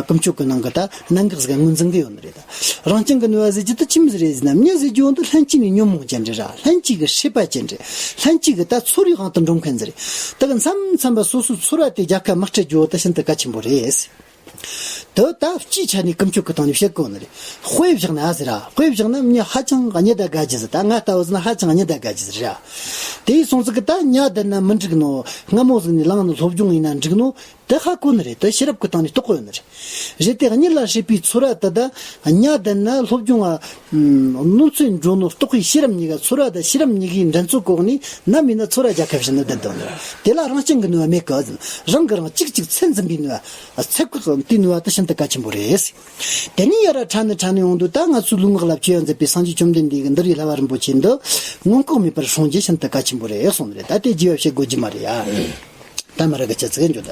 ཀུན་སྤྱོད་ཀྱི་ནང་གི་ད་གནད་འགག་ཟིག་ངོས་འཛིན་གི་ཡོད་ནི་རེད། ད་རང་རྐྱང་གི་ནུས་པ་ཟེར་རྒྱུ་དུ་ཆི་མོ་ཟིག་རེད་ཟེར་ན། མྱི་ཟེར་རྒྱུ་འོང་དུ་ལྷན་སྐྱེས་ནས་ཉོན་མོངས་ཅན་རེད་ར། ལྷན་སྐྱེས་གི་སྲེད་པ་ཅན་རེད། ལྷན་སྐྱེས་གི་ད་ཚོར་བའི་དབང་དུ་འགྲོ་མཁན་ཟིག་རེད། ད་གི་མཚམས་མཚམས་པ་སོ་སོའི་ཚོར་བ་དེ་རྒྱལ་ཁ་མི་སྤྲད་རྒྱུ་བོ་ད་ཤིན་ཏུ་གལ་ཆེན་པོ་རེད། དེ་ད་སྤྱིའི་ཆ་ནས་ཀུན་སྤྱོད་ཀྱི་སྟེང་ནས་བཤད་དགོས་ནི་རེད། དཔེ་བཞག་ན་ཟེར་ར། དཔེ་བཞག་ན་མྱི་ཧ་ཅང་གཉིད་ད་དགའ་རྒྱུ་ཟེར། ད་ང་ལྟ་བུ་ཟེར་ན་ཧ་ཅང་གཉིད་ད་དགའ་རྒྱུ་ཟེར་ར། དེ་ཡིན་སོང་ཙི་གི་ད་ཉལ་བསྡད་ན་མི་འགྲིག་ནོ། སྔ་མོ་ཟིག་ནས་ལངས་ནས་སློབ་སྦྱོང་ཡིན་ན་འགྲིག་ནོ། དེ་ཧ་གོ་ནི་རེད། དེ་ཤེས་རབ་ཀྱི་སྟེང་ནས་རྟོགས་གོ་ཡོད་ནི་རེད། རེད་དེ་གཉིད་ལ་སྲིད་པའི་ཚོར་བ་དེ་ད་ཉལ་བསྡད་ན་སློབ་སྦྱོང་ཨ། ནོར་འཚོའི་འགྲོ་ནོ་རྟོགས་པའི་ཤེས་རབ་གཉིས་ཀ། ཚོར་བ་དང་ཤེས་རབ་གཉིས་ཀའི་འགྲན་རྩོད་གོ་ནས་ནམ་ཡིན་ན་ཚོར་བ་རྒྱལ་ཁ་བཞིན་དུ་བསྡད་དོ་ནི་རེད། དེ་ལ་རང་རྐྱང་གི་ནུས་པ་མེད་གི། རང་གི་རང་གཅིག་གཅིག་ཚད་འཛིན་པའི་ནུས་པ། ཚད་བཀག་དེའི་ནུས་པ་དེ་ཤིན་ཏུ་གལ་ཆེན་པོ་རེད། དེ་ནས་ཡར་ཕྲ་ནས་ཕྲ་ནས་ཡོང་དུས་ད་ང་ཚོའི་ལུས་ངག་ལ་བཅོས་ཡ་མཛད་པའི་སངས་རྒྱས་བཅོམ་ལྡན་འདས་ཀྱི་འདུལ་བའི་བསླབ་པ་རིན་པོ་ཆེ་འདི་མངོན་ལྐོག་མེད་པར་སྲུང་རྒྱུ་ཤིན་ཏུ་གལ་ཆེན་པོ་རེད་གསུངས་ནི་རེད། ད་དེ་རྒྱས་པ་བཤད་དགོས་རྒྱུ་མ་རེད་ཡ། ད་མ་ར་གི་ཆ་ཚིག་འཇོག་ད།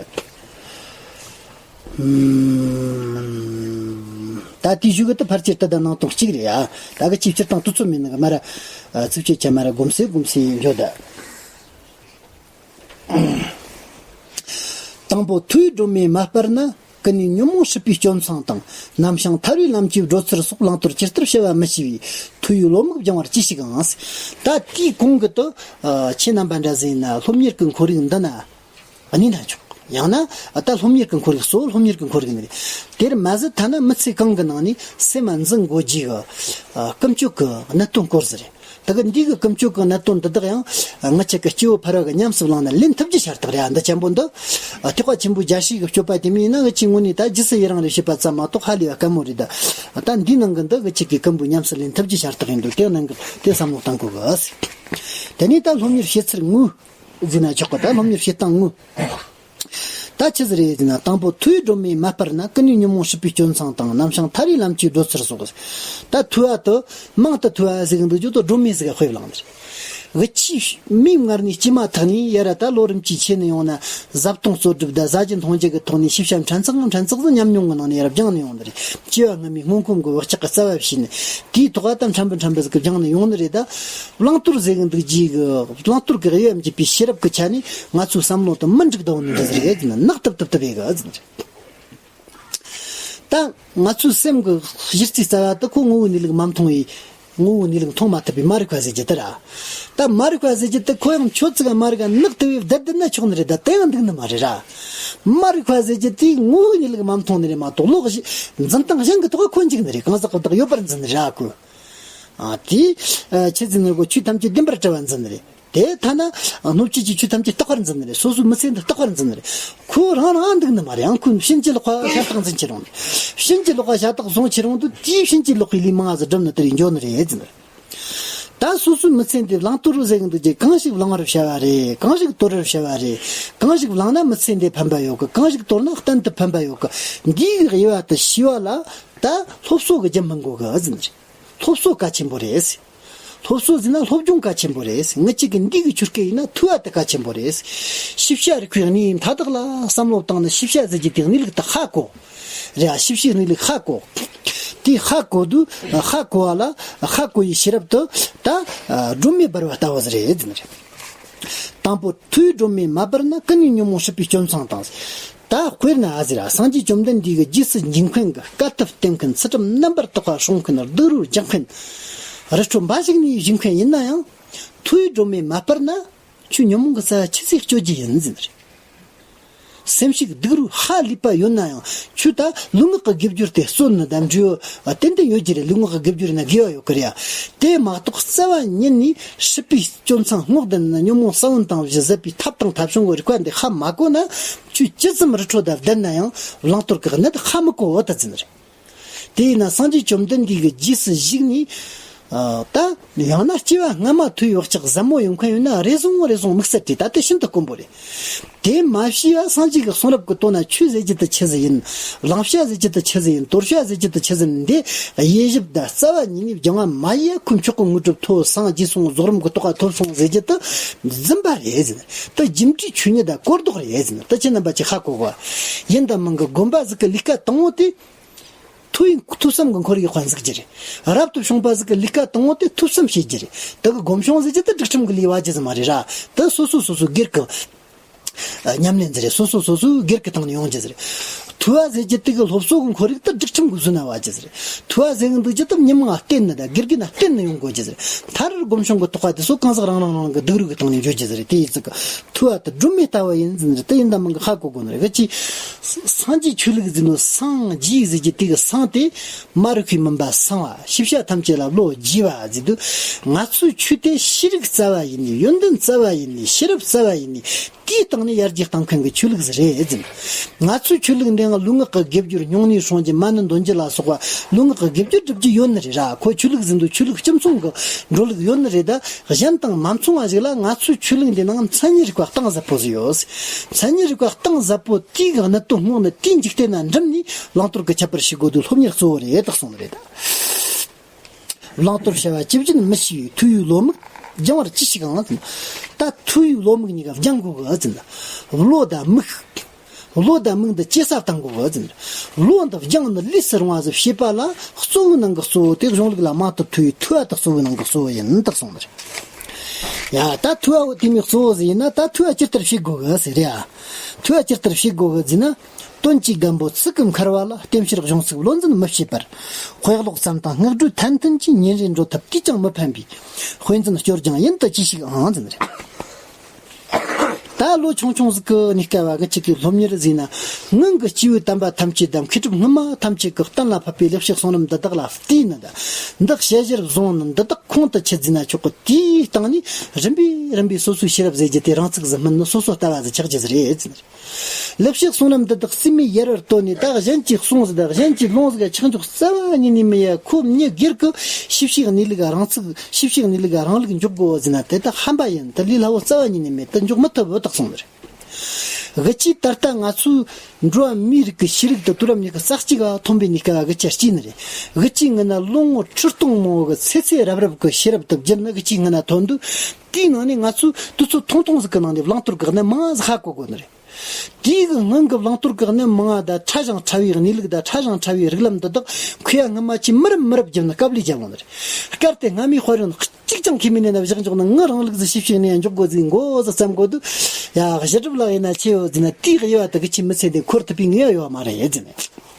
ད་དེའི་གཞུག་གི་ད་ཕལ་ཆེར་ད་ད་ནང་དོན་གཅིག་རེད་ཡ། ད་གི་ཅིའི་ཕྱིར་དང་དུས་ཚོད་མེད་ནི་གི་མ་ར། ཚིགས་བཅད་ཆ་མ་ར་སྒོམ་སེ་སྒོམ་སེ་འཇོག་ད། དང་པོ་ཐོས་སྒྲོན་མེ་མ་སྤར་ན། ཀུན་ནས་ཉོན་མོངས་སྲིད་པའི་སྐྱོན་མཚང་དང་། ནམ་བྱང་ཐར་བའི་ལམ་གྱི་བགྲོད་ཚུལ་སོགས་བླང་དོར་ཇི་ལྟར་བྱ་བ་མི་ཤེས་པས། ཐོས་པའི་བློ་མིག་སྦྱང་བར་ཅི་ཞིག་ཨང་། ད་དེའི་གོང་གི་དུ། ཁྱེད་རྣམ་པ་འདྲ་ཟིན་ན་སློབ་གཉེར་གྱི་ཁོར་ཡུག་འདི་ན་གནས་ན་ཆོག། ཡང་ན་ད་སློབ་གཉེར་གྱི་ཁོར་ཡུག་གཙོ་བོ་སློབ་གཉེར་གྱི་ཁོར་ཡུག་ནི་རེད། དེར་མ་ཟད་ཐ་ན་མི་ཚེ་གང་གི་ནང་ནས་སེམས་མ་འཛིན་དགོས་རྒྱུ་གི་ཀུན་སྤྱོད་ཀྱི་གནད་དོན་སྐོར་ཟིག་རེད། ད་གི་འདི་གི་ཀུན་སྤྱོད་ཀྱི་གནད་དོན་འདི་དག་ཡང་ངེད་ཅག་གི་སྐྱེ་བོ་ཕལ་བ་གི་ཉམས་སུ་བླངས་ན་ལེན་ཐུབ་རྒྱུ་ཤ་སྟག་རེད་ཨ། འདི་ཅན་པོ་འདི། ཐེག་པ་ཆེན་པོའི་རྒྱལ་སྲས་ཀྱི་སྤྱོད་པ་དེ་མིན་ཡིན་ན་ངེད་ཅག་ངོས་ནས་ད་རྗེས་སུ་ཡི་རང་རེ་བྱེད་པ་ཙམ་མ་གཏོགས་ཧ་ལས་པ་དཀའ་མོ་རེད་ད། ད་འདིའི་ནང་གི་འདི་ངེད་ཅག་གི་ཀུན་པོ་ཉམས་སུ་ལེན་ཐུབ་རྒྱུ་ཤ་སྟག་ཡིན་འདུག། དེ་ནང་གི་དེ་བསམ་བློ་གཏང་དགོས་གི། དེ་ནས་ད་སློབ་གཉེར་བྱེད་ཚུལ་དངོས་ཟེར་ན་ཆོག་གི། ད་སློབ་གཉེར་བྱེད་སྟངས་དངོས། ད་ཆི་ཟིག་རེད་ཟེར་ན། དང་པོ་ཐོས་སྒྲོན་མེ་མ་སྤར་ན། ཀུན་ནས་ཉོན་མོངས་སྲིད་པའི་སྐྱོན་མཚང་དང་། ནམ་བྱང་ཐར་བའི་ལམ་གྱི་བགྲོད་ཚུལ་སོགས། ད་ཐོས་པ་དུ་མང་དུ་ཐོས་པ་ཟེར་གི་འདུག་རྒྱུ་དུ་སྒྲོན་མེ་ཟིག་ག་དཔེ་བླངས་ནི་རེད། འུ་ཆི་མིག་སྔར་ནས་སྐྱེས་མ་ཐག་ནས་ཡ་ར་ད་ལོ་རིམ་གྱིས་ཆེ་ནས་ཡོང་ན་བཟའ་བཏུང་གཙོ་སྒྲུབ་དང་ཟ་རྒྱུ་འཐུང་རྒྱུ་གི་ཐོག་ནས་ཤེས་བྱ་ཕྲན་ཚེགས་ཕྲན་ཚེགས་སུ་ཉམས་མྱོང་གི་ནང་ནས་ཡ་ར་སྦྱངས་ནས་ཡོང་ནི་རེད། སྐྱེ་བ་སྔ་མའི་སྔོན་ཁོམ་གྱི་བག་ཆགས་ཀྱི་རྩ་བ་བྱས་ནས་དེའི་ཐོག་ལ་ད་ཕྲན་བུ་ཕྲན་བུ་ཟིག་གི་སྦྱངས་ནས་ཡོང་ནི་རེད་ད། བླང་དོར་ཟེར་གི་འདུག་རྗེས་གི་བླང་དོར་གི་དབྱེ་བ་འབྱེད་པའི་ཤེས་རབ་ཀྱི་ཆ་ནས་ང་ཚོའི་བསམ་བློ་དང་མི་འགྲིག་ད་འོ་ནི་འདྲ་ཟིག་རེད་ཟེར་ན་ནག་ཏིབ་ཏིབ་ཏིབ་ཡེ་གི་ཟེར་ནི་རེད། ད་ང་ཚོའི་སེམས་ཀྱི་གཞི་རྩའི་རྩ་བ་དེ་ཁོ་ངོ་བོའི་གནས་ལུགས་མ་མཐོང་བའི། ངོ་བོའི་གནས་ལུགས་མཐོང་མ་ཐུབ་པའི་མ་རིག་པ་ཟེར་རྒྱུ་དེ་ར། ད་མ་རིག་པ་ཟེར་རྒྱུ་དེ་ཁོ་ཡང་ཁྱོད་ཙི་ག་མ་རིག་ག་ནག་ཏིབ་ཡེ་བསྡད་བསྡད་ན་ཆོག་ནི་རེད། ད་དེ་ཡང་འདུག་ནི་མ་རེད་ར། མ་རིག་པ་ཟེར་རྒྱུ་དེ་ངོ་བོའི་གནས་ལུགས་མ་མཐོང་ནི་རེད་མ་གཏོགས་ལོག་གཞི་འཛིན་སྟངས་གཞན་གྱི་ཐོག་ཁོ་འཇིག་ནི་རེད། གང་ཟག་གི་བདག་ཡོད་པར་འཛིན་ནི་ར་ཁོ། ཨ་དེ། ཨ་ཆི་ཟེར་ནི་གོ། ཆོས་ཐམས་ཅད་བདེན་པར་གྲུབ་པར་འཛིན་ནི་རེད། དེ་ཐ་ན་སྣོད་བཅུད་ཀྱི་ཆོས་ཐམས་ཅད་རྟག་པར་འཛིན་ནི་རེད། སོ་སོའི་མི་ཚེ་འདི་རྟག་པར་འཛིན་ནི་རེད། ཁོ་རང་རང་འདུག་ནི་མ་རེད། ཡང་ཁོས་ཕྱིན་ཅི་ལོག་པ་ཤ་སྟག་འཛིན་གྱི་རུང་། ཕྱིན་ཅི་ལོག་པ་ཤ་སྟག་བཟུང་ཁྱེར་འོང་དུས་དེའི་ཕྱིན་ཅི་ལོག་པའི་ལས་མང་ང་ཟིག་བསྒྲུབས་ནི་དེ་རེད་འགྱོ་ནི་རེད་ཟེར་ནི་རེད། ད་སོ་སོའི་མི་ཚེ་འདི་བླང་དོར་ཟེར་གི་འདུག་ཀྱི། གང་ཞིག་བླང་བར་བྱ་བ་རེད། གང་ཞིག་དོར་བར་བྱ་བ་རེད། གང་ཞིག་བླངས་ན་མི་ཚེ་འདི་ཕན་པ་ཡོད་གི། གང་ཞིག་དོར་ན་གཏན་དུ་ཕན་པ་ཡོད་གི། འདིའི་དབྱེ་བ་དེ་ཤེས་པ་ལ་ད་སློབ་གསོ་གི་རྒྱུ་མི་འགོ་གི་ཟེར་ནི་རེད། སློབ་གསོ་གལ་ཆེན་པོ་རེད། སློབ་གསོ་ཟེར་ན་སློབ་སྦྱོང་གལ་ཆེན་པོ་རེད། ངེད་ཅག་གི་འདི་གི་ཆོས་སྐད་ཡིན་ན་ཐོས་པ་དེ་གལ་ཆེན་པོ་རེད། ཤེས་བྱ་རིག་པའི་གནས་མཐའ་དག་ལ་བསམ་བློ་བཏང་ནས་ཤེས་བྱ་ཟེར་རྒྱུ་དེ་གནས་ལུགས་དེ་ཧ་གོ། རེད་ཨ། ཤེས་བྱའི་གནས་ལུགས་ཧ་གོ། དེ་ཧ་གོ་དུས་ཧ་གོ་བ་ལ་ཧ་གོ་ཡི་ཤེས་རབ་ཏུ་ད་སྒྲོན་མེ་སྦར་བ་ལྟ་བུ་ཟིག་རེད་ཟེར་ནི་རེད། དང་པོ་ཐོས་སྒྲོན་མེ་མ་སྦར་ན། ཀུན་ནས་ཉོན་མོངས་སྲིད་པའི་སྐྱོན་མཚང་དང་། ད་དཔེར་ན་ཨ་ཟེར་ར། སངས་རྒྱས་བཅོམ་ལྡན་འདས་ཀྱི་རྗེས་སུ་འཇུག་མཁན་གྱི་བཀའ་ཐུབ་བསྟེན་མཁན། ཚུལ་ཁྲིམས་རྣམ་པར་དག་པ་སྲུང་མཁན། སྡིག་རུས་སྦྱང་མཁན། རི་ཁྲོད་འབའ་ཞིག་ནས་བཞུགས་མཁན་ཡིན་ན་ཡང་། ཐོས་སྒྲོན་མེ་མ་སྤར་ན་ཁྱོད་ཉོན་མོངས་ཀྱི་རྩ་བ་ཆི་ཟིག་གཅོད་རྒྱུ་ཡིན་ཟེར་ནི་རེད། སེམས་ཤུགས་སྡིག་རུས་ཧ་ལས་པ་ཡོད་ན་ཡང་། ཁྱོད་ད་ལུས་ངག་གི་དགེ་སྦྱོར་དེ་བརྩོན་ནི་དམ་འབྲས་ཏན་ཏན་ཡོད་ཀྱི་རེད། ལུས་ངག་གི་དགེ་སྦྱོར་ཡིན་ན་དགེ་བ་ཡོད་ཀྱི་རེད་ཡ། དེ་མ་གཏོགས་རྩ་བ་ཉིད་ནས་སྲིད་པའི་སྐྱོན་མཚང་སྔོག་ལྡན་ན། ཉོན་མོངས་ས་བོན་དང་བཞི་ཟད་པའི་ཐབས་དང་ཐབས་བྱུང་གི་རིག་པ་འདི་ཧ་མ་གོ་ན། ཁྱོད་ཇི་ཙམ་རི་ཁྲོད་དུ་བསྡད་ན་ཡང་བླང་དོར་གྱི་གནད་ཧ་མི་གོ་བ་ད་ཟེར་ནི་རེད། དེས་ན་སངས་རྒྱས་བཅོམ་ལྡན་འདས་ཀྱི་རྗེས་སུ་ཞུགས་ནས། ཨ་ད་ཡང་ན་སྐྱེ་བ་སྔ་མ་ཐོས་པའི་བག་ཆགས་ཟབ་མོ་ཡོད་མཁན་ཡོད་ན། རེ་ཟུང་རེ་ཟུང་དམིགས་བསལ་གྱིས་ད་ལྟ་ཤིན་ཏུ་དཀོན་པོ་རེད། དེ་མ་ཤེས་པ་སངས་རྒྱས་ཀྱི་གསུང་རབ་ཀྱི་དོན་ན་ཆོས་ཟེར་རྒྱུ་དེ་ཆི་ཟིག་ཡིན། བླང་བྱ་ཟེར་རྒྱུ་དེ་ཆི་ཟིག་ཡིན། དོར་བྱ་ཟེར་རྒྱུ་དེ་ཆི་ཟིག་ཡིན། འདི་དབྱེ་ཞིབ་དང་རྩ་བ་ཉིད་ནས་སྦྱང་བ་མ་ཡེ་ཁོ་མཆོག་གི་དངོས་གྲུབ་ཐོབ། སངས་རྒྱས་སོང་། རྫོགས་རིམ་གྱི་རྟོགས་པ་ཐོབ་སོང་ཟེར་རྒྱུ་དེ་རྫུན་པ་རེད་ཟེར། དེ་རྒྱུ་འབྲས་ཆོས་ཉིད་དང་གོ་ལྡོག་རེད་ཟེར། དེ་ཁྱེད་རྣམ་པ་ཅིག་ཧ་གོ་གོ། ཡིན་དང་མིན་གྱི་དགོན་པ་ཟིག་གི་ལས་ཀ་དང་པོ་དེ། ཐོས་ཐོས་བསམ་གྱི་ཁོར་ཡུག་པ་ཟིག་གི་རེད། རབ་ཏུ་བྱུང་བ་ཟིག་གི་ལས་ཀ་དང་པོ་དེ་ཐོས་བསམ་བྱེད་རྒྱུ་རེད། དེ་གི་སྒོམ་བྱུང་ཟེར་རྒྱུ་དེ་སྒྲིག་ཁྲིམས་ཀྱི་ལས་བ་རྒྱུ་ཟིག་མ་རེད་ར། དེ་སོ་སོ་སོ་སོ་སྒེར་གི་ཉམས་ལེན་ཟིག་རེད། སོ་སོ་སོ་སོའི་སྒེར་གི་སྟེང་ནས་ཡོང་རྒྱུ་ཟིག་རེད། ཐོས་པ་ཟེར་རྒྱུ་དེ་གི་སློབ་གསོ་གི་ཁོར་ཡུག་དེ་སྒྲིག་ཁྲིམས་ཀྱི་བཟོ་ན་བ་རྒྱུ་ཟིག་རེད། ཐོས་པ་ཟེར་གི་འདུག་རྒྱུ་དེ་ཉམ་ང་བསྟེན་ནི་ད་དགེ་རྒན་ན་བསྟེན་ནི་ཡོང་དགོས་རྒྱུ་ཟིག་རེད། མཐར་སྒོམ་བྱུང་གི་རྟོགས་པ་དེ་ཚོ་གང་ཟག་རང་རང་རང་གི་སྡུག་རུས་ཀྱི་སྟེང་ནས་འཇོག་རྒྱུ་ཟིག་རེད། དེ་ཡི་ཚིག་གི་ཐོས་པ་དེ་སྒྲོན་མེ་ལྟ་བུ་ཡིན་ཟེར་ནི་རེད། དེ་ཡིན་ད་མིན་གི་ཧ་གོ་དགོས་ནི་རེད། གི་ཅི། སངས་རྒྱས་ཆོས་ལུགས་ཟེར་ནོ་སངས་རྒྱས་ཟེར་རྒྱུ་དེ་གི་སངས་དེ་མ་རིག་པས་མུན་པ་སངས་པ། ཤེས་བྱ་ཐམས་ཅད་ལ་བློ་རྒྱས་པ་ཟེར་དུས། ང་ཚོའི་ཆོས་དེ་ཤེས་རིག་རྩ་བ་ཡིན་ནི། ཡོན་ཏན་རྩ་བ་ཡིན་ནི། ཤེས་རབ་རྩ་བ་ཡིན་ནི། དེའི་སྟེང་ནས་ཡར་རྒྱས་གཏང་མཁན་གྱི་ཆོས་ལུགས་ཟིག་རེད་ཟེར། ང་ཚོའི་ཆོས་ལུགས་འདི་ཡང་ལུས་ངག་གི་དགེ་སྦྱོར་སྨྱུང་གནས་སྲུང་རྒྱུ། མ་ཎི་འདོན་རྒྱུ་ལ་སོགས་པ་ལུས་ངག་གི་དགེ་སྦྱོར་སྒྲུབ་རྒྱུ་ཡོད་ནི་རེད་ར། ཁོ་ཆོས་ལུགས་ཟེར་འདུག་ཆོས་ལུགས་སྤྱི་མཚུངས་ཀྱི་འགྲོ་ལུགས་ཡོད་ནི་རེད། ད་གཞན་དང་མ་མཚུངས་པ་ཞིག་ལ་ང་ཚོའི་ཆོས་ལུགས་འདི་ནང་མཚན་ཉིད་རིག་པ་གཏིང་ཟབ་པོ་ཟིག་ཡོད། མཚན་ཉིད་རིག་པ་གཏིང་ཟབ་པོ་དེའི་གི་གནད་དོན་སྔོག་ནས་དེའི་འཇིག་རྟེན་ན་འགྲིམ་ནས་བླང་དོར་གྱི་ཁྱད་པར་ཤེས་དགོས་དུས་སློབ་གཉེར་གཙོ་བོ་རེད་དག་གསུངས་ནི་རེད། བླང་དོར་བྱ་བ་ཇི་བཞིན་མི་ཤེས་པའི། ཐོས་པའི་བློ་མིག་སྦྱང་བར་ཅི་ཞིག་ཨང་ཟེར། ད་ཐོས་པའི་བློ་མིག་གཉིས་ཀ་སྦྱང་དགོས་གི་ཟེར། བློ་དང་མིག་བློ་དང་མིག་འདི་ཇེ་ཟབ་གཏང་དགོས་གི་ཟེར། བློ་འདི་སྦྱང་ནི་ལས་སུ་རུང་བ་ཟིག་བྱེད་པ་ལ་གཙོ་བོའི་ནང་གི་གཙོ་བོ་དེ་གཞུང་ལུགས་ལ་མ་ཐུབ་ཐོས་པའི་ཐོས་པ་དེ་གཙོ་བོའི་ནང་གི་གཙོ་བོ་ཡིན་དག་གསུངས་ནི་རེད། ཡ་ད་ཐོས་པ་དེ་མིག་གཙོ་བོ་ཟིག་ཡིན་ན། ད་ཐོས་པ་ཇི་ལྟར་བྱེད་དགོས་གི་ཟེར་རེད་ཨ། ཐོས་པ་ཇི་ལྟར་བྱེད་དགོས་གི་ཟེར་ན། དོན་གྱི་སྒམ་པོ་ཚིག་གིས་འཁར་བ་ལ། རྟེན་ཕྱིར་གཞུང་ཚིག་བློ་འཛིན་མི་བྱེད་པར། དཔེ་ཀློག་ཙམ་དང་སྔགས་བགྲོས་ཐན་ཐུན་གྱིས། ཉིན་རེ་འགྲོ་ཐབས་དུས་ཀྱང་མི་ཕན་པའི། དཔེ་འཛིན་སྐྱོར་སྦྱང་ཡིན་དུ་ཅི་ཞིག་ཨང་ཟེར་ནི་རེད། ད་ལོ་ཆུང་ཆུང་ཟིག་གི་གནས་སྐབས་བ་གི་གཅིག་གི་སློབ་གཉེར་ཟིན་ན། སྔོན་གྱི་སྐྱེས་བུའི་དམ་པ་ཐམས་ཅད་དང་མཁས་གྲུབ་སྔོན་མ་ཐམས་ཅད་ཀྱིས་གཏན་ལ་ཕབ་པའི་ལེགས་བཤད་གསུང་རབ་འདི་དག་ལ་བལྟས་ནི་ད། འདི་དཔྱད་གཞིར་བཟུང་ནི་འདི་དག་ཁོང་དུ་ཆུད་ཟིན་ན་ཆོག་གི། དེའི་སྟེང་ནས་རིམ་པས་རིམ་པས་སོ་སོའི་ཤེས་རབ་ཟེར་རྒྱུ་དེ་རང་ཚུགས་སུ་སྨིན་ནི། སོ་སོ་ལྟ་བ་ཟིག་ཆགས་རྒྱུ་ཟིག་རེད་ཟེར། ལེགས་བཤད་གསུང་རབ་འདི་དག་རྩིས་མེད་ཡལ་བར་བཏོན་ནས། ད་གཞན་གྱིས་གསུངས་ཟིག་ད་གཞན་གྱིས་ལུང་ཟིག་ཆགས་འཇོག་རྩ་བ་ཉིད་ནས་མི་ཡ། ཁོ་མྱི་སྒེར་གྱི་ཤེས་བྱའི་གནས་ལུགས་རང་ཚུགས། ཤེས་བྱའི་གནས་ལུགས་རང་ལུགས་འཇོག་དགོས་ཟེར་ན། དེ་ད་ཧམ་པ་ཡིན། དེ་ལས་སླ་བོ་རྩ་བ་ཉིད་ནས་མེད། དེ་འཇོག་མི་ཐུབ་བོ་དག་གསུངས་ནི་རེད། གི་ཅི། ད་ལྟ་ང་ཚོའི་འགྲོ་བ་མིའི་རིགས་ཀྱི་ཤེས་རིག་དེ་དུས་རབས་ཉི་ཤུ་རྩ་གཅིག་ག་ཐོན་པའི་གནས་སྐབས་གི་ཅི་སྐྱེས་ནི་རེད། གི་ཅི་ངི་ན་ལོ་ངོ་ཁྲི་སྟོང་མང་བོ་གི་ཚེ་ཚེ་རབས་རབས་ཀྱི་ཤེས་རབ་དེ་བརྒྱུད་ནི་གི་ཅི་ངི་ན་ཐོན་དུས། དེའི་ནང་ནས་ང་ཚོས་དུས་ཚོད་ཐུང་ཐུང་ཟིག་གི་ནང་ནས་བླང་དོར་གི་གནད་མང་ཟིག་ཧ་གོ་དགོས་ནི་རེད། དེའི་གི་སྔོན་གྱི་བླང་དོར་གི་གནད་མང་ང་དང་ཕྲ་ཞིང་ཕྲ་བའི་གནས་ལུགས་དང་ཕྲ་ཞིང་ཕྲ་བའི་རིགས་ལམ་འདི་དག་མཁས་པ་སྔ་མ་ཆེས་མི་རབས་མི་རབས་བརྒྱུད་ནས་དཀའ་ལས་བརྒྱབ་ཡོང་ནི་རེད། གལ་ཏེ་སྔ་མའི་དཔར་ཡོན་གཅིག་ཀྱང་མཁས་མི་ནས་ན་བཞག་འཇོག་ན། ངའི་རང་ལུགས་ཟིག་ཤེས་བྱའི་གནས་འཇོག་དགོས་ཟིག་མགོ་ཟིག་བརྩམ་དགོས་དུས། ཡ་གཞི་གྲུབ་ལགས་ཡིན་ན་ཆེ་ཡོད་ཟེར་ན། དེའི་དབྱེ་བ་དེ་གི་ཆེས་མི་ཚེ་འདི་འཁོར་ཐུབ་པའི་ངེས་པ་ཡོད་མ་རེད་ཟེར་ནས།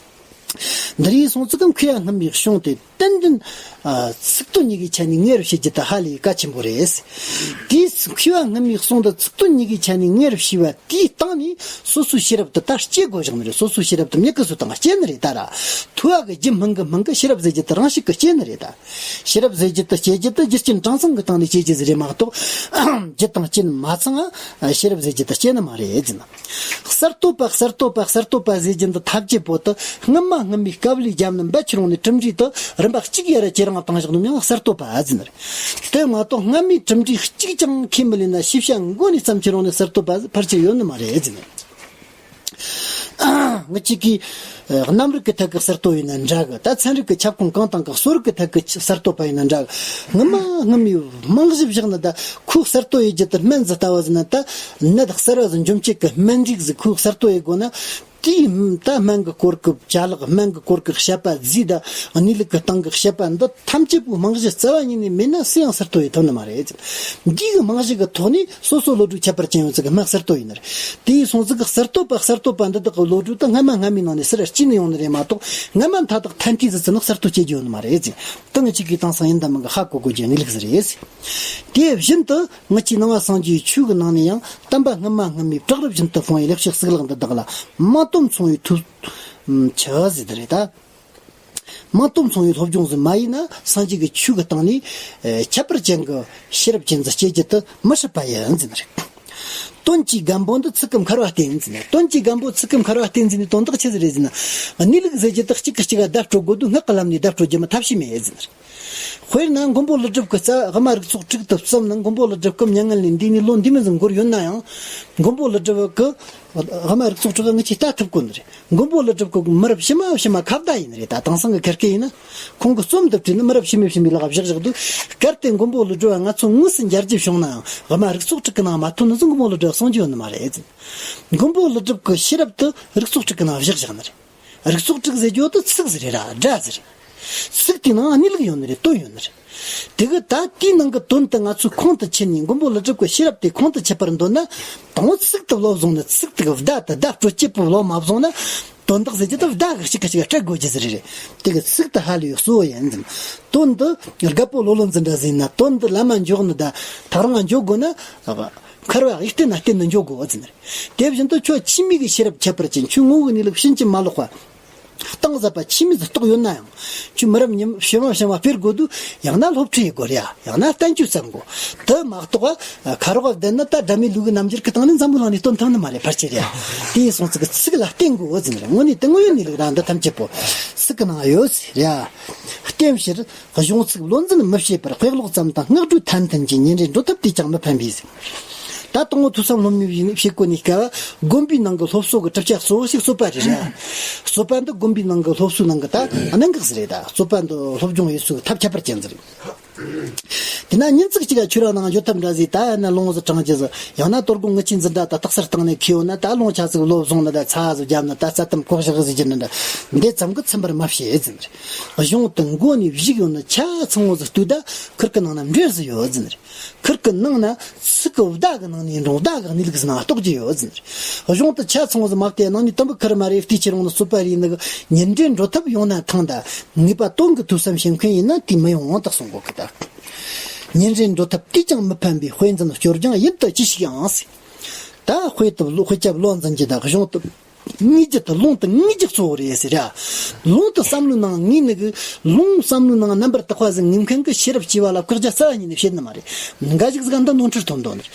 འདི་རིགས་སོང་ཙི་གམ་མཁས་པ་སྔ་མའི་གཞུང་དེ་ཏན་ཏན་ཨ་ཚིག་དོན་གཉིས་ཀའི་ཆ་ནས་ངེས་པར་བྱེད་རྒྱུ་དེ་ཧ་ལས་གལ་ཆེན་པོ་རེད། དེས་མཁས་པ་སྔ་མའི་གསུང་དེ་ཚིག་དོན་གཉིས་ཀའི་ཆ་ནས་ངེས་པར་ཤེས་པ་དེའི་སྟེང་ནས་སོ་སོའི་ཤེས་རབ་དེ་ད་སྐྱེ་དགོས་བཞག་ནི་རེད། སོ་སོའི་ཤེས་རབ་དེ་མྱུ་གུ་སོ་དང་སྐྱེ་ནི་རེད། ད་ར་ཐོས་པ་གི་རྒྱུན་སྨིན་གི་སྨིན་གི་ཤེས་རབ་ཟེར་རྒྱུ་དེ་རང་བཞིན་གི་སྐྱེ་ནི་རེད། ད་ཤེས་རབ་ཟེར་རྒྱུ་དེ་སྐྱེ་རྒྱུ་དེ་རྒྱུ་རྐྱེན་གྲངས་ཚང་གི་སྟེང་ནས་སྐྱེ་རྒྱུ་ཟིག་རེད་མ་གཏོགས། རྒྱུ་དང་རྐྱེན་མ་ཚང་ང་ཤེས་རབ་ཟེར་རྒྱུ་དེ་སྐྱེ་ནི་མ་རེད་ཟེར་ན། གསར་གཏོད་པ་གསར་གཏོད་པ་གསར་གཏོད་པ་ཟེར་རྒྱུ་འདི་ཐམས་ཅད་པོ་དེ་སྔོན་མ་སྔོན་མའི་དཀའ་ལས་བརྒྱབ་ནས་འབད་ཁྱེར་ཡོང་ནས་གྲུབ་འབྲས་དེ་རིམ་པ་གཅིག་ཡར་ཇེ་རིང་བཏང་བཞག་ནི་མིང་གསར་གཏོད་པ་ཟེར་ནི་རེད། དེ་མ་གཏོགས་སྔ་མའི་གྲུབ་འབྲས་གཅིག་ཀྱང་ཁས་མི་ལེན་ན། ཤེས་བྱ་མགོ་ནས་བརྩམས་ཁྱེར་ཡོང་ནས་གསར་གཏོད་པ་ཕལ་ཆེར་ཡོད་ནི་མ་རེད་ཟེར་ནི། ང་གཅིག་གིས་ཨ་གནམ་རིག་གི་ཐད་ཀྱི་གསར་གཏོད་ཡིན་ན་འདྲ་གི། ད་ཚན་རིག་གི་ཁྱབ་ཁོངས་གང་དང་གི་གསོ་རིག་གི་ཐད་ཀྱི་གསར་གཏོད་པ་ཡིན་ན་འདྲ་གི། སྔོན་མ་སྔོན་མའི་རྨང་གཞི་བཞག་ནས་ད་ཁོའི་གསར་གཏོད་ཡེད་རྒྱུ་དེ་སྨན་ཟིག་ལྟ་བུ་ཟིག་ན། ད་ནད་གསར་བ་ཟིག་འཇོམས་བྱེད་ཀྱི་སྨན་རིགས་ཟིག་ཁོའི་གསར་གཏོད་ཡེད་དགོས་ན། དེའི་ད་སྨན་གྱི་སྐོར་གྱི་ཅ་ལག་སྨན་གྱི་སྐོར་གྱི་བཤད་པ་རྫས་དང་གནས་ལུགས་ཀྱི་སྟེང་གི་བཤད་པ་འདི་ཐམས་ཅད་པོའི་རྨང་གཞི་རྩ་བ་ཉིད་ནས་མེད་ན་སུ་ཡང་གསར་གཏོད་ཡེད་ཐུབ་ནི་མ་རེད། འདིའི་རྨང་གཞི་གི་ཐོག་ནས་སོ་སོའི་བློ་གྲོས་ཁྱད་པར་ཅན་ཡོད་ཚད་ཀྱི་སྨན་གསར་གཏོད་ཡིན་ནི་རེད། དེ་ཡིན་སོང་ཙི་གི་གསར་གཏོད་པ་གསར་གཏོད་པ་འདི་དག་གི་བློ་གྲོས་དེ་སྔ་མ་སྔ་མའི་ནང་ནས་སུ་ར་སྐྱེས་ནས་ཡོང་ནི་རེད་མ་གཏོགས། སྔ་མ་མཐའ་དག་ཐན་ཐིག་ཟིག་ཙི་ནི་གསར་གཏོད་བྱེད་རྒྱུ་ཡོད་ནི་མ་རེད། དེ་ངེད་ཅག་གིས་དེང་སང་ཡིན་དང་མིན་གི་ཧ་གོ་དགོས་རྒྱུའི་གནས་ལུགས་ཟིག་རེད། དེ་བཞིན་དུ་ངེད་ཀྱི་ནང་པ་སངས་རྒྱས་ཆོས་ཀྱི་ནང་ནས་ཡང་། དམ་པ་སྔ་མ་སྔ་མས་བྲག་རི་བཞིན་དུ་སྤུངས་པའི་ལེགས་བཤད་གཙུག་ལག་འདི་དག་ལ། མ་སྟོབས་མཚུངས་པའི་ཐུགས་ཆུ་ཟེར་དེ་རེད་ད། མ་སྟོབས་མཚུངས་པའི་སློབ་སྦྱོང་ཟིག་མ་ཡིན་ན། སངས་རྒྱས་ཀྱི་ཆོས་ཀྱི་སྟེང་ནས་ཨེ་ཁྱད་པར་ཅན་གྱི་ཤེས་རབ་ཅན་ཟིག་སྐྱེ་རྒྱུ་དེ་མི་སྲིད་པ་ཡིན་ཟེར་ནི་རེད། དོན་གྱི་སྒམ་པོ་འདི་ཚིག་གིས་འཁར་བ་བསྟན་ཟེར་ནས། དོན་གྱི་སྒམ་པོ་ཚིག་གིས་འཁར་བ་བསྟན་ཟེར་ནས་དོན་དག་ཆི་ཟིག་རེད་ཟེར་ན། གནས་ལུགས་ཟེར་རྒྱུ་དེ་གཅིག་གིས་གཅིག་ག་བརྡབ་སྤྲོད་དགོས་དུས། སྔགས་ཀྱི་ལམ་ནས་བརྡབ་སྤྲོད་རྒྱུ་མིན། ཐབས་ཤེས་མེད་ཟེར་ནི་རེད། དཔེར་ན་མགོན་པོ་ཀླུ་སྒྲུབ་ཀྱིས་རྩ་དབུ་མ་རིགས་ཚོགས་དྲུག་ཏུ་བརྩམས་ནས། མགོན་པོ་ཀླུ་སྒྲུབ་ཀྱིས་མྱ་ངན་ལས་འདས་ནས་ལོ་འདི་མོ་ཟིག་འགོར་ཡོད་ན་ཡང་། མགོན་པོ་ཀླུ་སྒྲུབ་ཀྱི་དབུ་མ་རིགས་ཚོགས་དྲུག་ངེད་ཀྱིས་ལྟ་ཐུབ་དགོས་ནི་རེད། མགོན་པོ་ཀླུ་སྒྲུབ་ཀྱི་མི་རབས་ཕྱི་མ་ཕྱི་མ་ཁ་བརྡ་ཡིན་ནི་རེད། ད་དེང་སང་གི་ཁེར་སྐད་ཡིན་ན། ཁོང་གི་རྩོམ་དེ་བྲིས་ནས་མི་རབས་ཕྱི་མ་ཕྱི་མ་ལག་བཞག་བཞག་དུས། གལ་ཏེ་མགོན་པོ་ཀླུ་སྒྲུབ་པ་ང་ཚོ་དངོས་སུ་མཇལ་རྒྱུ་བྱུང་ན་ཡང་། དབུ་མ་རིགས་ཚོགས་དྲུག་གི་ནང་མ་ཐོན་ནི་ཟིག་མགོན་པོ་ཀླུ་སྒྲུབ་གསུང་རྒྱུ་ཡོད་ནི་མ་རེད། མགོན་པོ་ཀླུ་སྒྲུབ་ཀྱི་ཤེས་རབ་དེ་རིགས་ཚོགས་དྲུག་གི་ནང་བཞག་བཞག་ནི་རེད། རིགས་ཚོགས་དྲུག་ཟེར་རྒྱུ་དེ་ཚིག་ཟེར་རེད་ར། སྒྲ་ཟེར། ཚིག་དེའི་ནང་གནས་ལུགས་ཡོད་ནི་རེད། དོན་ཡོད་ནི་རེད། དེ་གི་ད་དེའི་ནང་གི་དོན་དེ་ང་ཚོས་ཁོང་དུ་ཆུད་ནས་མགོན་པོ་ཀླུ་སྒྲུབ་ཀྱི་ཤེས་རབ་དེ་ཁོང་དུ་ཆུད་པར་འདོད་ན། དང་པོ་ཚིག་དེ་བློ་བཟུང་ནས། ཚིག་དེ་གི་བརྡ་དེ་བརྡ་སྤྲོད་བྱེད་པོ་བློ་མ་བཟུང་ན། དོན་དག་ཟེར་རྒྱུ་དེ་བརྡ་གི་གཅིག་གིས་གཅིག་སྤྲད་དགོས་རྒྱུ་ཟིག་རེད། དེ་གི་ཚིག་དེ་ཧ་ལས་གཙོ་བོ་ཡིན་ཟིན། དོན་དེ་རྒད་པོ་བློ་བློ་འཛིན་འདྲ་ཟིན་ན། དོན་དེ་ལམ་མ་འཇོག་ནི་ད་ཐག་རིང་ང་འཇོག་དགོས་ན། མཁར་བ་གཡུ་རྟེན་ན་བརྟེན་ནས་འཇོག་དགོས་ཟིན། དེ་བཞིན་དུ་ཁྱོད་ཆོས་མིག་གི་ཤེས་རབ་ཁྱད་པར་ཅན། ཁྱོད་ངོ་བོའི་གནས་ལུགས་ཕྱིན་ཅི་མ་ལོག་པ། གཏིང་ཟབ་པ་ཆོས་མིག་ཏུ་རྟོགས་ཡོད་ན་ཡང་། ཁྱོད་མི་རབས་ཉི་ཤུ་བ་བྱ་བ་སྤེལ་དགོས་དུས། ཡང་ན་སློབ་ཁྲིད་ཡེད་དགོས་རེད་ཡ། ཡང་ན་བསྟན་བཅོས་བརྩམ་དགོས། དེ་མ་གཏོགས་ཁ་རོག་བསྡད་ན་ད་སྒྲ་མའི་ལུགས་ཀྱི་རྣམ་འགྱུར་གྱི་སྟེང་ནས་འཛམ་བུ་གླིང་ནས་སྟོན་ཐུབ་ནི་མ་རེད། ཕལ་ཆེར་ཡ། དེ་ཡིན་སོང་ཙི་གི་ཚིག་ལ་བརྟེན་དགོས་ཟིན་རེད། དངོས་གནས་དེ་དངོས་ཡོད་གནས་ལུགས་རང་འདི་ཐམས་ཅད་པོ་ཚིག་གི་ནང་ཡོད་ཟེར་ཡ། བརྟེན་ཕྱིར། གཞུང་ཚིག་བློ་འཛིན་མི་བྱེད་པར། དཔེ་ཀློག་ཙམ་དང་སྔགས་བགྲོས་ཐན་ཐུན་གྱི། ཉིན་རེའི་འགྲོ་ཐབས་དེས་ཀྱང་མི་ཕན་པས་ཟེར། ད་དང་པོ་ཐོས་བསམ་སློབ་གཉེར་བྱེད་དགོས་ནི་སྐབས། དགོན་པའི་ནང་གི་སློབ་གསོ་གི་གྲུབ་ཆ་གཙོ་བོ་ཞིག་གསོལ་བ་རེད་ར། གསོལ་བ་འདི་དགོན་པའི་ནང་གི་སློབ་གསོའི་ནང་གི་ད་གནད་འགག་ཟིག་རེད། ད་གསོལ་བ་འདི་སློབ་སྦྱོང་ཡེད་སའི་ཐབས་ཁྱད་པར་ཅན་ཟིག་རེད། དེ་ན་ཉིན་ཙིག་གཅིག་ག་ཆོས་ར་ནང་འགྱོ་ཐབས་འདྲ་ཟིག་ད་ཡིན་ན་ལུང་ཟིག་དྲངས་རྒྱུ་ཟིག་ཡང་ན་དོལ་གོང་ངི་ཆོས་འཛིན་གྲྭ་ད་རྟགས་གསལ་བཏང་ནས་ཁེལ་ཡོད་ན། ད་ལུང་ཆ་ཟིག་བློ་བཟུང་ནི། ད་ཚ་ཟིག་བརྒྱབ་ནི། ད་རྩ་གཏམ་ལྐོག་བཞག་ཟིག་བརྒྱབ་ནི་འདྲ། འདི་ཙམ་གིས་ཚིམ་པར་མ་བྱེད་ཟེར་ནི་རེད། གཞུང་དེ་མགོ་ནས་བཞུགས་ཡོང་ནི་ཆ་ཚང་བོ་ཟིག་ལྟོས་ད། ཁུར་གི་ནང་ན་འགྲེལ་བཟོ་ཡོད་ཟེར་ནི་རེད། ཁུར་གི་ནང་ན་ཚིག་གི་བརྡ་གི་ནང་ནས་འབྲིང་བརྡ་གི་གནས་ལུགས་ཟིག་ནང་རྟོགས་རྒྱུ་ཡོད་ཟེར་ནི་རེད། གཞུང་དེ་ཆ་ཚང་བོ་ཟིག་མ་བལྟས་ནང་ནས་དུམ་བུ་ཁུར་མ་རེད། བལྟས་ཁྱེར་ཡོང་ནི་རྩོད་པ་རེད་ནི་གི། ཉིན་རེ་འགྲོ་ཐབས་ཡོང་ན་ཐང་ད། ངེས་པ་དོན་གྱི་ཐོས་བསམ་བྱེད་མཁན་ཡིན་ན་དེ་མི་ཡོང་དག་གསུང་གོ་གི་ད། ཉིན་རེ་འགྲོ་ཐབས་དེས་ཀྱང་མི་ཕན་པའི། དཔེ་འཛིན་སྐྱོར་སྦྱང་ཡིན་དུ་ཅི་ཞིག་ཨང་ཟེར། ད་དཔེ་དེ་དཔེ་ཆ་བློ་འཛིན་རྒྱུ་དང་གཞུང་དེ་ངེས་རྒྱུ་དེ། ལུང་དེ་ངེས་རྒྱུ་གཙོ་བོ་རེད་ཟེར་ཡ། ལུང་དེ་བསམ་བློའི་ནང་ངེས་ནི་གི། ལུང་བསམ་བློའི་ནང་རྣམ་པར་དག་པ་ཟིག་ངེས་མཁན་གི་ཤེས་རབ་སྐྱེ་བ་ལ་བཀག་རྒྱ་རྩ་བ་ཉིད་ནས་བྱེད་ནི་མ་རེད། འགའ་ཞིག་ཟིག་འདི་ནོར་འཁྲུལ་ཐོན་འདུག་ནི།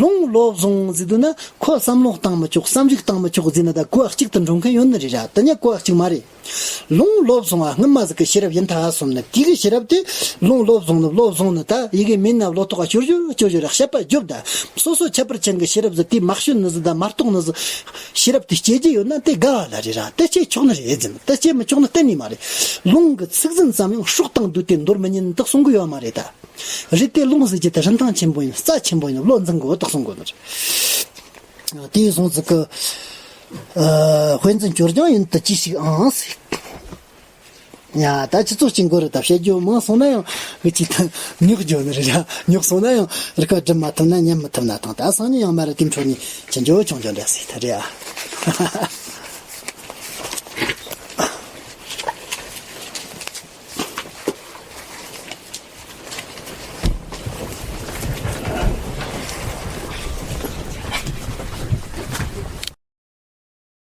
ལུང་བློ་བཟུང་ཟེར་དུས་ན། ཁོ་བསམ་བློ་བཏང་མི་ཆོག་བསམ་གཞིག་བཏང་མི་ཆོག་ཟེར་ནི་ད་གོ་བ་གཅིག་ཏུ་འགྲོ་མཁན་ཡོད་ནི་རེད་ར། དེ་ནི་གོ་བ་གཅིག་མ་རེད། ལུང་བློ་བཟུང་བ་སྔོན་མ་ཟིག་གི་ཤེས་རབ་ཡིན་ཐལ་གསུངས་ནི། དེ་གི་ཤེས་རབ་དེ་ལུང་བློ་བཟུང་ནི། བློ་བཟུང་ནི་ད་ཡི་གེ་མིན་ན་བློ་ཐོག་ག་སྐྱོར་སྐྱོར་སྐྱོར་སྐྱོར་ར་བཤད་པ་རྒྱོབ་ད། སོ་སོ་ཁྱད་པར་ཅན་གི་ཤེས་རབ་ཟིག་དེ་མ་ཤོད་ནི་ཟིག་ད་མ་རྟོགས་ནི་ཟིག་ཤེས་རབ་དེ་སྐྱེ་རྒྱུ་ཡོད་ན་དེ་དགའ་བ་ལ་རེད་ར། དེ་སྐྱེ་ཆོག་ནི་རེད་ཟེར་ནི། དེ་སྐྱེ་མི་ཆོག་ནི་གཏན་ནས་མ་རེད། ལུང་གི་ཚིག་ཟིན་ཙམ་ཡང་སྲོག་དང་བསྡོས་ཏེ་འདོར་མི་ཉན་ནི་དེ་གསུང་གི་ཡོད་མ་རེད་ད། རེད་དེ་ལུང་ཟེར་རྒྱུ་དེ་རིན་ཐང་ཆེན་པོ་ཡིན། རྩ་ཆེན་པོ་ཡིན། བློ་འཛིན་དགོས་དེ་གསུང་དགོས་ནི་རེད། དེ་སོང་ཙི་གི། ཨ། དཔེ་འཛིན་སྐྱོར་སྦྱང་ཡིན་དུ་ཅི་ཞིག་ཨང་ཟེར། ཡ། ད་ཁྱེད་ཚོ་གཅིག་མགོ་རུ་ད་བཤད་རྒྱུ་མང་སོང་ན་ཡང་གི་ཅིག་ད་ཉོག་རྒྱུ་ནི་རེད་ར། ཉོག་སོང་ན་ཡང་རིག་པ་སྒྲིམ་མ་ཐུབ་ན་ཉན་མི་ཐུབ་ན་ཐང་། ད་སང་ཉིན་ཡང་མ་ར་དེ་འཕྲོ་ནས་ཁྱེད་འཇོ་ཆུང་འཇོ་འདྲ་ཟེར་ད་རེད་ཨ།